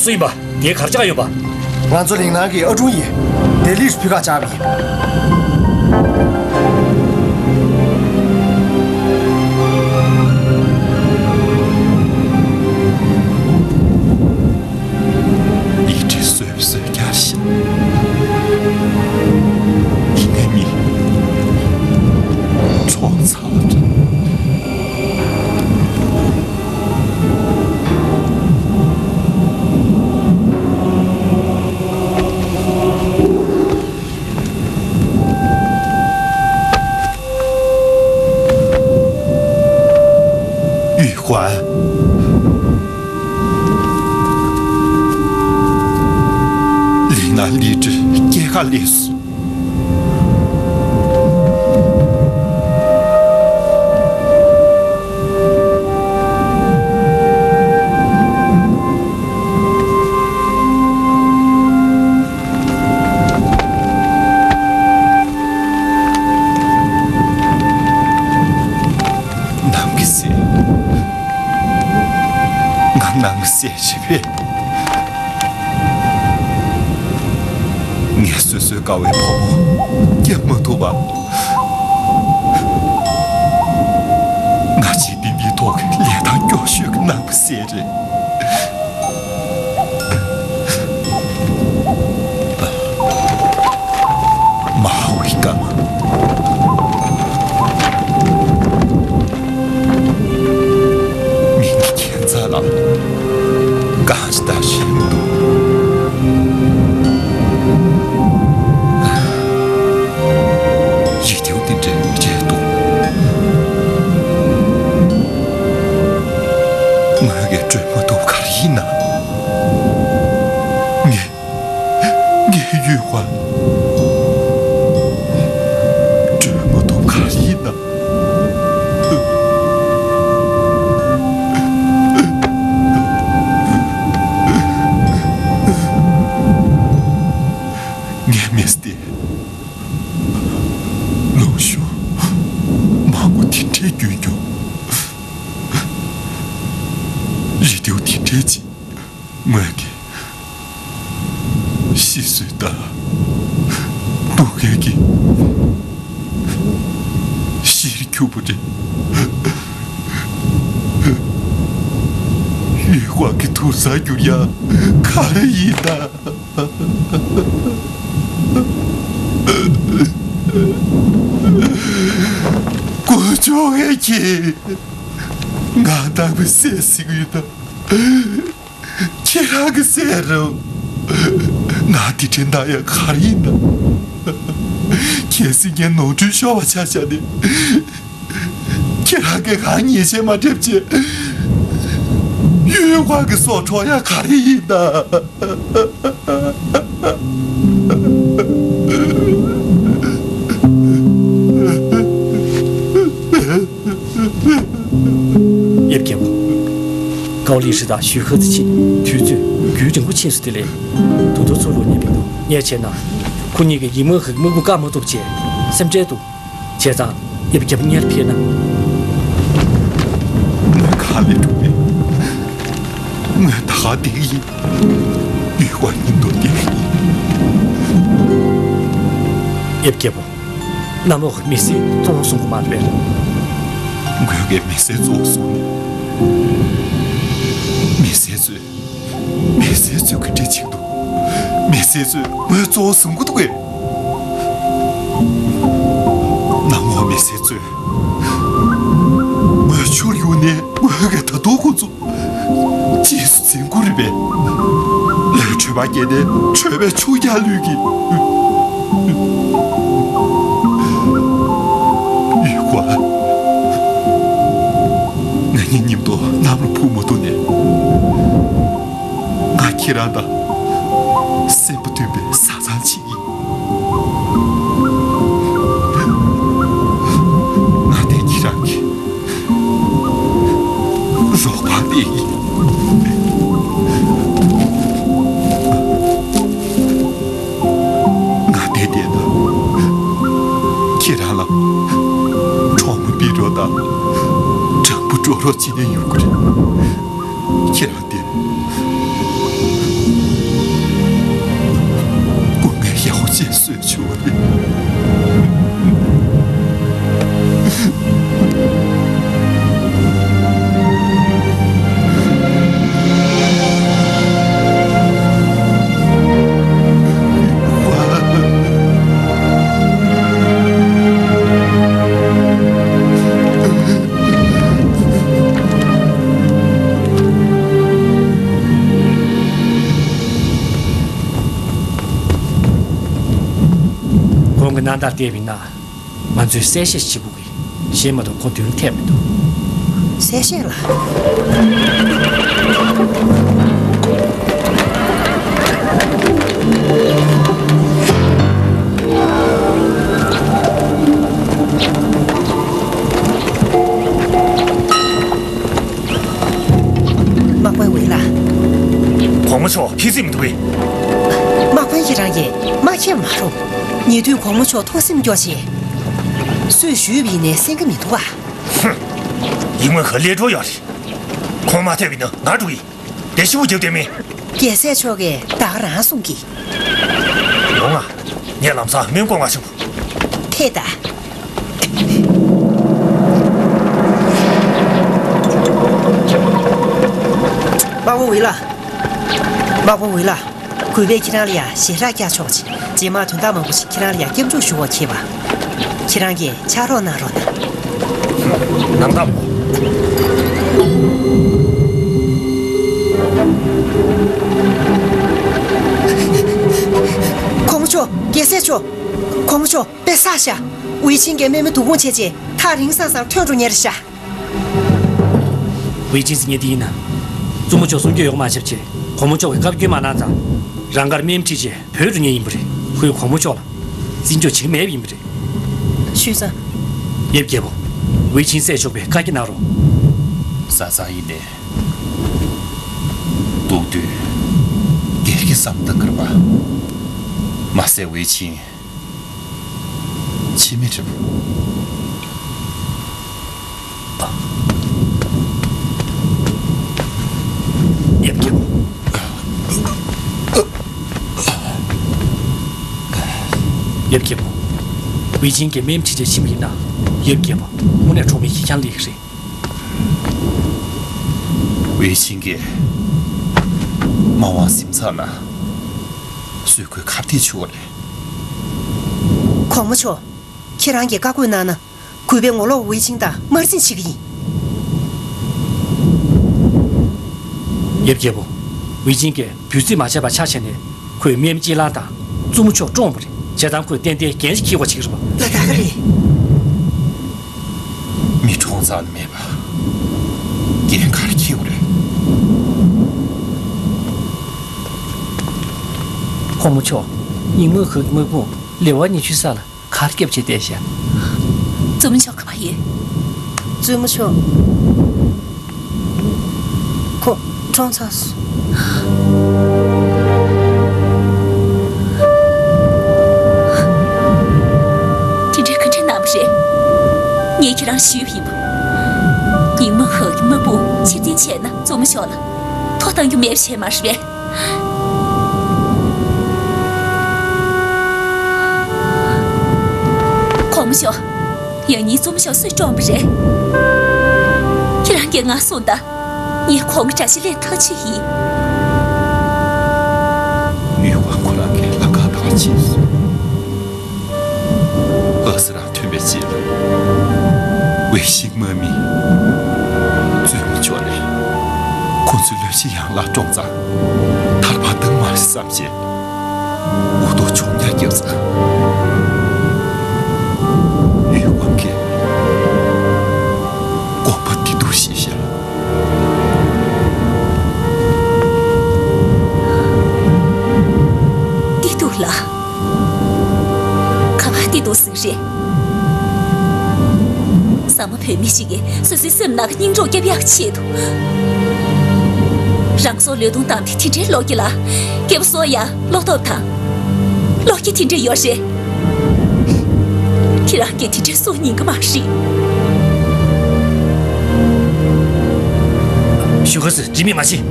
སུ་ཡིན་པ། དེ་གར་ཆགས་ཡོད་པ། ང་ཚོ་གླིང་ནང་གི་ཨ་ཀྲུང་ཡིན། ལྡི་ལིར་ཕུལ་ཁ་བཅར་བ་ཡིན། ཡིག་ཁྲི་སོས་སོས་བསྐྱར་ཞིག་ངའི་མིག་ཕྱོགས་ཚ་བ་འདྲ། ཡུས་ཧུན། ལི་ན་ལི་ཀྲི་སྐྱེས་ཁ་ལས་སུ། ནང་གི་སྲས། ང་ནང་གི་སྲས་ཞིག་རེད། ངས་གསོད་གསོད་དཀའ་བའི་ཕོ་མོ་སྐྱབས་མ་ཐུབ་པ། ང་འཇིག་རྟེན་འདིའི་ཐོག་གི་ལས་དང་སྐྱོ་ཤོས་ཀྱི་ནང་གི་སྲས་རེད། མ་ཧོ་ཧི་ཀ་མ། མིང་གི་ཁྱད་མཚར་ལ་གང་ཞིག་ད་ཤེས་མི་འདུག་ཡིག་རྒྱུགས་འདི་འདྲའི་བྱས་འདུག་ངོས་ཀྱིས་སྤྲོད་མ་ཐུབ་ག་རེ་ཡིན་ན། ངས། ངས་ཡུས་ཧུན་སྤྲོད་མ་ཐུབ་ག་རེ་ཡིན་ན། ངའི་མི་ཚེ་འདི་ལོ་ཤུ་མང་པོ་དེ་འདྲའི་རྒྱུན་འཁྱོངས། རེ་ལྟོས་དེ་འདྲའི་ཅིག་ངོས་ཀྱིས་ཤི་གསོན་དང་སྡུག་བསྔལ་གྱི་གཞིར་གྱུར་པ་རེད། ཡུས་ཧུན་གྱི་དུར་སར་འགྱུར་ཡ་ག་རེ་ཡིན་ད། དཀོན་མཆོག་ངས་ཁྱེད་ང་ནང་མི་སྲས་ཟིག་ཡོད་ད། ཁྱེད་རང་གི་སྲས་རེད། ང་དེ་དྲན་ད་ཡ་ག་རེ་ཡིན་ད། གལ་སྲིད་ངས་ནོར་འཁྲུལ་ཤོར་བ་ཆ་བཞག་ནས། ཁྱེད་རང་གིས་ང་ཉེས་ཆད་མ་འགྲེབས་བྱས། ཡུས་ཧུན་གྱི་སྲོག་འཕྲོག་ཡ་ག་རེ་ཡིན་ད། ཡབ་རྒྱལ་པོ། ཀའོ་ལི་ཧྲི་དང་ཞུས་ཧེ་ཙི་ཆི་དུས་ཚོད་རྒྱུན་རིང་པོ་ཕྱིན་སོང་། དེ་ལས་དུ་དུ་ཚུར་ལོག་ཉེས་པའི་འདུག་ངས་བྱས་ན་ཁོ་གཉིས་ཀྱིས་ཡིད་སྨོན་ཧེ་གི་དམག་དཔུང་བཀག་མ་ཐུབ་བྱས་སེམས་ཁྲལ་འདུག་བྱས་ཙང་ཡབ་རྒྱལ་པོ་སྔོན་ལ་ཕེབས་ན། ངས་ག་ལེར་འགྲོ་གི་ཡིན། ངས་ད་ག་བསྡད་ཀྱི་ཡིན། ཡུས་ཧུན་མཉམ་དུ་བསྡད་ཀྱི་ཡིན། ཡབ་རྒྱལ་པོ། གནམ་འོག་གི་མི་སེར་གཙོ་བོ་བཟུང་གི་མ་རེད་པས། ངོས་ཀྱིས་མི་སེར་གཙོ་བོ་བཟུང་ནས། མི་སེར་ཚོས། མི་སེར་ཚོས་ག་འདྲ་བྱེད་ཀྱི་འདུག་མི་སེར་ཚོས་ངོས་གཙོ་བོ་བཟུང་གི་འདུག་གས། གནམ་འོག་མི་སེར་ཚོས་ངོས་ཕྱུར་གཡུགས་ནས། ངོས་ཀྱིས་ད་དུང་ཁོ་ཚོ་རྗེས་སུ་འཛིན་དགོས་རེད་པས། ལས་འཕྲོས་པ་བརྒྱབ་ནས་འཕྲོས་པའི་ཆུ་རྒྱག་ལུས་ཀྱི། ཡུས་ཧུན། ང་གཉིས་མཉམ་དུ་གནམ་ལ་འཕུར་མ་ཐུབ་ནས། ང་ཁྱེད་རང་དང་སེམས་པ་མཐུན་པའི་བཟའ་ཚང་ཅིག་ཡིན། ང་དེ་ཁྱེད་རང་གི་རོགས་པ་དེ་ཡིན། ང་དེ་བསྡད་ན། ཁྱེད་རང་ལ་གྲོགས་མོ་ཕུད་རོགས་དང་། སྤྲང་པོ་སྤྲོད་རོགས་བྱེད་ནས་ཡོང་གི་རེད། ཁྱེད་རང་དེ། ཡག་པོ་ཅིག་གསོས་བྱུང་བ་རེད། ཁོང་གི་རྣམ་ཐར་བལྟས་པ་ཡིན་ན། ང་ཚོས་གསལ་བཤད་བྱེད་དགོས་ཀྱི་ཞེས་མ་གཏོགས་ཁོང་དོན་ཐད་མི་འདུག་གསལ་བཤད་ལ། དམག་དཔོན་ཝེ་ལགས། གོང་མ་མཆོག་ཕྱི་སྲིད་མི་འདུག་གས། དམག་དཔོན་ཁྱེད་རང་གིས་མ་མཁྱེན་མ་རུང་། ཉེ་དུས་གོང་མ་མཆོག་ཐུགས་སེམས་སྐྱོ་ཞེས། སུས་ཞུས་པ་ཡིན་ནའི་གསན་གྱི་མི་འདུག་ག་ཧུམ། ཡིག་དངོས་ཁ་ལས་འགྲོ་ཡོད་རེད། ཁོང་མ་ཐེབས་པ་ཡིན་ན་ང་འགྲོ་གི་ཡིན། དེ་ཤི་བོ་རྒྱབ་བསྡད་མེད། རྒྱལ་སྲས་མཆོག་གིས་ད་ག་རང་གསུང་གི། ཡོང་ང་། ངས་ལམ་སང་སྨན་སྐོང་བ་ཞུ། ཐད་ད། དམག་དཔོན་ཝེ་ལགས། དམག་དཔོན་ཝེ་ལགས། གུས་པས་ཁྱེད་རང་ལ་ཡང་ཞལ་རག་བཀྱག་ཆོག་ཅིག་རྗེས་མ་དོན་དག་མང་པོ་ཞིག་ཁྱེད་རང་ལ་ཡང་སྐྱབས་འཇུག་ཞུ་བར་ཁྱེད་པ། ཁྱེད་རང་གིས་ཕྱག་རོགས་གནང་རོགས་གནང་། གནང་དང་པོ། གོང་མ་མཆོག་རྒྱལ་སྲས་མཆོག་གོང་མ་མཆོག་དཔེ་བསགས་ཤག་ཝེ་ཆིང་གིས་དམག་མི་བསྡུ་སྐོང་བྱས་རྗེས་ཐག་རིང་ས་སང་ཐོན་འགྲོ་ཉེ་རེད་ཤག་ཝེ་ཆིང་ཟེར་མཁན་དེ་ཡིན་ན། བཙུན་མོ་མཆོག་གསུང་རྒྱུ་ཡོག་མ་བྱབ་ཆེ། གོང་མ་མཆོག་གིས་བཀའ་བཀྱོན་མ་གནང་ཙང་། རང་དགར་དམག་མི་ཁྲིད་རྗེས་བྲོས་འགྲོ་ཉེ་ཡིན་པ་རེད། ཁོས་གོང་མ་མཆོག་ལ་བརྩི་འཇོག་བྱེད་ཀྱི་མེད་པ་ཡིན་པ་རེད། ཞུས་ཙང་། ཡབ་རྒྱལ་པོ། ཝེ་ཆིང་བསད་ཆོག་པའི་བཀའ་རྒྱ་གནང་རོགས། བཟའ་ཚང་ཡིན་ནའི། སྡུག་དུས་སྒེར་གྱི་བསམ་བཏང་གི་རེད་པ། མ་ཟད་ཝེ་ཆིང་། ཕྱི་མི་རེད་པ། ཡབ་རྒྱལ་པོ། ཡབ་རྒྱལ་པོ། ཝེ་ཆིང་གིས་དམག་མི་ཁྲིད་རྗེས་ཕྱིན་པ་ཡིན་ན། ཡབ་རྒྱལ་པོ་དངོས་གནས་གྲོགས་མེད་ཁྱི་རྐྱང་ལས་ཀྱི་རེད། ཝེ་ཆིང་གིས་མ་འོངས་གཟིམ་ཚགས་ན་སུས་ཁོའི་ཁ་གཏད་ཆོག་རེད། གོང་མ་མཆོག་ཁྱེད་རང་གིས་བཀའ་བཀོད་གནང་ན། གུས་པས་ངོ་ལོག་ཝེ་ཆིང་དང་དམར་འཛིང་བྱེད་ཀྱི་ཡིན། ཡབ་རྒྱལ་པོ། ཝེ་ཆིང་གིས་འབུལ་རྩིས་མ་བྱས་པ་ཆ་བཞག་ནས་ཁོས་དམག་མི་གཅིག་ལངས་དང་བཙུན་མོ་མཆོག་བཀྲོངས་པ་རེད། བྱས་ཙང་ཁོས་ཏན་ཏན་འགན་ཞིག་འཁྱེར་དགོས་བྱེད་ཀྱི་རེད་པ། ལ་ད་ག་རེད། མི་གྲོངས་ཙམ་ལས་མེད་པ། འགན་ག་རེ་འཁྱེར་དགོས་རེད། གོང་མ་མཆོག་ཉིན་མོའི་ཁུག་དམག་དཔུང་ལེ་བ་ཉི་ཤུ་ས་ལ། གར་སྐྱབས་བྱས་བསྡད་ཤག་བཙུན་མོ་མཆོག་ག་པར་ཡོད། བཙུན་མོ་མཆོག་ཁོ་གྲོངས་ཚར་སོང་། དེ་འདྲའི་ག་འདྲ་གནང་བ་རེད། ངས་ཁྱེད་རང་ཞུས་པ་ཡིན་པ། ཉིན་མོ་ཧོ་གི་དམག་དཔུང་ཕྱིར་འཐེན་བྱས་ན་བཙུན་མོ་མཆོག་ལ་ཐོ་གཏོང་རྒྱུ་མེད་པ་བྱས་མ་རེད་པས། གོང་མ་མཆོག་ཡང་སྙིང་བཙུན་མོ་མཆོག་སུས་བཀྲོངས་པ་རེད། ཁྱེད་རང་གིས་ང་གསུངས་དང་། ངས་ཁོང་གི་དགྲ་ཤ་ལས་ཐག་ཆོད་ཡིན། ཡུལ་དབང་ཁོ་རང་གིས་ལམ་ཁ་བཏང་བ་ཕྱིན་སོང་། ཨ་སི་རང་ཐོན་པའི་རྗེས་ལ། ཝེ་ཤིང་དམག་མིས་བཙུན་མོ་མཆོག་ལས་ཁོ་ཚོའི་ལུས་ཤིང་ཡང་ལ་བཀྲོངས་ཙང་། ཐར་པ་བཏང་མ་རེད་བསམ་བྱས། འུ་ཐུག་ཆུང་ཉག་བརྒྱབ་ཙང་། ཡུལ་དབང་གིས་དགོངས་པ་བདེ་སྡུག་བཞེས་ཤག་བདེ་སྡུག་ལ། ག་པར་བདེ་སྡུག་ཟེར་གི་རེད། ཟ་མ་བོད་མི་ཞིག་གིས་སོ་སོའི་སེམས་ནང་གི་སྙིང་རུས་སྐྱོབ་ཡག་ཆེད་དུ། རང་སྲོག་བློས་གཏོང་བཏང་སྟེ་དེ་འདྲའི་བློ་སྐྱེད་ལ། སྐྱེ་བོ་སུ་ཡང་བློ་སྟོབས་དང་། བློ་སྐྱེད་དེ་འདྲ་ཡོད་རེད། ཁྱེད་རང་གིས་དེ་འདྲའི་སུ་ཉན་གི་མ་རེད། ཞུ་ག་སི་དྲི་མེད་མ་བྱེད།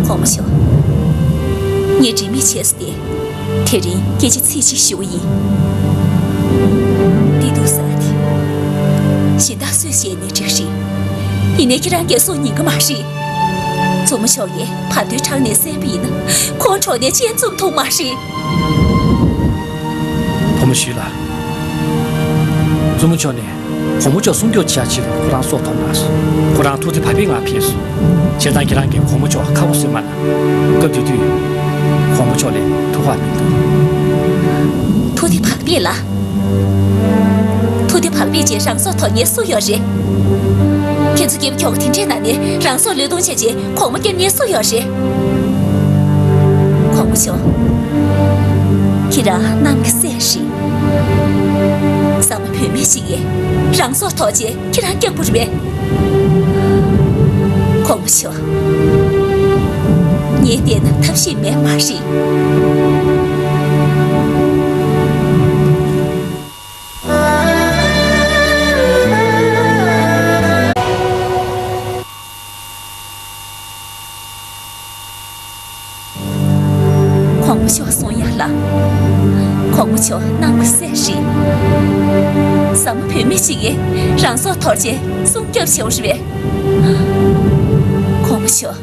གོང་མ་མཆོག་ངས་དྲི་མེད་བྱས་སོ་སྟེ། དེ་རིང་སྐད་ཆ་ཚིག་གཅིག་ཞུ་གི་ཡིན། འདི་སྡུག་ས་དེ། གཞན་དག་སུས་བཤད་ནའི་འགྲིག་རེད། ཡིན་ནའི་ཁྱེད་རང་གིས་གསུང་ཉན་གི་མ་རེད། མཛོ་མོ་མཆོག་གིས་བར་དོའི་བྲག་ནས་གསན་པ་ཡིན་ན་ཁོང་གྲོངས་ནའི་སྤྱན་བཙུམ་ཐུབ་མ་རེད། བུ་མོ་ཞུས་ལགས། མཛོ་མོ་མཆོག་ནས་གོང་མ་མཆོག་སྲུང་སྐྱོབ་བྱེད་ཆེད་ཁོ་རང་སྲོག་ཐོབ་གནང་སོང་། ཁོ་རང་ཐུགས་བདེ་བག་ཕེབས་ངང་ཕེབས་སོང་། བྱས་ཙང་ཁྱེད་རང་གིས་གོང་མ་མཆོག་ཁ་པོ་བཟོས་མ་གནང་། སྐབས་དེ་དུས་གོང་མ་མཆོག་ལ་ཐུགས་ཁག་མི་འདུག་ཐུགས་བདེ་བག་ཕེབས་ལ། ཐུགས་བདེ་བག་ཕེབས་ཅིག་རང་སྲོག་ཐོབ་མཁན་སུ་ཡོད་རེད། ཁྱེད་ཚོ་སྐྱེས་བུ་ཁྱོ་ག་དེ་འདྲའི་ནང་ནས་རང་སྲོག་བློས་གཏོང་བྱས་རྗེས་གོང་མ་སྐྱོབ་མཁན་སུ་ཡོད་རེད། གོང་མ་མཆོག་ཁྱེད་རང་གནམ་གྱི་སྲས་རེད། བཟའ་མ་བུད་མེད་ཅིག་གིས་རང་སྲོག་ཐོབ་རྗེས་ཁྱེད་རང་སྐྱོབ་དགོས་རེད་པས། གོང་མ་མཆོག་ངས་བལྟས་ན་ཐབས་ཤེས་མེད་མ་རེད། གོང་མ་མཆོག་གསུང་ཡ་ལ། གོང་མ་མཆོག་གནམ་གྱི་སྲས་རེད། བཟའ་མ་བུད་མེད་ཅིག་གིས་རང་སྲོག་དོར་རྗེས་སྲུང་སྐྱོབ་བྱེད་པ་རེད་པས། གོང་མ་མཆོག་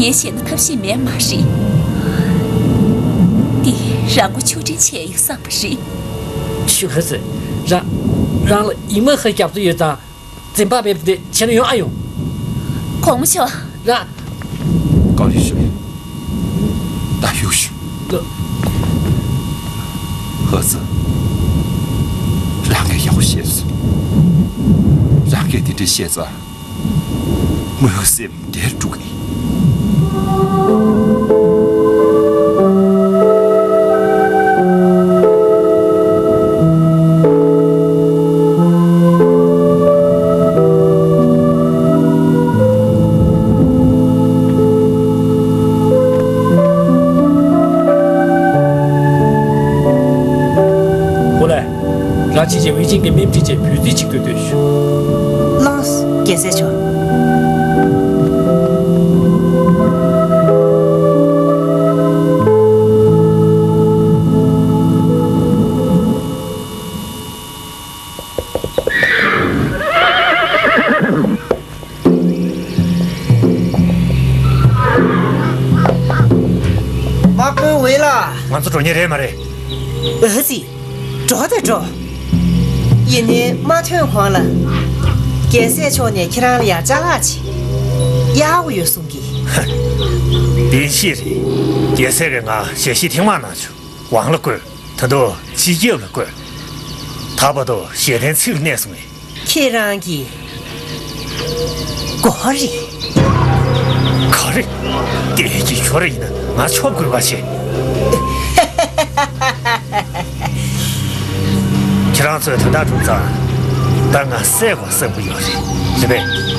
ངས་བྱས་ན་ཐབས་ཤེས་མེད་མ་རེད། འདི་རང་མགོ་ཆུ་འདྲེན་བྱས་ཡོད་བསམ་པ་རེད། ཞུ་ཧ་ཟེར། རང་རང་ལ་ཡི་མ་ཧ་རྒྱབ་ཏུ་ཡོད་ཙང་། འཛེམ་བག་མེད་པ་དེ་བྱས་ན་ཡོང་ཨ་ཡོང་། གོང་མ་མཆོག་ར། ཀའོ་ལི་ཧྲི། ད་ཡུག་ཞུ། ལ། ཧ་ཙི། རང་གིས་ཡག་པོ་བཤད་སོང་། རང་གིས་དེ་འདྲ་བཤད་ཙང་། ངོས་སེམས་བདེ་འགྲོ་གི། ཧོ་ལེ། རང་ཕྱིན་ཆད་ཝེ་ཅིང་གི་སྨན་ཁྲིད་ཅེས་འབོད་ཚིག་ཅིག་འདོན་འདོན་ཞུ། ལགས་སོ། རྒྱལ་སྲས་མཆོག་དམག་དཔོན་ཝེ་ལགས། ང་ཚོ་འགྲོ་མཁན་རེད་མ་རེད། ཨ་ཙི། འགྲོ་དང་འགྲོ། ཡིན་ནའི་མ་ཐོན་གོང་ལ། རྒྱལ་སྲས་མཆོག་ནས་ཁྱེད་རང་ལ་ཡང་ཅ་ལག་ཅིག་གཡར་དགོས་ཡོད་གསུང་གི། བདེན་ཤེས་རེད། རྒྱལ་སྲས་ཀྱིས་ང་ཞལ་བཞེས་ཐེངས་མང་གནང་བྱུང་། ཝང་ལ་བསྐོས། ད་དུང་སྤྱི་ཁྱབ་ལ་བསྐོས། ད་བར་དུ་ཞལ་ལྡན་ཚིག་ལ་གནས་སོང་ངས། ཁྱེད་རང་གི་མགོ་རེད། ག་རེ། བདེ་སྐྱིད་ཤོར་ཡིན་ན་ང་ཆོབ་དགོས་པ་བྱེད། ཁྱེད་རང་ཚོས་དོན་དག་སྒྲུབ་ཙང་། ད་ང་བསད་དགོས་བསམ་གྱི་ཡོད་རེད། རེད་པས།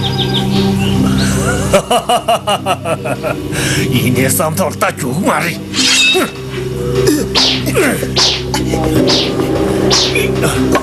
ཡིན་ནའི་བསམ་ཐོག་ལ་ལྟ་རྒྱུ་མ་རེད། དམག་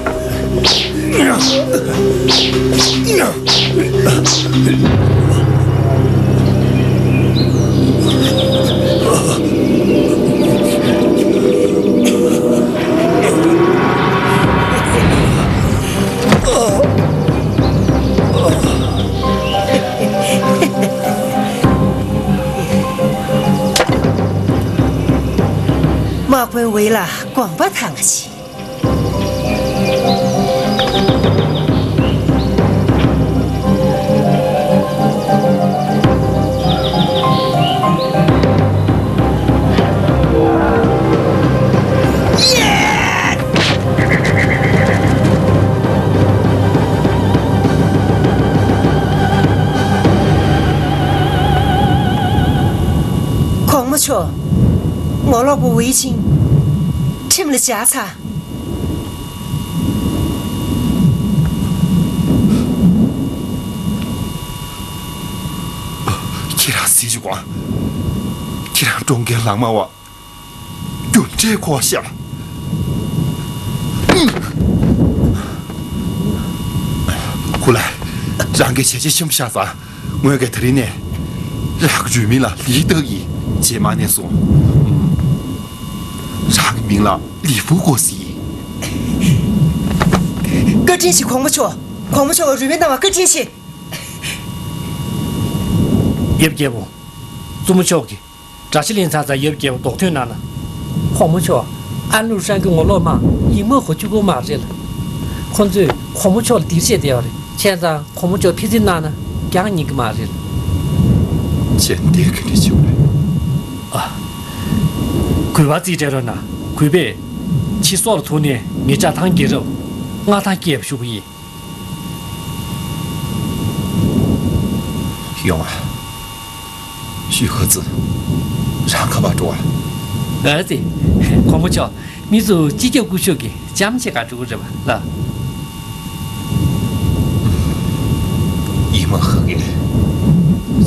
དཔོན་ཝེ་ལགས་དགོངས་པ་དྭངས་པ་བྱེད། གོང་མ་མཆོག་ངོ་ལོག་པ་ཝེ་ཆིང་ཁྲིམས་ལ་འཇགས་ཚར། ཁྱེད་རང་གཟིགས་ཤིག་ཨང་། ཁྱེད་རང་གྲོངས་མཁན་ལག་དམར་བ་རྒྱུ་འབྲས་འཁོར་བ་ཤར། ཧུ་ལ། རང་གིས་བྱས་རྗེས་ཆེན་པོ་བཞག་ཙང་། ངོས་ཀྱིས་དེ་རིང་ནས་རང་གི་རུས་མིང་ལ་ལི་ཏོག་ཡིན་ཅེས་མ་ནས་གསུངས། མིང་ལ་ལི་ཧྥུ་གོ་ཟེར། བཀའ་དྲིན་ཆེ་གོང་མ་མཆོག་གོང་མ་མཆོག་ག་རུས་སྦལ་གནང་བ་བཀའ་དྲིན་ཆེ། ཡབ་རྒྱལ་པོ། བཙུན་མོ་མཆོག་གིས་དགྲ་ཤ་ལེན་ཚར་ཙང་ཡབ་རྒྱལ་པོ་རྡོག་ཐོན་གནང་ན། གོང་མ་མཆོག་ཨན་ལུ་ཧྲན་གྱི་ངོ་ལོག་མ་ཡིན་མོ་ཧོ་གཅིག་པོ་མ་རེད་ལ། ཁོ་ཚོས་གོང་མ་མཆོག་ལ་སྡིགས་བྱས་བསྡད་པ་རེད། བྱས་ཙང་གོང་མ་མཆོག་ཕྱི་རྩིས་གནང་ན་ཀྱང་ཉན་གི་མ་རེད། ཅན་དེ་ག་འདྲ་བྱེད་དགོས་རེད། ཨ། གུས་པ་རྩིས་སྤྲད་རོགས་གནང་། གུས་པས་ཕྱི་སོག་ལ་ཐུག་ནས་ངེད་ཅག་ཐང་རྒྱལ་རབས་མངའ་ཐང་སྐྱེལ་བ་ཞུ་གི་ཡིན། ཡོང་ཨ། ཞུས་ཧོ་ཙི། རང་ག་པར་འགྲོ་བ། ཨ་ཙི། གོང་མ་མཆོག་མི་ཚོ་སྤྱི་ཁྱབ་སྐུ་ཞབས་ཀྱི་ལྕམ་ཆེ་ག་འགྲོ་གི་རེད་པ་ལ། ཡིན་མོ་ཧོ་གིས་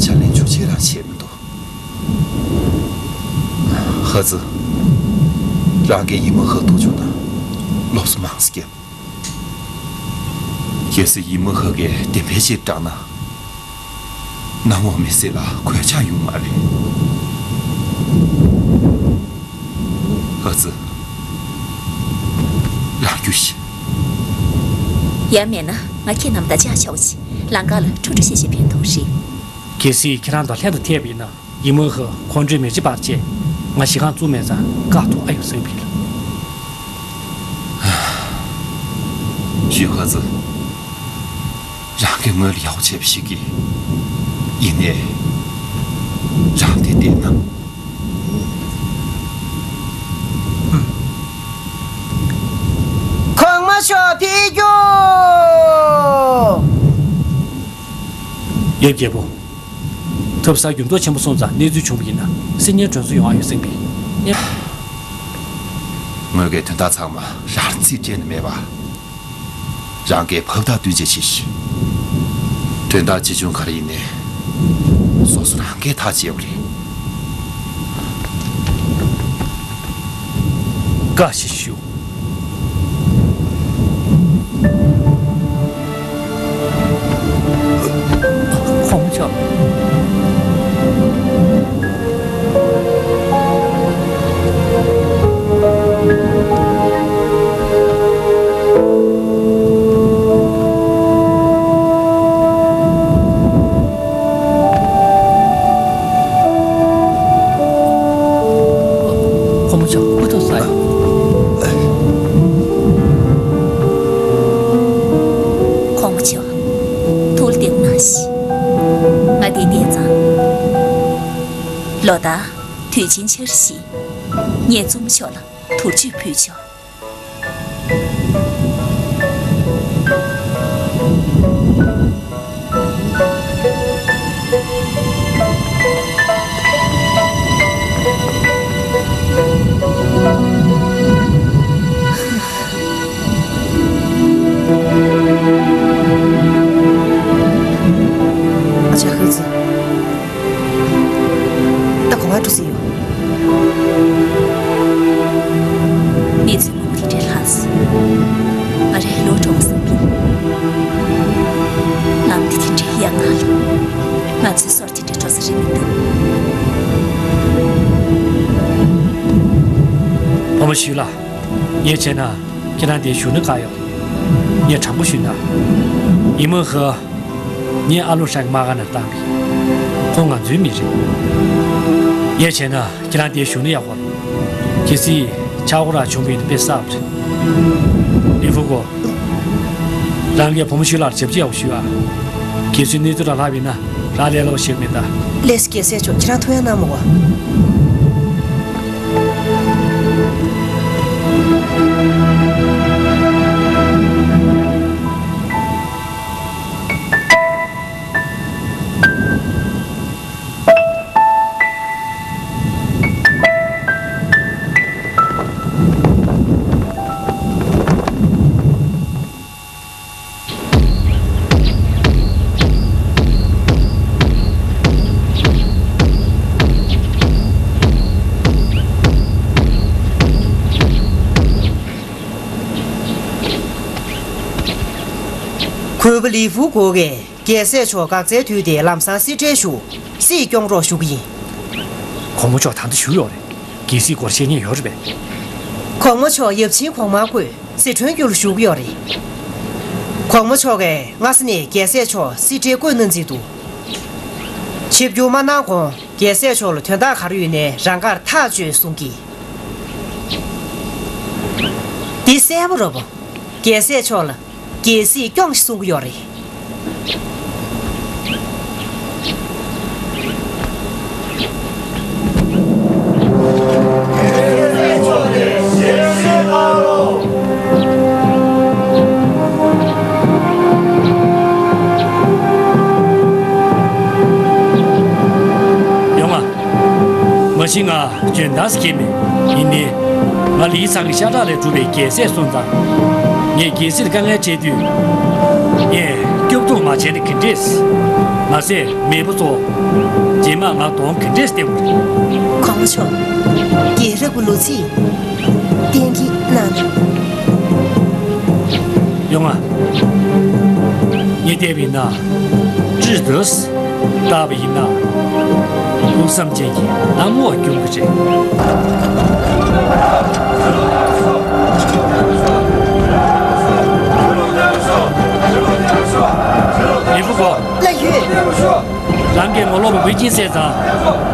ཕྱག་ལེན་ཆུ་ཆེ་རང་བྱས་མི་འདུག་ཧོ་ཙི། རང་གིས་ཡིན་མོ་ཧོ་ཐུག་བྱུང་ན་སློབ་གསོ་མང་ཙམ་བརྒྱབ། གལ་སྲིད་ཡིན་མོ་ཧོ་གིས་བདེན་པའི་ཕྱིར་དྲག་ན། གནམ་འོག་མི་སེར་ལ་གོད་ཆག་ཡོང་མ་རེད། ཧོ་ཙི། རང་རྒྱུགས་ཤིག་ཡང་མེད་ན་ང་ཁྱེད་རྣམས་དང་ཅག་བྱ་བ་ཞིག་ལམ་ཁ་ལ་འཕྲོ་འཕྲོ་ཤེས་ཤེས་ཕན་ཐོགས་རེད། གལ་སྲིད་ཁྱེད་རང་དང་ལྷན་དུ་ཐད་པ་ཡིན་ན། ཡིན་མོ་ཧོ་ཁོང་ཁྲོའི་མེ་ལྕེ་འབར་བྱས་ང་ཞི་སྒང་བཙུགས་མེད་ཙང་བཀག་ཐུབ་ཨ་ཡོད་སེམས་ཕིག་ལ། ཞུས་ཧོ་ཙི། རང་གི་ངོས་ལ་ཡག་པོ་བྱས་པ་ཞིག་གིས། ཡིན་ནའི། རང་དེ་བལྟས་ན། གོང་མ་མཆོག་ཕེབས་རྒྱུ། ཡབ་རྒྱལ་པོ། ཐབ་གསར་འགྱུར་ལྡོག་ཆེན་པོ་སོང་ཙང་གནས་ཚུལ་བྱུང་བ་ཡིན་ན་སེམས་ཉེན་དྲན་གསོ་ཡོང་ཨ་ཡོད་སེམས་པས། ངོས་ཀྱི་དོན་དག་ཚང་མ་རང་རྩིས་སྤྲད་ནས་མེད་པ། རང་གིས་ཕབ་རྟགས་བསྟུན་བྱས་ཤིག་དོན་དག་ཆེ་ཆུང་ག་རེ་ཡིན་ནའི་སོ་སོ་རང་གིས་ཐག་བཅད་པ་རེད། བཀའ་ཞིག་ཞུ། གོང་མ་མཆོག་གོང་མ་མཆོག་སྐུ་ཐོག་ས་ཡོད། གོང་མ་མཆོག་ཐུགས་ལ་བདེ་པོ་གནང་ཞིག་ང་འདིར་བསྡད་ཙང་། ལོ་ལྟར་དུས་ཆེན་འཆར་གཞི། ངས་བཙུན་མོ་མཆོག་ལ་དུར་མཆོད་ཕུལ་ཆོག་ཨ་ཅག་ཧུ་ཙི། ད་ག་པར་འགྲོ་ཟེར་ཡོད། གནས་ཚུལ་མང་པོ་དེ་འདྲའི་ལྷག་སོང་། ང་རང་ལོག་འགྲོ་དགོས་བསམ་གྱི། ལམ་དེ་དེ་འདྲའི་ཡག་ནག་ལ། ང་ཚོའི་སྲོག་དེ་འདྲའི་འགྲོ་ས་རེད་མི་འདུག་བུ་མོ་ཞུས་ལགས། ངས་བྱས་ན། ཁྱེད་རང་འདིར་བཞུགས་ན་དགའ་ཡོད། ངས་དྲང་པོ་ཞུས་ན། ཡིན་མོ་ཧོ། ངས་ཨ་ལུ་ཧྲན་གྱི་དམག་སྒར་ནང་བཏང་བས། ཁོང་ང་ཚོའི་མི་རེད། ངས་བྱས་ན་ཁྱེད་རང་འདིར་བཞུགས་ན་ཡག་པོ་རེད། གལ་སྲིད་ཆག་སྒོ་རང་བྱུང་བ་ཡིན་ན་དཔེ་གསར་པ་རེད། ལི་ཧྥུ་གོ། རང་གིས་བུ་མོ་ཞུས་ལགས་ལ་ཞབས་ཕྱི་ཡག་པོ་ཞུ་ཨ། གལ་སྲིད་གནས་ཚུལ་རང་ལྷག་པ་ཡིན་ན་རང་ལས་སླ་པོ་ཞིག་མེད་ད། ལགས་སོ། རྒྱལ་སྲས་མཆོག་ཁྱེད་རང་ཐུགས་ཡང་གནང་མ་དགོས། གུས་པ་ལི་ཧྥུ་གོ་གིས་རྒྱལ་སྲས་མཆོག་འགག་རྩའི་དུས་དེར་ལམ་སང་སེ་འབྲས་ཞུ། སྲིད་སྐྱོང་རོགས་ཞུ་གི་ཡིན། གོང་མ་མཆོག་ད་ལྟ་བཞུགས་ཡོད་རེད། གལ་སྲིད་སྐོར་བཤད་མཁན་ཡོད་རེད་པས། གོང་མ་མཆོག་ཡབ་ཆེན་གོང་མར་བསྐོས་སི་ཁྲོན་རྒྱུད་ལ་བཞུགས་ཡོད་རེད། གོང་མ་མཆོག་གིས་སྔ་ས་ནས་རྒྱལ་སྲས་མཆོག་སེ་འབྲས་བསྐོས་གནང་རྩིས་འདུག་ཆིབས་བསྒྱུར་མ་གནང་གོང་རྒྱལ་སྲས་མཆོག་ལ་དོན་དག་ག་རེ་ཡོད་ནའི་རང་དགར་ཐག་གཅོད་གསུང་གི། འདི་གསལ་པོ་རེད་པ། རྒྱལ་སྲས་མཆོག་ལ་རྒྱལ་སྲིད་སྐྱོང་ཞིག་གསུང་གི་ཡོད་རེད། ཡོང་ང་། མ་གཞི་ང་འཇོན་ཐང་སྐྱེས་མེད། ཡིན་ནའི། ང་ལི་ཚང་གི་ཤ་ཁྲག་ལས་གྲུབ་པའི་རྒྱལ་སྲས་སོང་ཙང་། ངས་རྒྱལ་སྲིད་དཀའ་ངལ་འཕྲད་དུས། ངས་སྐྱོབ་ཐུབ་མ་བྱས་ན་ག་འདྲས། མ་ཟད་མེས་པོ་ཚོ། རྗེས་མ་ང་གདོང་ག་འདྲས་བསྟན་དགོས་རེད། གོང་མ་མཆོག་རྒྱལ་རབས་ཀྱི་ལོ་ཚིགས་གཏན་འཁེལ་གནང་ན། ཡོང་ང་། ངས་བལྟས་པ་ཡིན་ན། ཀྲི་ཏུས། བལྟས་པ་ཡིན་ན། ཕུགས་བསམ་ཅན་གྱི་གནམ་འོག་སྐྱོང་གི་རེད། མི་བུ་གོ། ལགས་ཡོད། རང་གིས་ངོ་ལོག་པ་འབོད་ཀྱིན་བསད་ཙང་།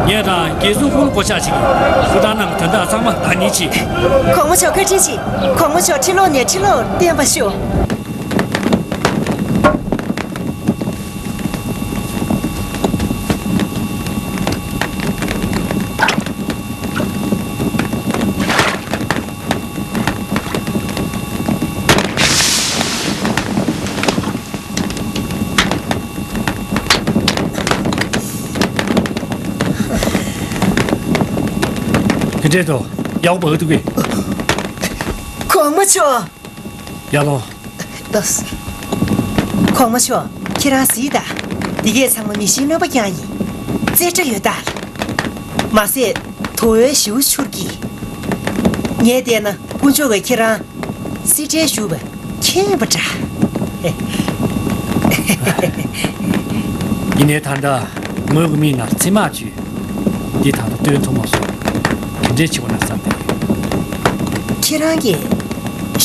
ངས་རང་རྒྱལ་སྲུང་དཔུང་སྒྲོག་ཆ་ཞིག་སྐུ་དྲག་རྣམས་དོན་དག་ཚང་མ་བདག་གཉེར་གྱིས། གོང་མ་མཆོག་བཀའ་དྲིན་ཆེ། གོང་མ་མཆོག་ཁྲི་ལོག་ནས་ཁྲི་ལོག་བརྟན་པར་ཤོག་ག་འདྲས་འདུག་ཡག་པོ་འདུག་གས། གོང་མ་མཆོག་ཡར་ལོངས། ལགས་སོ། གོང་མ་མཆོག་ཁྱེད་རང་གཟིགས་དང་། འདི་གས་ཚང་མ་མི་ཤིང་རྣམ་པ་རྐྱང་ཡིན། རྩེ་གྲ་ཡོད་ད། མ་ཟད་དོ་བའི་ཞིའུ་ཆུར་གྱིས། ངས་བལྟས་ན་དཀོན་མཆོག་གིས་ཁྱེད་རང་སེ་འབྲས་ཞུ་བ་མཁྱེན་པ་འདྲ། ཡིན་ནའི་ད་ལྟ་ངོས་ཀྱི་མིག་ནང་རྩིབ་མ་བཅུས། འདི་ད་དུང་སྟོན་ཐུབ་མ་སོང་། ག་འདྲས་བྱེད་དགོས་ན་བསམ་སྟེ། ཁྱེད་རང་གིས་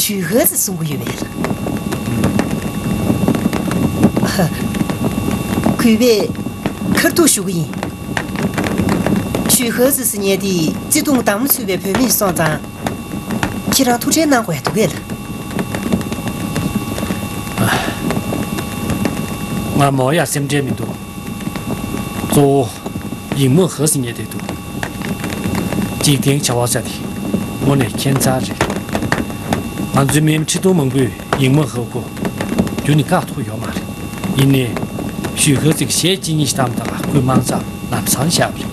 ཞུས་ཧེ་ཙི་གསུང་གི་ཡོད་པས། ཧ། གུས་པས་ཁ་ཐུག་ཞུ་གི་ཡིན། ཞུས་ཧེ་ཙི་ཟེར་མཁན་དེ་བརྩེ་དུང་དམ་ལ་ཚུད་པའི་བུད་མེད་སོང་ཙང་། ཁྱེད་རང་ཐུགས་ཁྲལ་གནང་དགོས་འདུག་གས་ལགས། ང་མོ་ཡ་སེམས་ཁྲལ་མི་འདུག་གཙོ་བོ་ཡིག་མོ་ཧེ་ཟེར་མཁན་དེ་འདུག་འཇིག་རྟེན་བྱ་བ་ཟེར་དེ་དངོས་གནས་ཁྱད་མཚར་རེད། ང་ཚོའི་མི་ཁྲི་སྟོང་མང་པོས་ཡིག་མོ་ཧེ་ཀོ་རྒྱུ་ནི་བཀག་ཐུབ་ཡོད་མ་རེད། ཡིན་ནའི་ཞུས་ཧེ་ཙི་གིས་གཞས་གཅིག་གཉིས་ཤིག་བཏང་དང་སྐུ་མང་ཚང་ལམ་སང་བཞག་པ་རེད།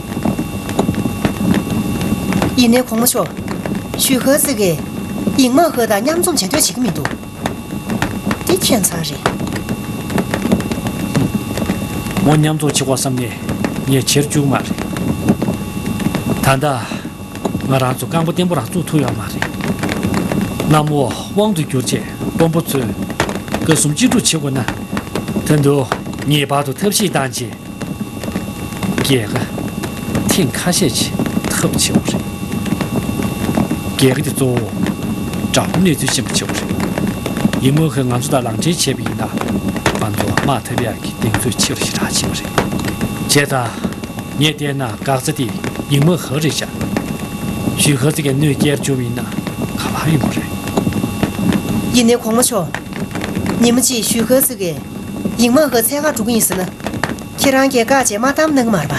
ཡིན་ནའི་གོང་མ་མཆོག་ཞུས་ཧེ་ཙི་གིས་ཡིག་མོ་ཧེ་དང་མཉམ་འཛོམས་བྱེད་འདོད་བྱེད་ཀྱི་མི་འདུག་འདི་ཁྱད་མཚར་རེད། མོ་མཉམ་འཛོམས་བྱེད་དགོས་བསམ་ནས་ངས་བྱེད་བཅུག་མ་རེད། ད་ལྟ་ང་རང་ཚོ་རྐང་པ་བརྟན་པོ་རང་ཚུགས་ཐུབ་ཡོད་མ་རེད། གནམ་འོག་དབང་དུ་བསྒྱུར་བྱས་དཔོན་པོ་ཚོས་སྐུ་གསུམ་གཅིག་སྒྲུབ་བྱེད་དགོས་ན། དོན་དུ་ངེས་པར་དུ་ཐབས་ཤེས་བཏང་རྗེས། རྒྱལ་ཁ་ཐེངས་ཁ་ཤས་ཅིག་ཐབས་བྱེད་དགོས་རེད། རྒྱལ་ཁ་དེ་གཙོ་བོ་དགྲ་བོ་གནས་ཚུལ་ཤེས་པ་བྱེད་དགོས་རེད། ཡིག་མོ་ཧེ་ང་ཚོ་དང་ལག་འབྲེལ་བྱས་པ་ཡིན་ན། ང་ཚོ་དམག་འཐབ་ཡག་གི་གདེང་ཚོད་ཆེ་རུ་ཞེ་དྲག་ཕྱིན་པ་རེད། བྱས་ཙང་། ངས་བལྟས་ན་འགག་རྩ་དེ་ཡིག་མོ་ཧེ་རེད་ཤག་ཞུས་ཧེ་ཙི་གིས་གནོད་སྐྱེལ་བཅུག་པ་ཡིན་ན་ག་པར་ཡོང་གི་རེད། ཡིན་ནའི་གོང་མ་མཆོག་ཉི་མ་གཅིག་ཞུས་ཧེ་ཙི་གིས་ཡིག་མོ་ཧེ་འཚོལ་ག་འགྲོ་གི་ཡིན་ཟེར་ན། ཁྱེད་རང་གིས་བཀག་བྱས་མ་བཏང་གནང་གི་མ་རེད་པ།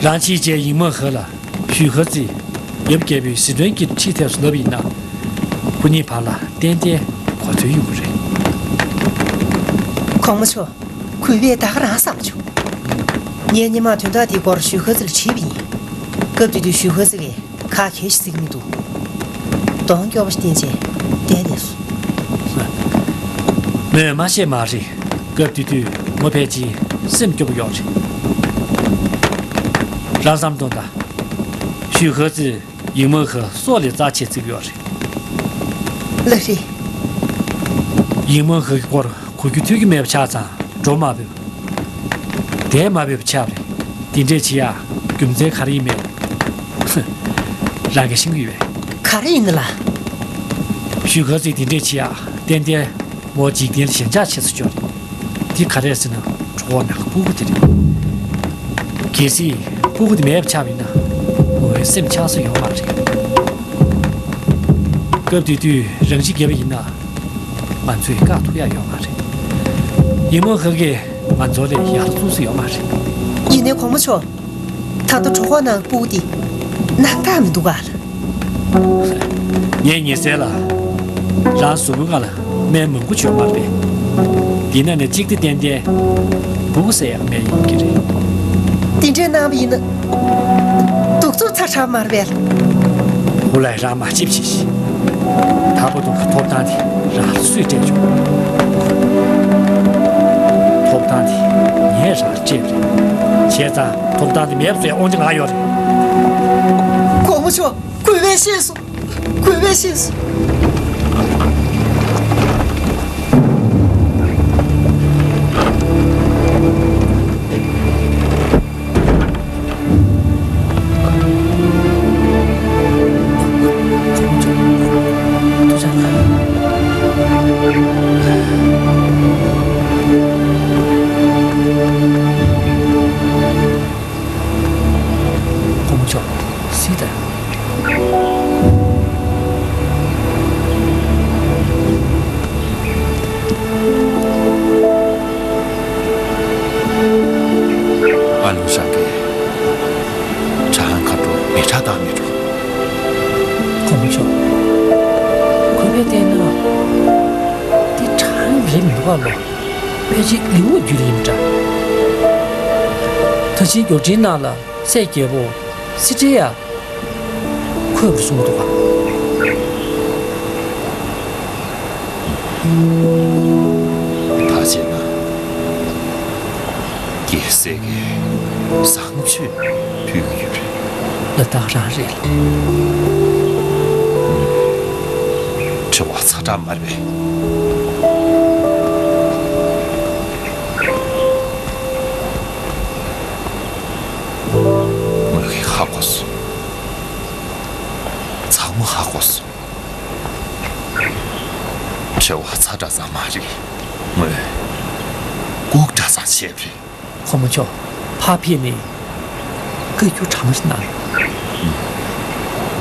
རང་ཕྱིན་རྗེས་ཡིག་མོ་ཧེ་ལ་ཞུས་ཧེ་ཙི་ཡབ་རྒྱལ་པོའི་ཟི་ཁྲོན་གྱི་ཁྲིའི་ཐད་སུ་ལབ་པ་ཡིན་ན། ཁོ་གཉིས་བར་ལ་ཏན་ཏན་གོ་ཐོས་ཡོང་གི་རེད། གོང་མ་མཆོག་གུས་པས་ད་ག་རང་བསམ་བྱུང་། ངས་སྔོན་མ་དོན་དག་འདིའི་སྐོར་ཞུས་ཧེ་ཙི་ལ་དྲིས་པ་ཡིན། སྐབས་དེ་དུས་ཞུས་ཧེ་ཙི་གིས་ཁ་གས་ཤིག་གཟིགས་མི་འདུག་གདོང་སྐྱོ་པོ་ཞིག་བསྟན་རྗེས་བསྡད་བསྡད་སོང་། མོས་མ་ཤེས་མ་རེད། སྐབས་དེ་དུས་མོ་ཕལ་ཆེར་སེམས་སྐྱོ་པོ་ཡོད་རེད། རང་བསམ་གཏོང་དང་། ཞུས་ཧེ་ཙི་ཡིག་མོ་ཧེ་སྲོག་ལས་རྩ་ཆེ་བརྩི་གི་ཡོད་རེད། ལགས་རེད། ཡིག་མོ་ཧེ་གི་སྐོར་གོ་རྒྱུ་ཐོས་རྒྱུ་མེད་པ་ཆགས་ཙང་འགྲོ་མ་ཕོད། དེ་མ་ཕོད་པ་ཆགས་རེད། དེ་འདྲས་བྱེད་ཡ་རྒྱུ་མཚན་ག་རེ་ཡིན་མེད། རང་གིས་ཤེས་ཀྱི་ཡོད་པས། ག་ ག་རེ་ཡིན་ལ། ཞུས་ག་ཚོད་དེ་འདྲས་བྱེད་ཡ། ཏན་ཏན་མོ་འཇིག་རྟེན་ལ་ཞེན་ཆགས་ཆེ་སུ་ཤོར་རེད། དེ་ག་རེ་ཟེར་ན་གྲོགས་པོ་ནང་གི་སྤུ་གུ་དེ་རེད། གལ་སྲིད་སྤུ་གུ་དེ་མེད་པ་ཆགས་པ་ཡིན་ན་མོའི་སེམས་ཆགས་ས་ཡོད་མ་རེད། སྐབས་དེ་དུས་རང་ཤི་བརྒྱབ་པ་ཡིན་ན་ང་ཚོས་བཀག་ཐུབ་ཡ་ཡོད་མ་རེད། ཡིན་མོ་ཁ་གིས་ང་ཚོ་ལ་ཡར་བཙུགས་ས་ཡོད་མ་རེད། ཡིན་ནའི་གོང་མ་མཆོག་ད་ལྟ་གྲོགས་པོ་ནང་སྤུ་གུ་དེ་སྣང་དག་མི་འདུག་ག་ལ། ངས་ཉེ་སར་ལ་རང་གཟུགས་པོའི་སྒང་ལ་སྨན་མང་པོ་བྱོས་མ་རེད་པས། འདི་ནང་ནས་གཅིག་དེ་ཏན་ཏན་སྤུ་གུ་བཟས་ཡག་སྨན་ཡིན་གྱི་རེད། དེ་འདྲས་གནང་བ་ཡིན་ན་གདུག་རྩུབ་ཚ་དྲགས་མ་རེད་པས། ཧུ་ལའི་རང་མ་ཅིབ་ཞིག་ད་བར་དུ་ཐོབ་ཐང་དེ་རང་ལ་སུས་སྤྲད་བྱུང་། ཐོབ་ཐང་དེ་ངས་རང་ལ་སྤྲད་པ་རེད། བྱས་ཙང་ཐོབ་ཐང་དེ་མེད་པ་བཟོ་ཡག་དབང་ཆ་ང་ལ་ཡོད་རེད། གོང་མ་མཆོག་གུས་པས་ཤེས་སོང་། གུས་པས་ཤེས་སོང་། གོང་མ་མཆོག་གཟིགས་དང་། ཨ་ལུང་ཧྲང་གིས་ཁྲང་ཁ་འགྲོ་མི་ཁྲ་དང་མི་འགྲོ། གོང་མ་མཆོག་གུས་པས་བལྟས་ན་འདི་ཁྲང་རེད་མི་འདུག་ག་ལོ། ཕལ་ཆེར་ལིའུ་རྒྱུད་རེད་ཡིན་འདྲ། ད་ཕྱིན་མགྱོགས་འཕྲིན་ནང་ལ་སྲས་རྒྱལ་པོ་སི་ཏྲེ་ཡ་འཁོད་པར་གསུངས་འདུག་ག་ད་བྱས་ན་རྒྱལ་སྲས་ཀྱིས་བཟང་སྤྱོད་ཕུལ་གྱི་ཡོད་རེད། ལ་དྭགས་རང་རེད། དྲི་བ་ཚ་དྲགས་མ་རེད་པས། ངོས་ཀྱིས་ཧ་གོ་སོང་། ཚང་མ་ཧ་གོ་སོང་། དྲི་བ་ཚ་དྲགས་ཙམ་མ་རེད། ངོས་ལྐུགས་དྲགས་ཙམ་བྱས་པ་རེད། གོང་མ་མཆོག་ཕར་ཕེབས་ནས་བཀའ་བཀྱོན་གྲངས་མེད་གནང་།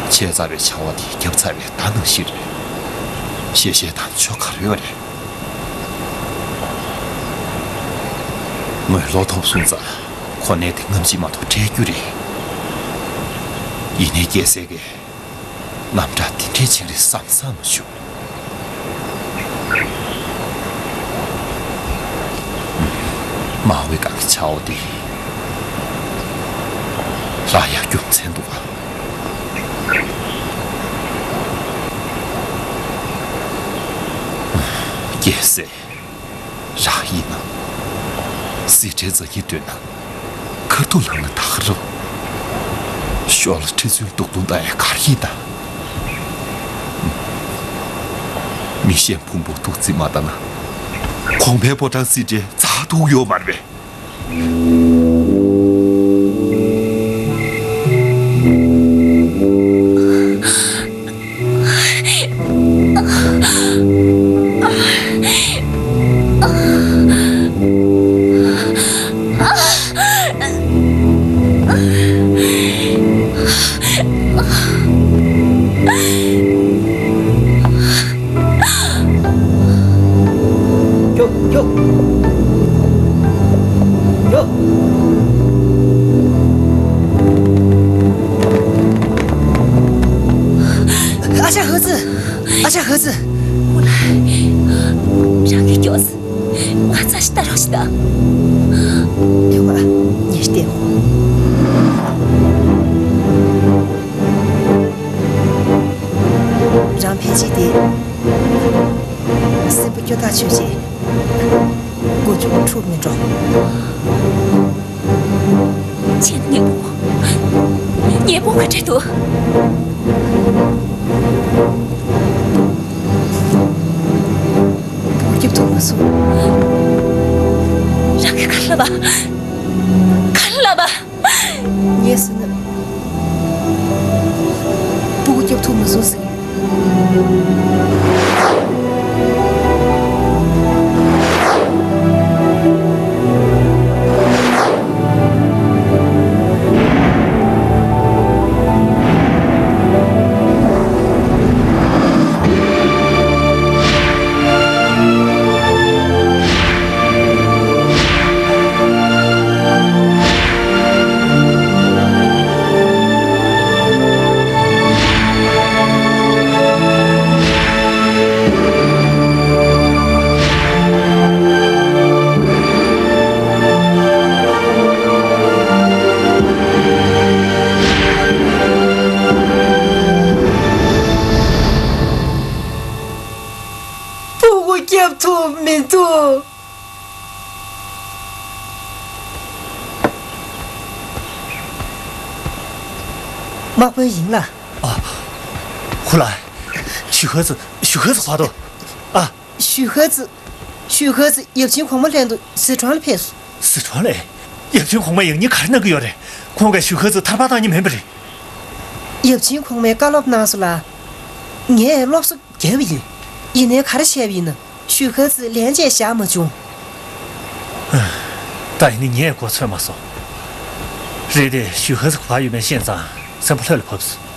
བྱས་ཚར་བའི་བྱ་བ་དེ་བརྒྱབ་ཚར་བའི་བརྡ་ནང་བཞིན་རེད། ཞལ་བཞེས་དང་ཆོ་ག་རེ་ཡོད་རེད། ངོས་བློ་ཐོབ་སོང་ཙང་གོ་གནས་དེ་སྔ་ཕྱི་མ་གཏོགས་སྤྲད་རྒྱུ་རེད། ཡིན་ནའི་རྒྱལ་སྲས་ཀྱིས་རྣམ་གྲངས་དེ་འདྲས་ཅིག་རེད་བསམ་བསམ་མ་བྱུང་། དམའ་བའི་སྒང་གི་ཆའོ་དེ་རག་ཡག་རྒྱུ་མཚན་འདུག་ག་རྒྱལ་སྲས་རག་ཡིན་ན། སྲིད་ཁྲིར་འཛིན་གྱི་འདོད་ན། ཁ་ཐུག་ལངས་ན་ད་ག་རེད། ཤོག་ལ་ཁྲི་ཚུལ་རྡོག་རྡོག་བཏང་ཡ་ག་རེ་ཡིན་ད། མི་ཤེས་ཕུང་པོ་ཐུག་རྩིས་མ་བཏང་ན། གོང་འཕེལ་ཕོ་བྲང་སྲིད་ཁྲིར་འཛེག་ཐུབ་ཡོད་མ་རེད་པས། ཡོ། ཡོ། ཡོ། ཨ་ཅག་ཧི་ཙི། ཨ་ཅག་ཧི་ཙི། ཧུ་ལ། རང་གིས་སྐྱོ་ས། ང་ཚ་ཞིག་ལྟ་རོགས་ཞིག་དང་། ཐོས་པ། ངས་བལྟས་ཧོ། རང་ཕལ་ཆེར་དེ། སེམས་པ་སྐྱོ་ཐག་ཆོད་ཅིག་མགོ་མཇུག་འཁྲུག་མི་འགྲོ། ཁྱེད་ཉེ་པོ། ཉེ་པོ་ག་འདྲ་འདུག་སྐྱིད་ཐུབ་མ་སོང་། རང་གིས་ག་རེ་ལབ་པ། ག་རེ་ལབ་པ། ངས་ཟེར་ན། སྤུ་གུ་སྐྱེ། ཐུག་མ་སོང་ཟེར། སྤུ་གུ་སྐྱབས་ཐུབ་མི་འདུག་དམག་དཔོན་ཡིན་ལ། ཨ། ཧུ་ལ། ཞུ་ཧེ་ཙི། ཞུ་ཧེ་ཙི་བར་དོ། ཨ། ཞུ་ཧེ་ཙི། ཞུ་ཧེ་ཙི་ཡབ་ཆེན་གོང་མ་ལྷན་དུ་ཟི་ཁྲོན་ལ་ཕེབས་སོང་། ཟི་ཁྲོན་ལ། ཡབ་ཆེན་གོང་མས་ཡང་སྙིང་ག་རེ་གནང་གི་ཡོད་རེད། ཁོང་གིས་ཞུ་ཧེ་ཙི་ཐར་པ་གཏང་མཁན་མིན་པ་རེད། ཡབ་ཆེན་གོང་མས་བཀའ་སློབ་གནང་སོང་ལ། ངས་སློབ་གསོ་བརྒྱབ་པ་ཡིན། ཡིན་ནའི་ག་རེ་བྱས་པ་ཡིན་ན། ཞུ་ཧེ་ཙི་ལན་ཅིག་བཞག་མ་བྱུང་། ད་ཡིན་ནའི་ངས་མགོ་ཚོད་མ་སོང་། རེད་དེ། ཞུ་ཧེ་ཙི་ག་པར་ཡོད་མེད་ཤེས་ཙང་སེམས་པ་ལྷོད་ལ་བབས་སོང་།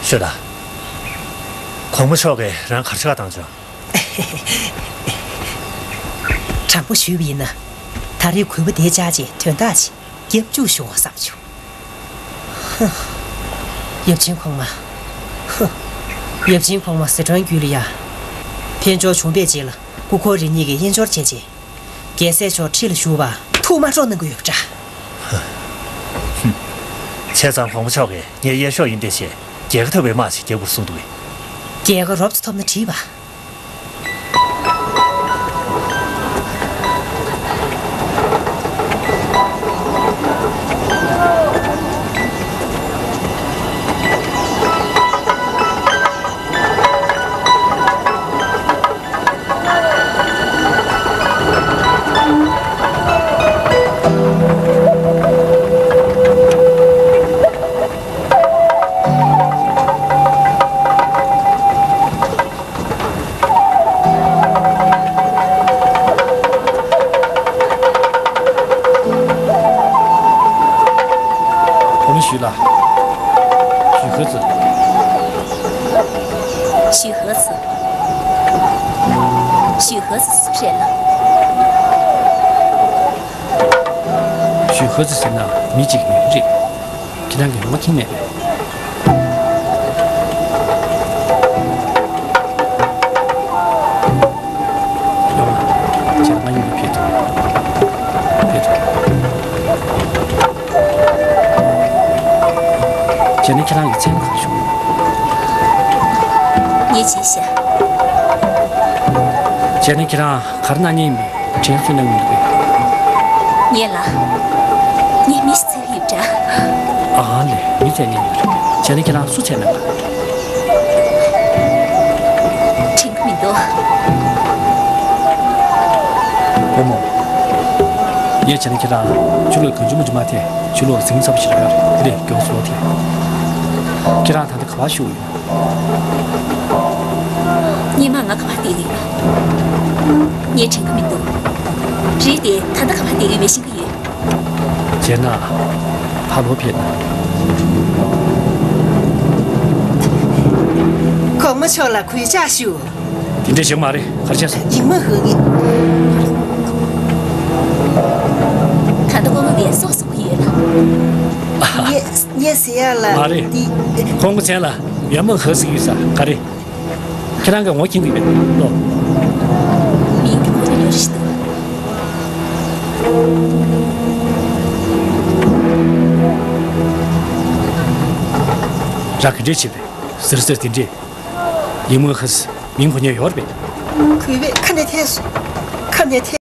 ཤོད་ད། གོང་མ་མཆོག་གིས་རང་ག་རེ་ཆགས་བཏང་བྱུང་། དྲང་པོ་ཞུས་པ་ཡིན་ན། ད་རེས་གུས་པ་དེ་བཅར་རྗེས་དོན་དག་ཅིག་རྒྱབ་བཅུག་ཞུ་དགོས་བསམ་བྱུང་། ཧ། ཡབ་ཆེན་གོང་མ། ཧ། ཡབ་ཆེན་གོང་མ་ཟི་ཁྲོན་རྒྱུད་ལ་ཡ། ཕན་ཆོག་བྱུང་བའི་རྗེས་ལ་སྐུ་འཁོར་རེ་གཉིས་ཀྱིས་དབྱེན་སྦྱོར་བྱས་རྗེས། རྒྱལ་སྲས་མཆོག་ཁྲི་ལ་བཞུགས་པ་ཐུགས་མ་སྤྲོ་གནང་གི་ཡོད་པ་འདྲ། ཧ། ཧུམ། བྱས་ཙང་གོང་མ་མཆོག་གིས་ངའི་དབྱེན་ཤོག་ཡིན་དེ་བྱས་རྒྱལ་ཁ་ཐོབ་པའི་དམག་ཞིག་རྒྱག་དགོས་གསུངས་འདུག་རྒྱལ་ཁ་རོབ་ཙམ་ཐོབ་ན་འགྲིག་པ། གོང་མ་ཞུས་ལ། ཞུས་ཧེ་ཙི། ཞུས་ཧེ་ཙི། ཞུས་ཧེ་ཙི་སུ་རེད་ལ། ཞུས་ཧེ་ཙི་ཟེར་ན་མི་གཅིག་མིང་རེད། ཁྱེད་རང་གིས་ངོ་མ་མཁྱེན་མེད་པས། ཡོང་ང་། ཁྱེད་རང་ང་མཉམ་དུ་ཕེབས་ཐུབ། ཕེབས་ཐུབ། བྱས་ན་ཁྱེད་རང་གི་མཚན་གང་ཞུ། ངས་བྱས་ཤག་བྱས་ན་ཁྱེད་རང་ག་རེ་གནང་མཁན་ཡིན་པས། དྲན་གསོ་གནང་གི་མི་འདུག་གས། ངས་ལ། ངས་མི་ཞིག་འཚོལ་གྱི་ཡོད་འདྲ། ཨ་ལས། མི་འཚོལ་མཁན་ཡོད་རེད། བྱས་ན་ཁྱེད་རང་སུ་འཚོལ་གནང་གི། དྲན་གྱི་མི་འདུག་བུ་མོ། ངས་བྱས་ན་ཁྱེད་རང་ཕྱི་ལོགས་གང་བྱུང་མ་བྱུང་མ་ཐད། ཕྱི་ལོགས་ལ་གཟིམ་ཚབས་ཤིག་རག་གི་རེད། དེ་ལས་མགྱོགས་སུ་ལོག་ཐད། ཁྱེད་རང་ད་ལྟ་ག་པར་བཞུགས་ཡོད། སྔོན་མ་ང་ག་པར་བསྡད་ཡོད། ངས་དྲན་གྱི་མི་འདུག་རེད་དེ། ད་ལྟ་ག་པར་བསྡད་ཡོད་མེད་ཤེས་ཀྱི་ཡོད། བྱས་ན། ཕར་ལོག་ཕེབས་ན། གོང་མ་མཆོག་ལ་གུས་ཕྱག་ཞུ། དེ་འདྲ་ཞིག་མ་རེད། ག་རེ་བྱས་སོང་། ཡིག་མ་ཧུ་གི། ད་ལྟ་སྐུ་ངོ་བས་སོགས་གསུང་གི་ཡོད་ལ། ངས་ངས་ཟེར་ཡག་ལ། མ་རེད། འདི། ཁོང་གི་མཚན་ལ་ཡ་མ་ཧུ་ཟེར་གྱི་ཡོད་ས་ག་རེ། ཁྱེད་རང་གིས་ངོ་མཁྱེན་གྱི་ཡོད་པས་ལོ། མིང་དེ་ཁོ་ན་ཡོད་རེད་ཤི་འདུག་ར་ག་འདྲས་བྱེད་པས་ཟེར་ཟེར་དེ་འདྲས། ཡིག་མ་ཧུ་ཟེར་མིང་གོ་མཁན་ཡོད་རེད་པས། གུས་པས་ཁ་ནས་ཐལ་སོང་། ཁ་ནས་ཐལ།